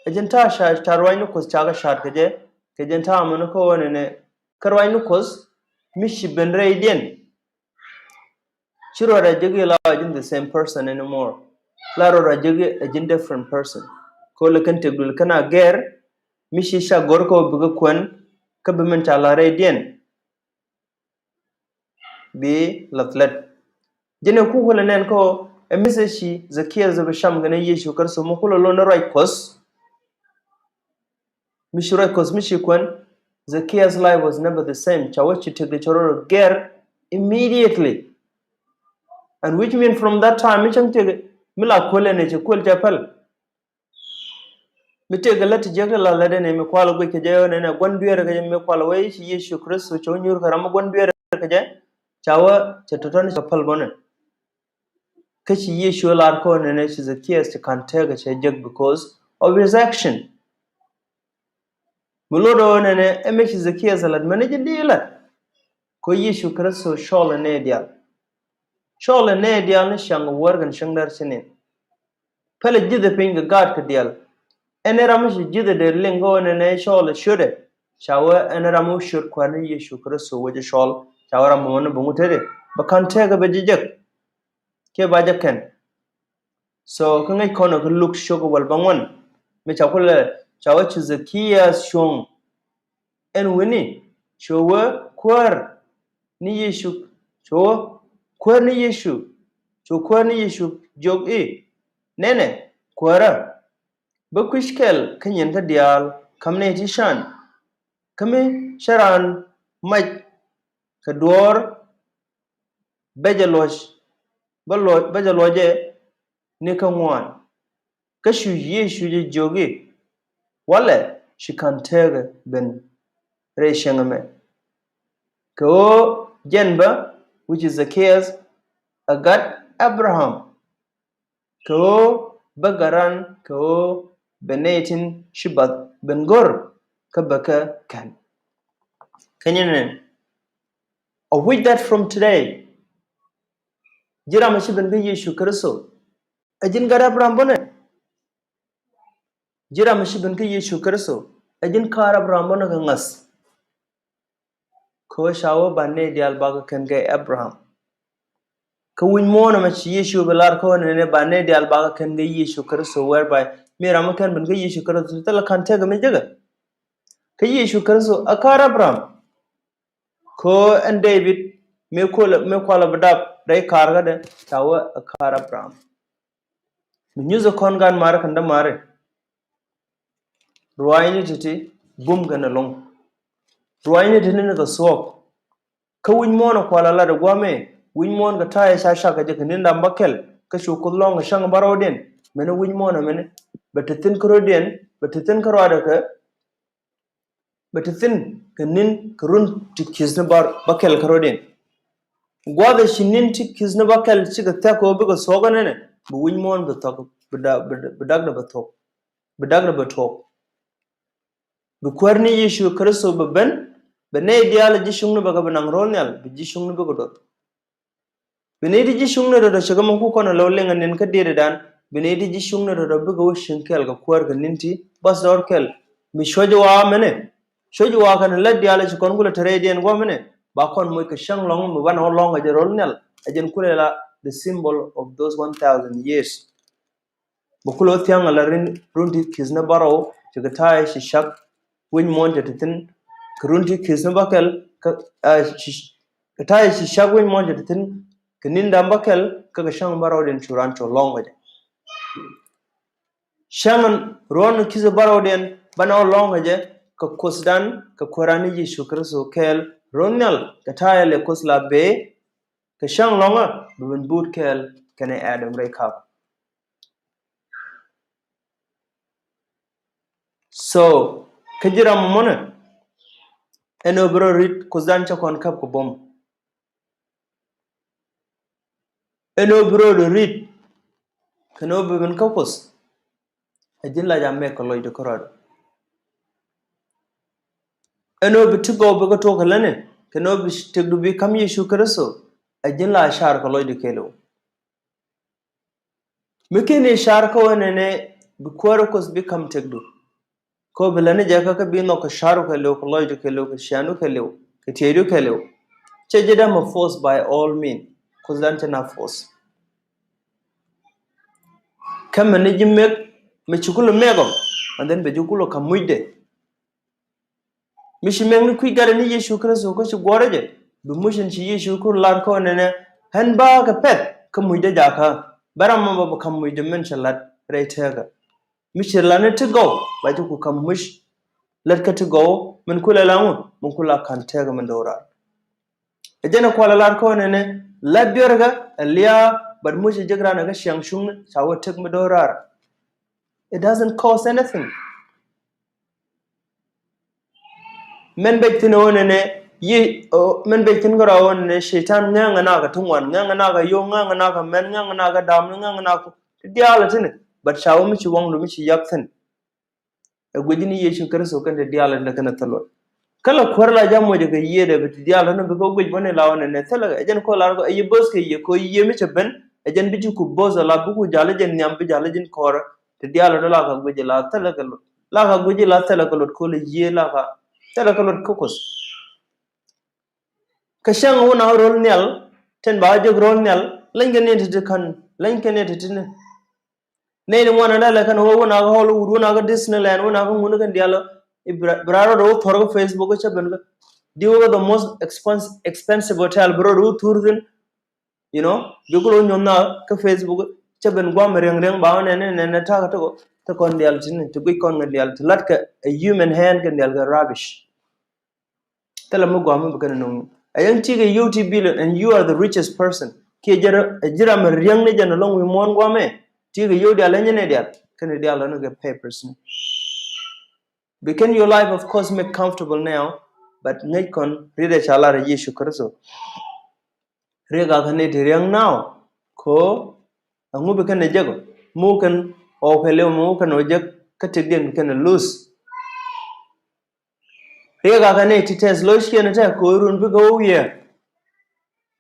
Ɛ jɛn ta̱a̱ ca, ca ruacni Kuɔth ca kɛ ca̱a̱t kɛ jɛ, kɛ jɛn ta̱a̱ mɛn kä ɣöö nɛnɛ kä ruacni Kuɔth mi ci ben rɛydiɛn. Ci ruɔ̱t a jek i̱ la ɛ ji̱n the same person anymore. La ruɔ̱t a jek i̱ ɛ ji̱n different person. Kɛ ɣöö lɛ kɛn tëk dul kɛn a gɛr mi ci ca go̱r kä ɣöö bikɛ kuɛn kä bi min ca la rɛydiɛn bi lath lät. Jɛn ɛ ku kulɛ nɛn kä ɣöö ɛ message ci Zacchaeus bi cam kɛnɛ Yecu Kritho mi kulɛ lo̱n ni ruac Kuɔth. Mi ci ruac Kuɔth mi ci kuɛn, Zacchaeus life was never the same. Ca wä ci tëk di cɛ rɔ gɛr immediately. And which mean from that time mi cäŋ tëk mi la kuäl ɛn ɛ cɛ kuäl cɛ päl. Mi tëk lät ti jiäk ti la lät ɛn ɛ mi kual guic kɛ jɛ ɣän ɛn ɛ gua̱n dueer kɛ jɛ mi kual wee ci Yecu Kritho cɛ wä nyuur kɛ ram mi gua̱n dueer kɛ jɛ. Ca wä cɛ tɔ̱tɔ̱ni cɛ päl bɔnɛ. Kä ci Yecu lar kɔn nɛnɛ ci Zacchaeus ci ka̱n tɛk cɛ jek because of his action. Mi lot ɔ nɛnɛ ɛ mɛ ci Zacchaeus lat mɛn ji̱ di lat. Kɔ Yecu Kritho cɔl ɛ nɛy diaal. Cɔl ɛ nɛy diaal ni cäŋ wäär kɛn cäŋ däär ci nin. Pɛlɛ ji̱thɛ piny kɛ gaat kɛ diaal. Ɛn ɛ ram mi ci ji̱thɛ dee liŋ kɛ ɣöö nɛnɛ cɔl ɛ ciötdɛ. Ca wee ɛn ɛ ram mi ciöt Kuäär ni Yecu Kritho wee jɛ cɔl. Ca wee ram mi wä ni buŋ tetdɛ bɛ ka̱n tɛk bɛ ji̱ jek. Kiɛ ba jɛ kɛn. So kä ŋäc kɔn ɛ kä Luk cio̱k wäl bäŋuan mi ca kulɛ ca wee ci Zacchaeus cuɔ̱ŋ. Ɛn wi̱ni cu wee Kuäär ni Yecu, cu wee Kuäär ni Yecu, cu Kuäär ni Yecu jiök i̱, nɛnɛ Kuäärä, bä kui̱c kɛl kä nyin kä diaal ka̱m nɛy ti can. Kä mi cä raan mac kɛ duɔ̱ɔ̱r bä jɛ luɔc, bä luɔc, bä jɛ luɔcɛ ni kä ŋuan. Kä cu Yecu jɛ jiök i̱, walɛ ci ka̱n tëëkɛ ben rɛy cieŋ ɛmɛ. Kɛ ɣöö jɛn bä, which is Zacchaeus, ɛ gat Abraham. Kɛ ɣöö bä gat ran kɛ ɣöö bɛ nɛy tin ci bath ben go̱r kä bɛ kɛ kɛn. Kä nyin ɛn, of which that from today, ji̱ ram mi ci ben kä Yecu Kritho, ɛ ji̱n gat Abraham bänɛ. Ji̱ ram mi ci ben kä Yecu Kritho, ɛ ji̱n ka̱a̱r Abraham bänɛ kɛ ŋa̱th. Kɛ ɣöö ca wee ba nɛy diaal bakɛ kɛn kɛ Abraham. Kä wi̱c muɔ̱ɔ̱n ɛmɛ ci Yecu bi lar kä ɣöö nɛnɛ ba nɛy diaal bakɛ kɛn kɛ Yecu Kritho, whereby mi ram mi kɛn ben kä Yecu Kritho thilɛ ka̱n tëëkɛ mi jekɛ. Kä Yecu Kritho ɛ ka̱a̱r Abraham. Kɛ ɣöö ɛn David mi kualɛ, mi kualɛ bi dap rɛy ka̱a̱r kädɛ, ca wee ɛ ka̱a̱r Abraham. Mi nyuthɛ kɔn gan mari kɛn dämari. Ruaacni ti̱ti̱ bum kɛn ɛlɔ̱ŋ. Ruaacni ti̱ti̱ ni kɛ thuɔ̱k. Kä wi̱c muɔ̱ɔ̱n ɛ kual a lat ɛ gua̱a̱mɛ, wi̱c muɔ̱ɔ̱n kɛ ta̱a̱ ɛ ca cak kɛ jɛ kɛ ni̱n ram bäkɛl, kä cu Kuoth lɔ̱ŋ kɛ cäŋ bärɔwdiɛn. Mɛni wi̱c muɔ̱ɔ̱n ɛmɛni bɛ te thi̱n kä rɔ̱diɛn, bɛ te thi̱n kä ruaadɛ kɛ, bɛ te thi̱n kɛ ni̱n kɛ run ti ki̱thni bär, bäkɛl kä rɔ̱diɛn. Gua̱a̱th ɛ ci ni̱n ti ki̱thni bäkɛl cikɛ thia̱k kɛ ɣöö bikɛ thuɔ̱k ɛnɛnɛ, bi wi̱c muɔ̱ɔ̱n bi thuɔ̱k, bi da-, bi, bi dakdɛ bɛ thuɔ̱k, bi dakdɛ bɛ thuɔ̱k. Bi Kuäär ni Yecu Kritho bɛ ben, bɛ nɛy diaal ji̱ cuŋni bɛ kɛ bi naŋ ro̱l nhial, bi ji̱ cuŋni bikɛ duɔth. Bi nɛy ti ji̱ cuŋni tɔ̱tɔ̱, ce̱tkɛ mi ku kɔn ɛ lo̱w liŋ ɛ ni̱n kä dietdan, bi nɛy ti ji̱ cuŋni tɔ̱tɔ̱ bikɛ wä cieŋ kɛɛl kɛ Kuäär kɛ ni̱n ti bäth dɔɔr kɛl. Mi cuɔ̱c ɛ wa̱a̱ mɛnɛ, cuɔ̱c ɛ wa̱a̱ kɛn lät diaal ɛ ci kɔn kulɛ te rɛydiɛn gua̱a̱mɛnɛ, ba kɔn moc kɛ cäŋ lɔ̱ŋ mi banɛ wä lɔ̱ŋ kɛ jɛ ro̱l nhial, ɛ jɛn kulɛ la the symbol of those one thousand years. Bɛ kulɛ wä thia̱ŋ ala rin, run ti ki̱thni bärɔw, Ti kɛ ta̱a̱ ci cak wec muɔ̱ɔ̱n cɛ ti thi̱n, kɛ run ti ki̱th ni bäkɛl, kä, ɛ, ci, kɛ ta̱a̱ ci cak wec muɔ̱ɔ̱n cɛ ti thi̱n, kɛ ni̱n da̱ŋ bäkɛl, kä kɛ cäŋ bärɔwdiɛn cu raan cu lɔ̱ŋ kɛ jɛ. Cäŋ ruɔ̱n ki̱th bärɔwdiɛn banɛ wä lɔ̱ŋ kɛ jɛ kɛ Kuothdan, kɛ Kuääran ni Yecu Kritho kɛɛl ro̱l nhial, kɛ ta̱a̱ lɛ Kuoth la bee, kɛ cäŋ lɔ̱ŋä bi ben but kɛɛl kɛnɛ Adam rɛy kap. So, kä ji̱ ram mɔnɛ, ɛn ɣöö bi rɔ ri̱t Kuothdan cä kɔn käp kɛ buɔ̱m. Ɛn ɣöö bi rɔ ri̱t, kɛn ɣöö bi ben kä Kuoth, ɛ ji̱n la jɛ mɛk kɛ lɔcdu kärɔadu. Ɛn ɣöö bi ti gɔw bi kɛ tuɔk kɛ lätni, kɛn ɣöö bi tëkdu bi ka̱m Yecu Kritho, ɛ ji̱n la car kɛ lɔcdu kɛɛliw. Mi /keni car kä ɣöö nɛnɛ bi Kuäär Kuoth bi ka̱m tëkdu. Kä bi lätni jɛ kä, kä bi nhɔk kɛ ca̱ru kɛɛliw, kɛ lɔcdu kɛɛliw, kɛ ciaaŋdu kɛɛliw, kɛ tieydu kɛɛliw. Cɛ ji̱ dämɛ force by all means. Kuothdan /cɛ naath force. Kä mɛni ji̱ mɛk, mi ci kulɛ mɛk ɔ, and then bɛ ji̱ kulɛ ka̱m mucdɛ. Mi ci mɛk ni kui̱ gatdɛ ni Yecu Kritho kä ci guɔ̱ɔ̱rä jɛ, bi muc in ci Yecu kulɛ lar kä nɛnɛ, ɣän bä kɛ pɛ̈th kä mucdä jakä. Bä ram mɔ bä bi ka̱m mucdä min cɛ la̱t rɛy tëkä. Mi ci la̱t ni ti gɔw, ba ji̱ ku ka̱m muc lät kä ti gɔw, min kulɛ la ŋu, min kulɛ ka̱n tëkä min do̱raar. Ɛ jɛn ɛ kualɛ lar kä nɛnɛ, la̱t dueerkä ɛ lia̱a̱, but muc ɛ jek raan ɛ kä ciaŋ cuŋni, ca wä tëk mi do̱raar. It doesn't cost anything. Mɛn bɛc thi̱n ɣöö nɛnɛ, yi, ɔ, mɛn bɛc thi̱n kärɔa ɣöö nɛnɛ, Cɛy-tan ŋɛŋɛ nakä ti ŋuan, ŋɛŋɛ nakä yio̱w, ŋɛŋɛ nakä mɛn, ŋɛŋɛ nakä da̱a̱m, ŋɛŋɛ nakä ti diaal ɛ thi̱n. But ca wä mi ci waŋdu mi ci yak thi̱n. Ɛ guic ni Yecu Kritho kɛn ti diaal ɛ kɛn ɛ thil luɔt. Kä la Kuäär la jam mocɛ kɛ yiëëdɛ bi ti diaal tɔ̱ni bi kɛ guic bä ni la ɣöö nɛnɛ thilɛ kɛ. Ɛ jɛn kɔ lar kɔ, ɛ yi bo̱th kɛ yiëë, kɔ yiëë mi cɛ ben, ɛ jɛn bi ji̱ ku bo̱th ɛ la bi ku ja̱l ɛ jɛn nhiam bi ja̱l ɛ ji̱n kɔrɛ. Ti diaal ɛ la ka guic ɛ la thilɛ kɛ luɔt. La ka guic ɛ la thilɛ kɛ luɔt kɔ lɛ yiëë la ka thilɛ kɛ luɔt kä Kuoth. Kä cäŋ wun a ro̱l nhial, tin ba jek ro̱l nhial, leny kɛ ni ti ti kän, leny kɛ ni ti ti ni. Nɛy ni ŋuan a lɛ kɛn ɣöö wun a kä Hollywood, wun a kä Disneyland, wun a kä ŋun kɛn diaal. Bi rɔ, bi rɔ rɔ wä thuɔ̱r kä Facebook kä cä ben kä. Di wä kä the most expens-, expensive hotel, bi rɔ wä thuɔ̱r thi̱n. You know, bi kulɛ wä nyuɔ̱th na kä Facebook, cä ben guam riɛŋ riɛŋ ba wä nɛn nɛn nɛn ta̱a̱ kä ti kɔ, ti kɔn diaal ti ni, ti guic kɔn kɛn diaal, ti lat kɛ a human hand kɛn diaal kɛ rubbish. Thilɛ mi gua̱a̱ mi bi kɛn nöŋ. A yɛn ti kɛ yio̱w ti billion and you are the richest person. Kiɛ jɛ rɛ, ɛ ji̱ ram mi riäŋ ni jɛn ɛlɔ̱ŋ wi̱i̱ muɔ̱ɔ̱n gua̱a̱ mɛ. Ti kɛ yio̱w diaal ɛ nyɛ ni diaal. Kɛn diaal ɛn kɛ papers ni. Bi kɛn your life of course make comfortable now. But ŋäc kɔn riet ɛ ca lar ɛ Yecu Kritho. Riek a kɛ ni ti riäŋ now. Ko ɛŋu bi kɛn ɛ jek ɔ? Mu kɛn ɔ kɛ liw, mu kɛn ɔ jek kä tëkdiɛn bi kɛn ɛ lose. Riek a kɛ ni ti tɛth lɔckiɛn tɛ kɛ ɣöö run bikɛ wä wiee.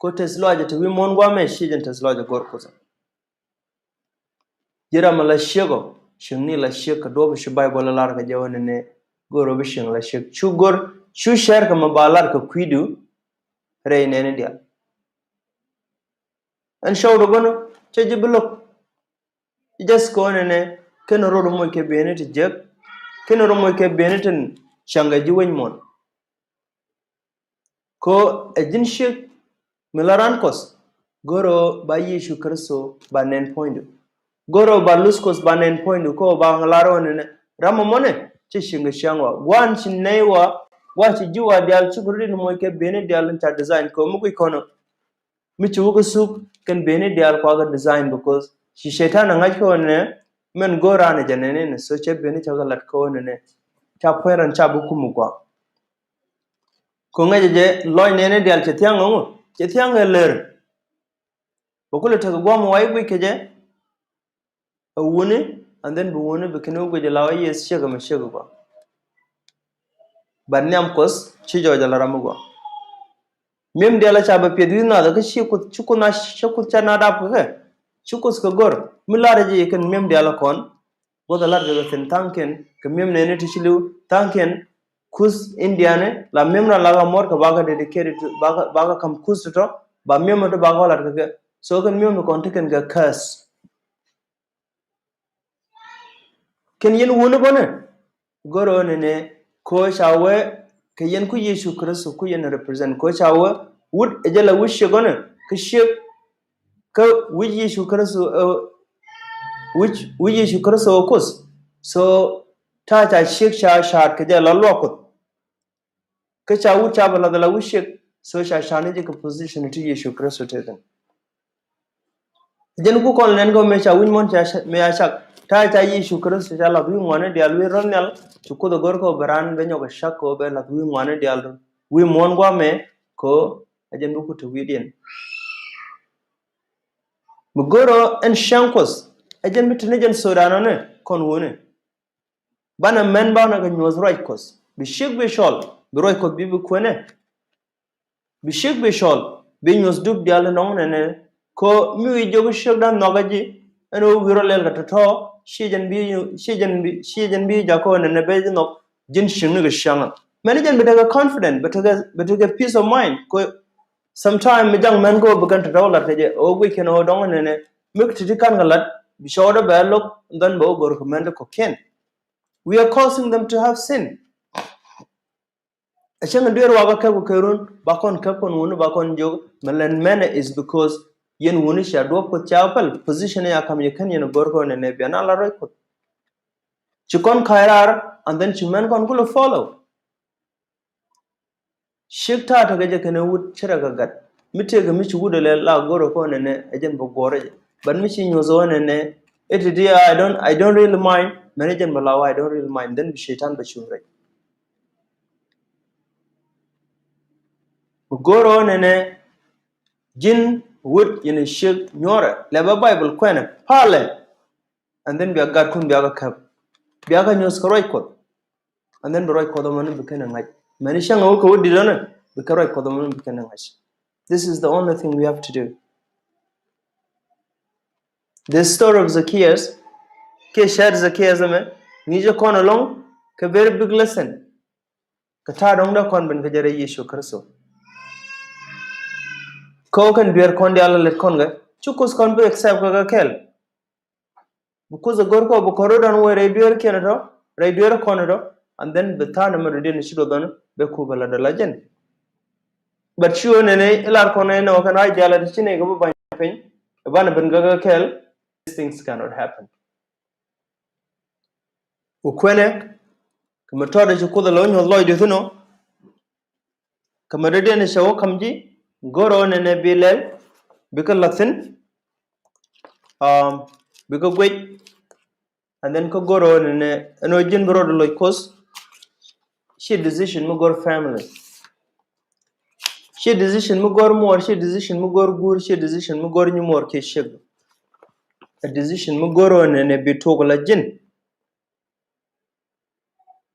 Kɛ tɛth lɔcdɛ ti wi̱i̱ muɔ̱ɔ̱n gua̱a̱mɛ ci jɛn tɛth lɔcdɛ go̱r Kuoth. Ji̱ ram mi la ciek ɔ, cieŋni la ciek kɛ duɔ̱ɔ̱p ci Baibol ɛ lar kɛ jɛ wä nɛnɛ go̱r ɔ bi cieŋ la ciek. Cu go̱r, cu cɛr kɛ mi ba lar kɛ kui̱du rɛy nɛɛni diaal. Ɛn cɔwdɛ go̱n cɛ ji̱ bi lo̱k. Just kɔn ɛnɛ, kɛn rot moc kɛ bieyni ti jiäk, kɛn rot moc kɛ bieyni tin cäŋ kɛ ji̱ wec muɔ̱ɔ̱n. Ko ɛ ji̱n ciek mi la ran Kuɔth, go̱r ɔ ba Yecu Kritho ba nɛn puɔ̱nydu. Go̱r ɔ ba luth Kuɔth ba nɛn puɔ̱nydu, ko ba ŋa lar ɔ nɛnɛ, ram mɔ mɔnɛ, ci cieŋ kɛ ciaŋ wa. Gua̱a̱n ci nɛy wa, gua̱a̱n ci ji̱ wa diaal, ci kɛ rot in moc kɛ bieyni diaal in ca design, ko mi guic kɔn ɔ. Mi ci wä kä thuk kɛn bieyni diaal kua kɛ design, because ci Cɛy-tan a ŋa̱c kɛ ɣöö nɛ mɛn go̱o̱r raan ɛ jɛ nɛnɛ nɛ, so cɛ bieyni cɛ kɛ lat kɛ ɣöö nɛ nɛ ca puɔ̱ny ran ca bi kum gua̱a̱. Kɛ ŋäcɛ jɛ lɔc nɛnɛ diaal cɛ thia̱ŋ ŋɔ̱ŋ, cɛ thia̱ŋ ɛ lër. Bɛ kulɛ tekɛ gua̱a̱m wa i̱ guic kɛ jɛ. A wuni, and then bi wuni bi kini wä guic la wä yes ciek mi ciek gua. But nhiam Kuɔth ci jɔɔc ala ram mi gua. Mi̱em diaal a ca bɛ piɛth wi̱i̱ nath kä ci Kuoth, ci Kuoth na, ci Kuoth ca na dap kɛ kɛ. Ci Kuoth kɛ gor mi lar ji̱ kɛn mi̱em diaal a kɔn. Both a lar kɛ kɛ thin thaŋ kɛn kɛ mi̱em nɛni ti ci li̱w thaŋ kɛn. Kuth Indiani la mi̱em ran la ka muɔ̱t kɛ ba ka dedicated to, ba ka, ba ka kam kuth tɔ̱tɔ̱, ba mi̱em tɔ̱ ba ka lat kɛ kɛ. So kɛn mi̱em kɔn ti kɛn kɛ curse. Kɛn yɛn wuni bä ni, Go̱r ɣöö nɛnɛ kɛ ɣöö ca wee kɛ yɛn ku Yecu Kritho ku yɛn represent kɛ ɣöö ca wee wut ɛ jɛ la wi̱c ciek ɣöö nɛ kä ciek kä wi̱c Yecu Kritho ɛ wi̱c wi̱c Yecu Kritho ɛ Kuoth. So ta̱a̱ ca ciek ca ca̱a̱t kɛ jɛ la luaak Kuoth. Kä ca wut ca bɛ lath la wi̱c ciek. So ca ca̱a̱t ni jɛ kɛ position ti Yecu Kritho te thi̱n. Jɛn ku kɔn nɛn kɛ mëë ca wi̱c muɔ̱n ca mëë a cak ta̱a̱ ca Yecu Kritho ca lath wi̱i̱ ŋuani diaal wi̱i̱ rɔ̱ nhial. Ci Kuoth ɛ go̱r kɛ ɣöö bɛ raan bɛ nyɔk ɛ cak kɛ ɣöö bɛ lath wi̱i̱ ŋuani diaal wi̱i̱ muɔ̱n gua̱a̱mɛ kɛ ɣöö ɛ jɛn bi Kuoth te wi̱i̱diɛn. Mi go̱r ɣöö ɛn cäŋ Kuɔth ɛ jɛn bi te ni jɛn so̱o̱dan ɔni kɔn wuni. Banɛ mɛn banɛ kɛ nyuɔ̱th ruac Kuɔth bi ciek bi cɔl bi ruac Kuɔth bi bi kuenɛ. Bi ciek bi cɔl bi nyuɔ̱th dup diaal nɔŋ nɛnɛ. Kɛ ɣöö mi wi̱i̱ jiök ciekdan nhɔakä ji̱ ɛn ɣöö wi̱i̱ rɔ lɛl kɛ tɔ̱tɔ̱ ci jɛn bi ci jɛn bi ci jɛn bi jakä ɣöö nɛnɛ bɛ ji̱ nhɔk ji̱n ciekni kɛ cäŋä. Mɛn jɛn bi tekɛ confident bi tekɛ bi tekɛ peace of mind kɛ ɣöö sometime mi ja̱ŋ mɛn kɛ ɣöö bi kɛn tɔ̱tɔ̱ lat kɛ jɛ ɣöö guic kɛn ɣöö dɔ̱ŋ nɛnɛ. Mi kɛ ti̱ti̱ ka̱n kɛ lat bi cɔwdä bɛ lo̱k. Dhɔn bɛ wä go̱r kɛ mɛn ti kɔ̱kiɛn. We are causing them to have sin. A cäŋ in dueer wakä käp kɛ kɛ run ba kɔn käp kɔn wuni ba kɔn jiök mɛ lɛn mɛnɛ is because yɛn wuni cia duɔ̱p Kuoth ca päl position ya ka̱m yɛ kän yɛn go̱r kɔn nɛnɛ bia na la ruac Kuoth. Ci kɔn ka̱c raar and then ci mɛn kɔn kulɛ follow. Ciek ta̱a̱ tekɛ jɛ kɛnɛ wut ci rɛ kɛ gat mi tëëkɛ mi ci wut ɛ lɛ la go̱r kɔn nɛnɛ ɛ jɛn bɛ guɔ̱r ɛ jɛ. But mi ci nyuɔ̱th ɣän nɛnɛ it is I don't I don't really mind mɛn ɛ jɛn bɛ la wä I don't really mind then bi Cɛytan bɛ cuŋ rɛc. Bi go̱r ɣän nɛnɛ ji̱n wut yɛn ciek nyuɔrɛ lɛ bä Bible kuɛnɛ palɛ. And then bia gatkun bia kɛ käp bia kɛ nyuɔ̱th kɛ ruac Kuɔth. And then bi ruac Kuɔth ɛmɔ ni bi kɛn ɛ ŋa̱c mɛn cäŋ ɛ wä kɛ wä di̱t ɔnɛ bi kɛ ruac Kuɔth ɛmɔ ni bi kɛn ɛ ŋa̱c. This is the only thing we have to do. The story of Zacchaeus kiɛ cäät Zacchaeus ɛmɛ ŋi̱i̱cɛ kɔn ɛlɔ̱ŋ kɛ very big lesson. Kɛ ta̱a̱ dɔ̱ŋ dee kɔn ben kɛ jɛ rɛy Yecu Kritho. Kɛ ɣöö kɛn dueer kɔn diaal lät kɔn kɛ ci Kuoth kɔn bi accept kɛ kɛ kɛl. Bi Kuoth ɛ go̱r kɔ bi kɔn rɔ̱dan wee rɛy dueer kiɛn tɔ rɛy dueer kɔn tɔ. And then bi tha̱a̱n ɛmɛ dɔ̱diɛn ci duɔth ɔn bɛ kup ɛ la dɔl a jɛn. But ci ɣöö nɛnɛ ilar kɔn nɛnɛ wä kɛn rac diaal a ti ci nɛy kɛ bi ba̱ny piny ɛ banɛ ben kɛ kɛ kɛl. These things cannot happen. Wä kuɛnɛ kɛ mɛ tɔɔdɛ ci Kuoth ɛ lɔ nyuɔ̱th lɔcdɛ thi̱n ɔ. Kɛ mɛ dɔ̱diɛn cɛ wä ka̱m ji̱ go̱rɛ wä nɛnɛ bi lɛl bikɛ la̱thi̱n. Bikɛ guic. And then kä go̱rɛ wä nɛnɛ ɛn ɣöö ji̱n bi rɔɔdɛ loc Kuoth. Ci decision mi go̱r family. Ci decision mi go̱r muɔɔr ci decision mi go̱r guur ci decision mi go̱r nyimuɔɔr kiɛ ciek. A decision mi go̱rɛ wä nɛnɛ bi tuɔk la ji̱n.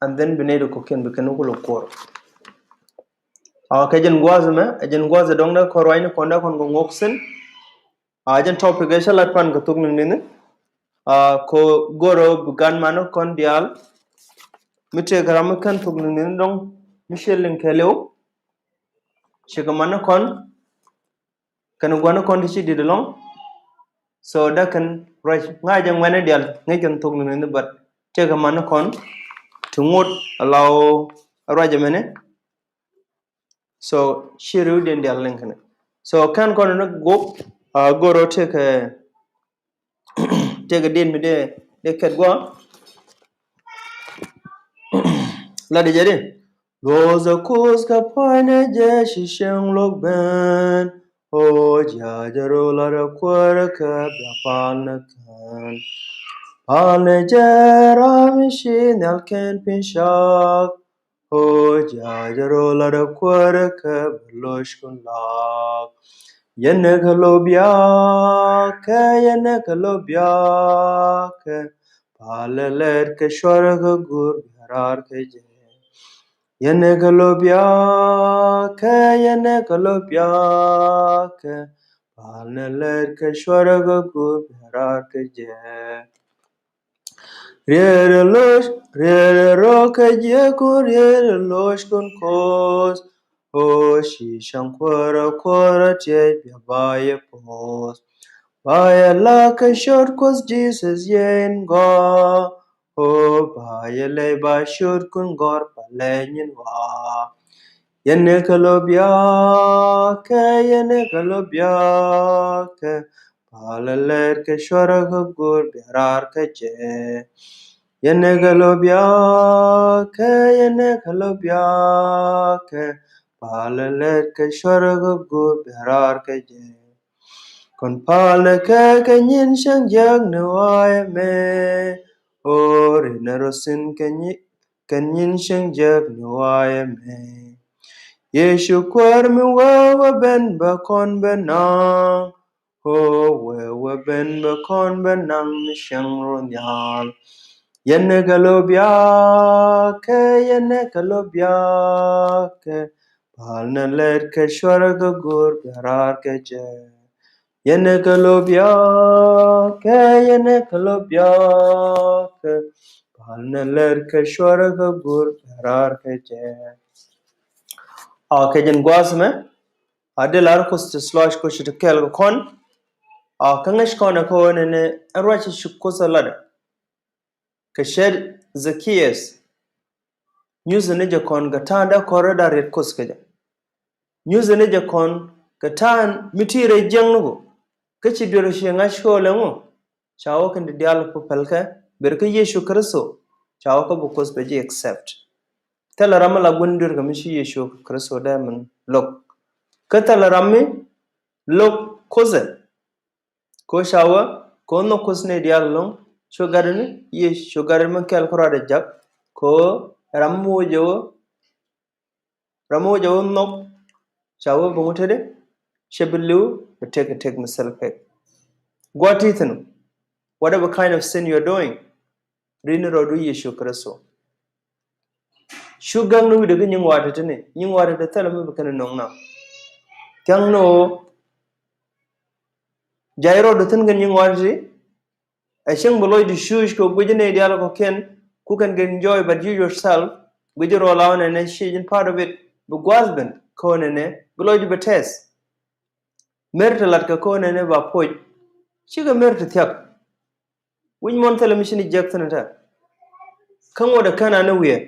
And then bi nɛy ti kɔ̱kiɛn bi kɛn wä kulɛ kuɔr. A kɛ jɛn gua̱a̱th ɛmɛ ɛ jɛn gua̱a̱th ɛ dɔ̱ŋ dee kɔn ruacni kɔn dee kɔn kɛ ŋuɔk thi̱n. A jɛn topic ɛ cä lat pan kɛ thok ni ni̱ni. A kɔ go̱rɛ bi gan mani kɔn diaal. Mi tëëkɛ ram mi kɛn thok ni ni̱ni dɔ̱ŋ mi ciɛ liŋ kɛɛliw. Cikɛ mani kɔn kɛn gua̱ni kɔn ti ci di̱t ɛlɔ̱ŋ. So dee kɛn ruac ŋa̱c jɛ ŋuɛ̈ni diaal ŋäc kɛn thok ni ni̱ni but tëëkɛ mani kɔn ti ŋot ala ɣöö ruac ɛmɛni. So ci riwdiɛn diaal liŋ kɛnɛ. So kɛn kɔn ni guɔp a go̱r ɔ tëëkɛ tëëkɛ diet mi dee dee kɛt guɔ. La di jɛ di. Luɔth ɛ Kuoth kɛ pua̱ny ni jɛ ci cieŋ luɔk ben. O jiac ɛ rol a rɛ kuäärä kɛ bia pal ni kɛn. Pal ni jɛ ram ci nhial kɛn piny cak. O jiac ɛ rol a rɛ kuäärä kɛ bɛ lo̱ckun lak. Yɛn ni kɛ lo̱ biakɛ yɛn ni kɛ lo̱ biakɛ. Palɛ lɛt kɛ cuarɛ kɛ gur bia raar kɛ jɛ. Yɛn ni kɛ lo̱ biakɛ yɛn ni kɛ lo̱ biakɛ. Palɛ lɛt kɛ cuarɛ kɛ gur bia raar kɛ jɛ. Riet ɛ lo̱c riet ɛ ro̱k kɛ jiäkun riet ɛ lo̱ckun Kuoth. O ci cäŋ kuäärä kuäärä tiɛc bia ba yɛ puɔ̱th. Ba yɛ lak kɛ ciöt Kuoth Jesus yɛ in gɔaa. O ba yɛ lɛy ba ciöt kun gɔr pa lɛ nyin wa. Yɛn ni kɛ lop yakɛ, yɛn ni kɛ lop yakɛ. Palɛ lɛt kɛ cuɔrɛ kɛ gur bia rar kɛ jɛ. Yɛn ni kɛ lop yakɛ, yɛn ni kɛ lop yakɛ. Palɛ lɛt kɛ cuɔrɛ kɛ gur bia rar kɛ jɛ. Kɔn palnɛ kɛ kɛ nyin cieŋ jiäk ni wa̱a̱ ɛmɛ. O rinɛ rɔ sin kɛ nyi kɛ nyin cieŋ jiäk ni wa̱a̱ ɛmɛ. Yecu Kuäär mi wee wä ben bä kɔn bä naŋ. O wee wä ben bä kɔn bä naŋ ni cieŋ rɔ nhial. Yɛn ni kɛ lop yakɛ, yɛn ni kɛ lop yakɛ. Palnɛ lɛt kɛ cuɔrɛ kɛ gur bia rar kɛ jɛ. Yɛn ni kɛ lop yakɛ, yɛn ni kɛ lop yakɛ. Palnɛ lɛt kɛ cuɔrɛ kɛ gur bia rar kɛ jɛ. A kɛ jɛn gua̱a̱th mɛ a dee lar Kuoth ti lɔc Kuoth ti kɛɛl kɛ kɔn. A kä ŋäc kɔn ɛ kä ɣöö nɛnɛ ɛn ruac ci Kuoth ɛ latdɛ. Kɛ cɛ Zacchaeus nyuthɛ ni jɛ kɔn kɛ ta̱a̱n dee kɔn rɛy da̱r riet Kuoth kɛ jɛ. Nyuthɛ ni jɛ kɔn kɛ ta̱a̱n mi ti rɛy jiäkniku. Kä ci duer ci ŋa̱c kɛ ɣöö lɛ ŋu ca wä kɛn ti diaal ku pɛlkɛ ber kä Yecu Kritho. Ca wä kä bi Kuoth bɛ ji̱ accept. Thilɛ ram mi la gua̱n duer kɛ mi ci Yecu Kritho dee min lo̱k. Kä thilɛ ram mi lo̱k Kuoth ɛ. Ko ca wä ko nhɔk Kuoth ni diaal ɛlɔ̱ŋ. Cu gat ni Yecu, cu gat ni mi kɛl kärɔadɛ jak. Ko ram mi wä jɛ wä, ram mi wä jɛ wä nhɔk. Ca wä bi ŋu tetdɛ, cɛ bi li̱w, bi tek tek mi thil pek. Gua̱a̱th ti thi̱n, whatever kind of sin you are doing, rin rɔɔdu Yecu Kritho. Cu gäk ni wi̱cdɛ kä nyiŋ wa̱a̱ tetdɛ ni nyiŋ wa̱a̱ tetdɛ thilɛ mi bi kɛn nɔŋ na. Thia̱ŋ ni ɣöö jay rɔɔdu thi̱n kɛn nyiŋ wa̱a̱ tetdɛ. Ɛ cieŋ bi lɔcdu cuuc kɛ guic ni diaal kɔ̱kiɛn ku kɛn kɛ enjoy, but you yourself guic rɔɔl a ɣöö nɛnɛ ci ji̱n part of it bi gua̱a̱th ben kä ɣöö nɛnɛ bi lɔcdu bi test. Mer ti lat kɛ kä ɣöö nɛnɛ ba poc cikɛ mer ti thia̱k. Wi̱c muɔ̱n thilɛ mi ci ni jiäk thi̱n tä. Kä ŋuɔ̱t ɛ kän an ni wiee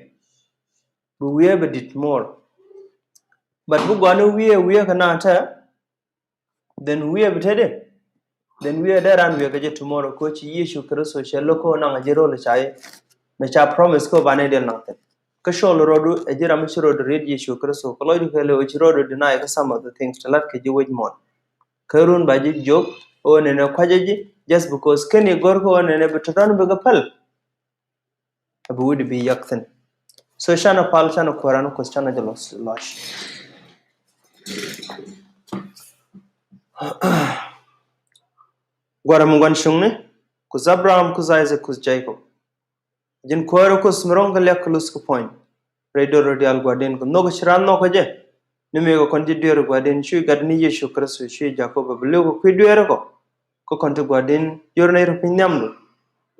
bi wiee bi di̱t more. But bi gua̱n ni wiee wiee kɛ na tä. Then wiee bi tetdɛ. Then wiee dee ran wiee kɛ jɛ tomorrow. Ko ci Yecu Kritho cɛ lo̱k kä ɣöö naŋ a ji̱ ro̱l ca i̱ mɛ ca promise kä ɣöö banɛ diɛl naŋ thi̱n. Kä cɔl rɔɔdu ɛ ji̱ ram mi ci rɔɔdu riet Yecu Kritho kä lɔcdu kɛ lɛ ɣöö ci rɔɔdu deny kä some of the things ti lat kɛ ji̱ wec muɔ̱n. Kä run ba ji̱ jiök ɣöö nɛnɛ kuacä ji̱ just because kɛn i̱ gɔ̱r kä ɣöö nɛnɛ bi tɔ̱tɔ̱n bikɛ päl. A bi wi̱cdu bi yak thi̱n. So canɛ pal, canɛ kuäran Kuoth, canɛ jɛ lɔc lɔc. Gua̱r mi gua̱n cuŋni, Kuoth Abraham, Kuoth Isaac, Kuoth Jacob. Ji̱n kuäärä Kuoth mi ro̱ŋ kɛ liak kɛ luth kɛ puɔ̱ny. Rɛy do̱r rɔ diaal Gua̱di̱n kɛ nhɔk ci ran nhɔk kɛ jɛ. Ni mëë kɛ kɔn ji̱ dueer Gua̱di̱n, cuy gat ni Yecu Kritho, cuy Jakob, bi li̱w kɛ kui̱ dueer kɔ. Kä kɔn ti Gua̱di̱n, yor nɛy rɔ piny nhiamdu.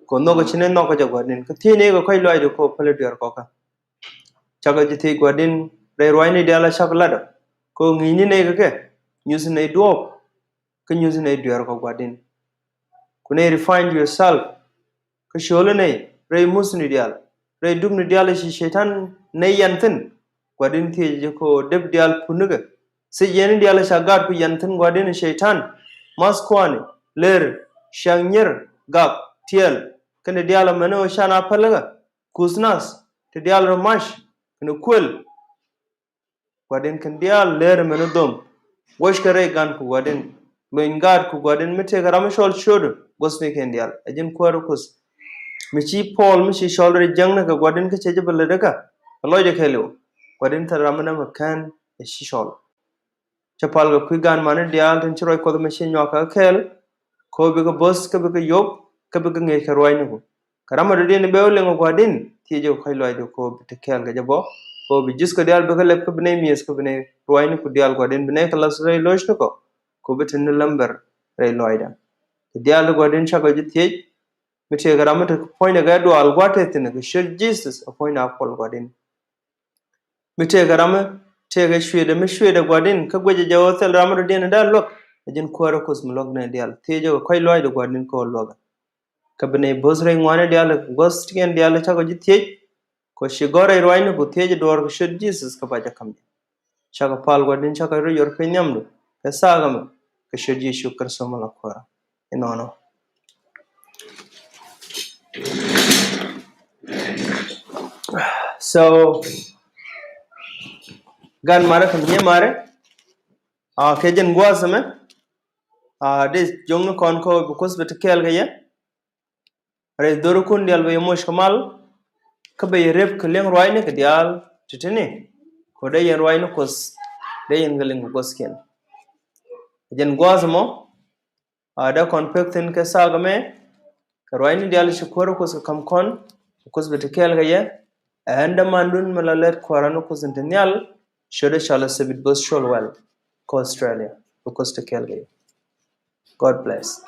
Kɛ nhɔk ci nɛy nhɔk kɛ jɛ Gua̱di̱n. Kä thiec nɛy kɛ kɔc lɔaacdu kɔ päli dueer kɔkä. Cakɔ ji̱ thiec Gua̱di̱n, rɛy ruacni diaal a cak latdɔ. Kɛ ŋi̱i̱cni nɛy kɛ kɛ, nyuth nɛy duɔ̱ɔ̱p. Kä nyuth nɛy dueer kɔ Gua̱di̱n. Ku nɛy refine yourself. Kä cio̱o̱li nɛy rɛy muthni diaal, rɛy dupni diaal ci cɛytan nɛy yɛn thi̱n. Gua̱di̱n thiec jɛ kɛ ɣöö dep diaal punikɛ. Thiec yɛn diaal ca gaat ku yɛn thi̱n Gua̱di̱n cɛytan. Math kua̱ni, ler, ciaŋ nyier, gak, tiɛɛl. Kɛnɛ diaal mɛn ɣöö can a pälikä. Kuth nath ti diaal rɔ mac kɛnɛ kuël. Gua̱di̱n kɛn diaal leer mɛn dhom. Wuɔckɛ rɛy gan ku Gua̱di̱n. Lony gaat ku Gua̱di̱n mi tëëkɛ ram mi cɔl ciötdu guäthni kɛn diaal. Ɛ ji̱n kuäärä Kuoth. Mi ci Puɔl mi ci cɔl rɛy jiäkni kɛ Gua̱di̱n kä cɛ jɛ bä lätdä kä. Ɛ lɔcdɛ kɛɛliw. Gua̱di̱n thil ram mi nɛmɛ kään ɛ ci cɔl. Cɛ pal kɛ kui̱ gan mani diaal tin ci ruac Kuɔth mi ci nyuak kɛ kɛɛl. Kɛ ɣöö bikɛ bo̱th kä bikɛ yop kä bikɛ ŋi̱eec kɛ ruaacniku. Kɛ ram mi dɔ̱diɛn i̱ bɛ wä liŋ ɛ Gua̱di̱n thiecɛ kɛ kɔ̱c lɔaacdu kɛ ɣöö bi te kɛɛl kɛ jɛ bä. Kɛ ɣöö bi ji̱thkɔ diaal bikɛ lɛp kä bi nɛy mi̱eth kä bi nɛy ruaacniku diaal Gua̱di̱n bi nɛy kɛ lath rɛy lo̱cnikɔ. Kɛ ɣöö bi te ni lämbɛr rɛy lɔaacda. Kɛ diaal ti Gua̱di̱n cakɔ ji̱ thiec. Mi tëëkɛ ram mi te puɔ̱nydɛ kɛ dual gua̱a̱th te thi̱n kɛ ciöt Jesus ɛ puɔ̱nydɛ a Puɔl Gua̱di̱n. Mi tëëkɛ ram mi tëëkɛ cuëëdɛ mi cuëëdɛ Gua̱di̱n kä guecɛ jɛ ɣöö thil ram mi dɔ̱diɛn in dee luäk. Ɛ ji̱n kuäärä Kuoth mi luäk nɛy diaal thiecɛ kɛ kɔ̱c lɔaacdɛ Gua̱di̱n kä ɣöö luäk. Kä bi nɛy bo̱th rɛy ŋuani diaal kɛ gua̱th tikiɛn diaal cakɔ ji̱ thiec. Kɛ ci gɔ̱r rɛy ruacni ku thiec duɔ̱ɔ̱r kɛ ciöt Jesus kä ba jɛ ka̱m jɛ. Cakɔ pal gua̱di̱n cakɔ rɔ yor piny nhiamdu kɛ thaak ɛmɛ kɛ ciöt Yecu Kritho mi la Kuäärä. Inɔnɔ. So gan marɛ kɛ mi nyɛ marɛ. A kɛ jɛn gua̱a̱th ɛmɛ. A dee jiɔkni kɔn kä bi Kuoth bi te kɛɛl kɛ yɛ. Rɛy dhorikun diaal bɛ yɛ moc kɛ mal. Kä bɛ yɛ rep kɛ liŋ ruacni kɛ diaal ti̱ti̱ni. Kɛ dee yɛn ruacni Kuoth dee yɛn kɛ liŋ kɛ gua̱thkiɛn. Jɛn gua̱a̱th ɛmɔ. A dee kɔn pek thi̱n kɛ thaak ɛmɛ. Kɛ ruacni diaal ci Kuäär Kuoth kɛ ka̱m kɔn. Kuoth bi te kɛɛl kɛ yɛ. Ɛn dämandun mi la lɛt Kuäärä ni Kuoth in te nhial. Ciötdɛ Charles David Both Colwell kä Australia. Bi Kuoth te kɛɛl kɛ yɛ. God bless.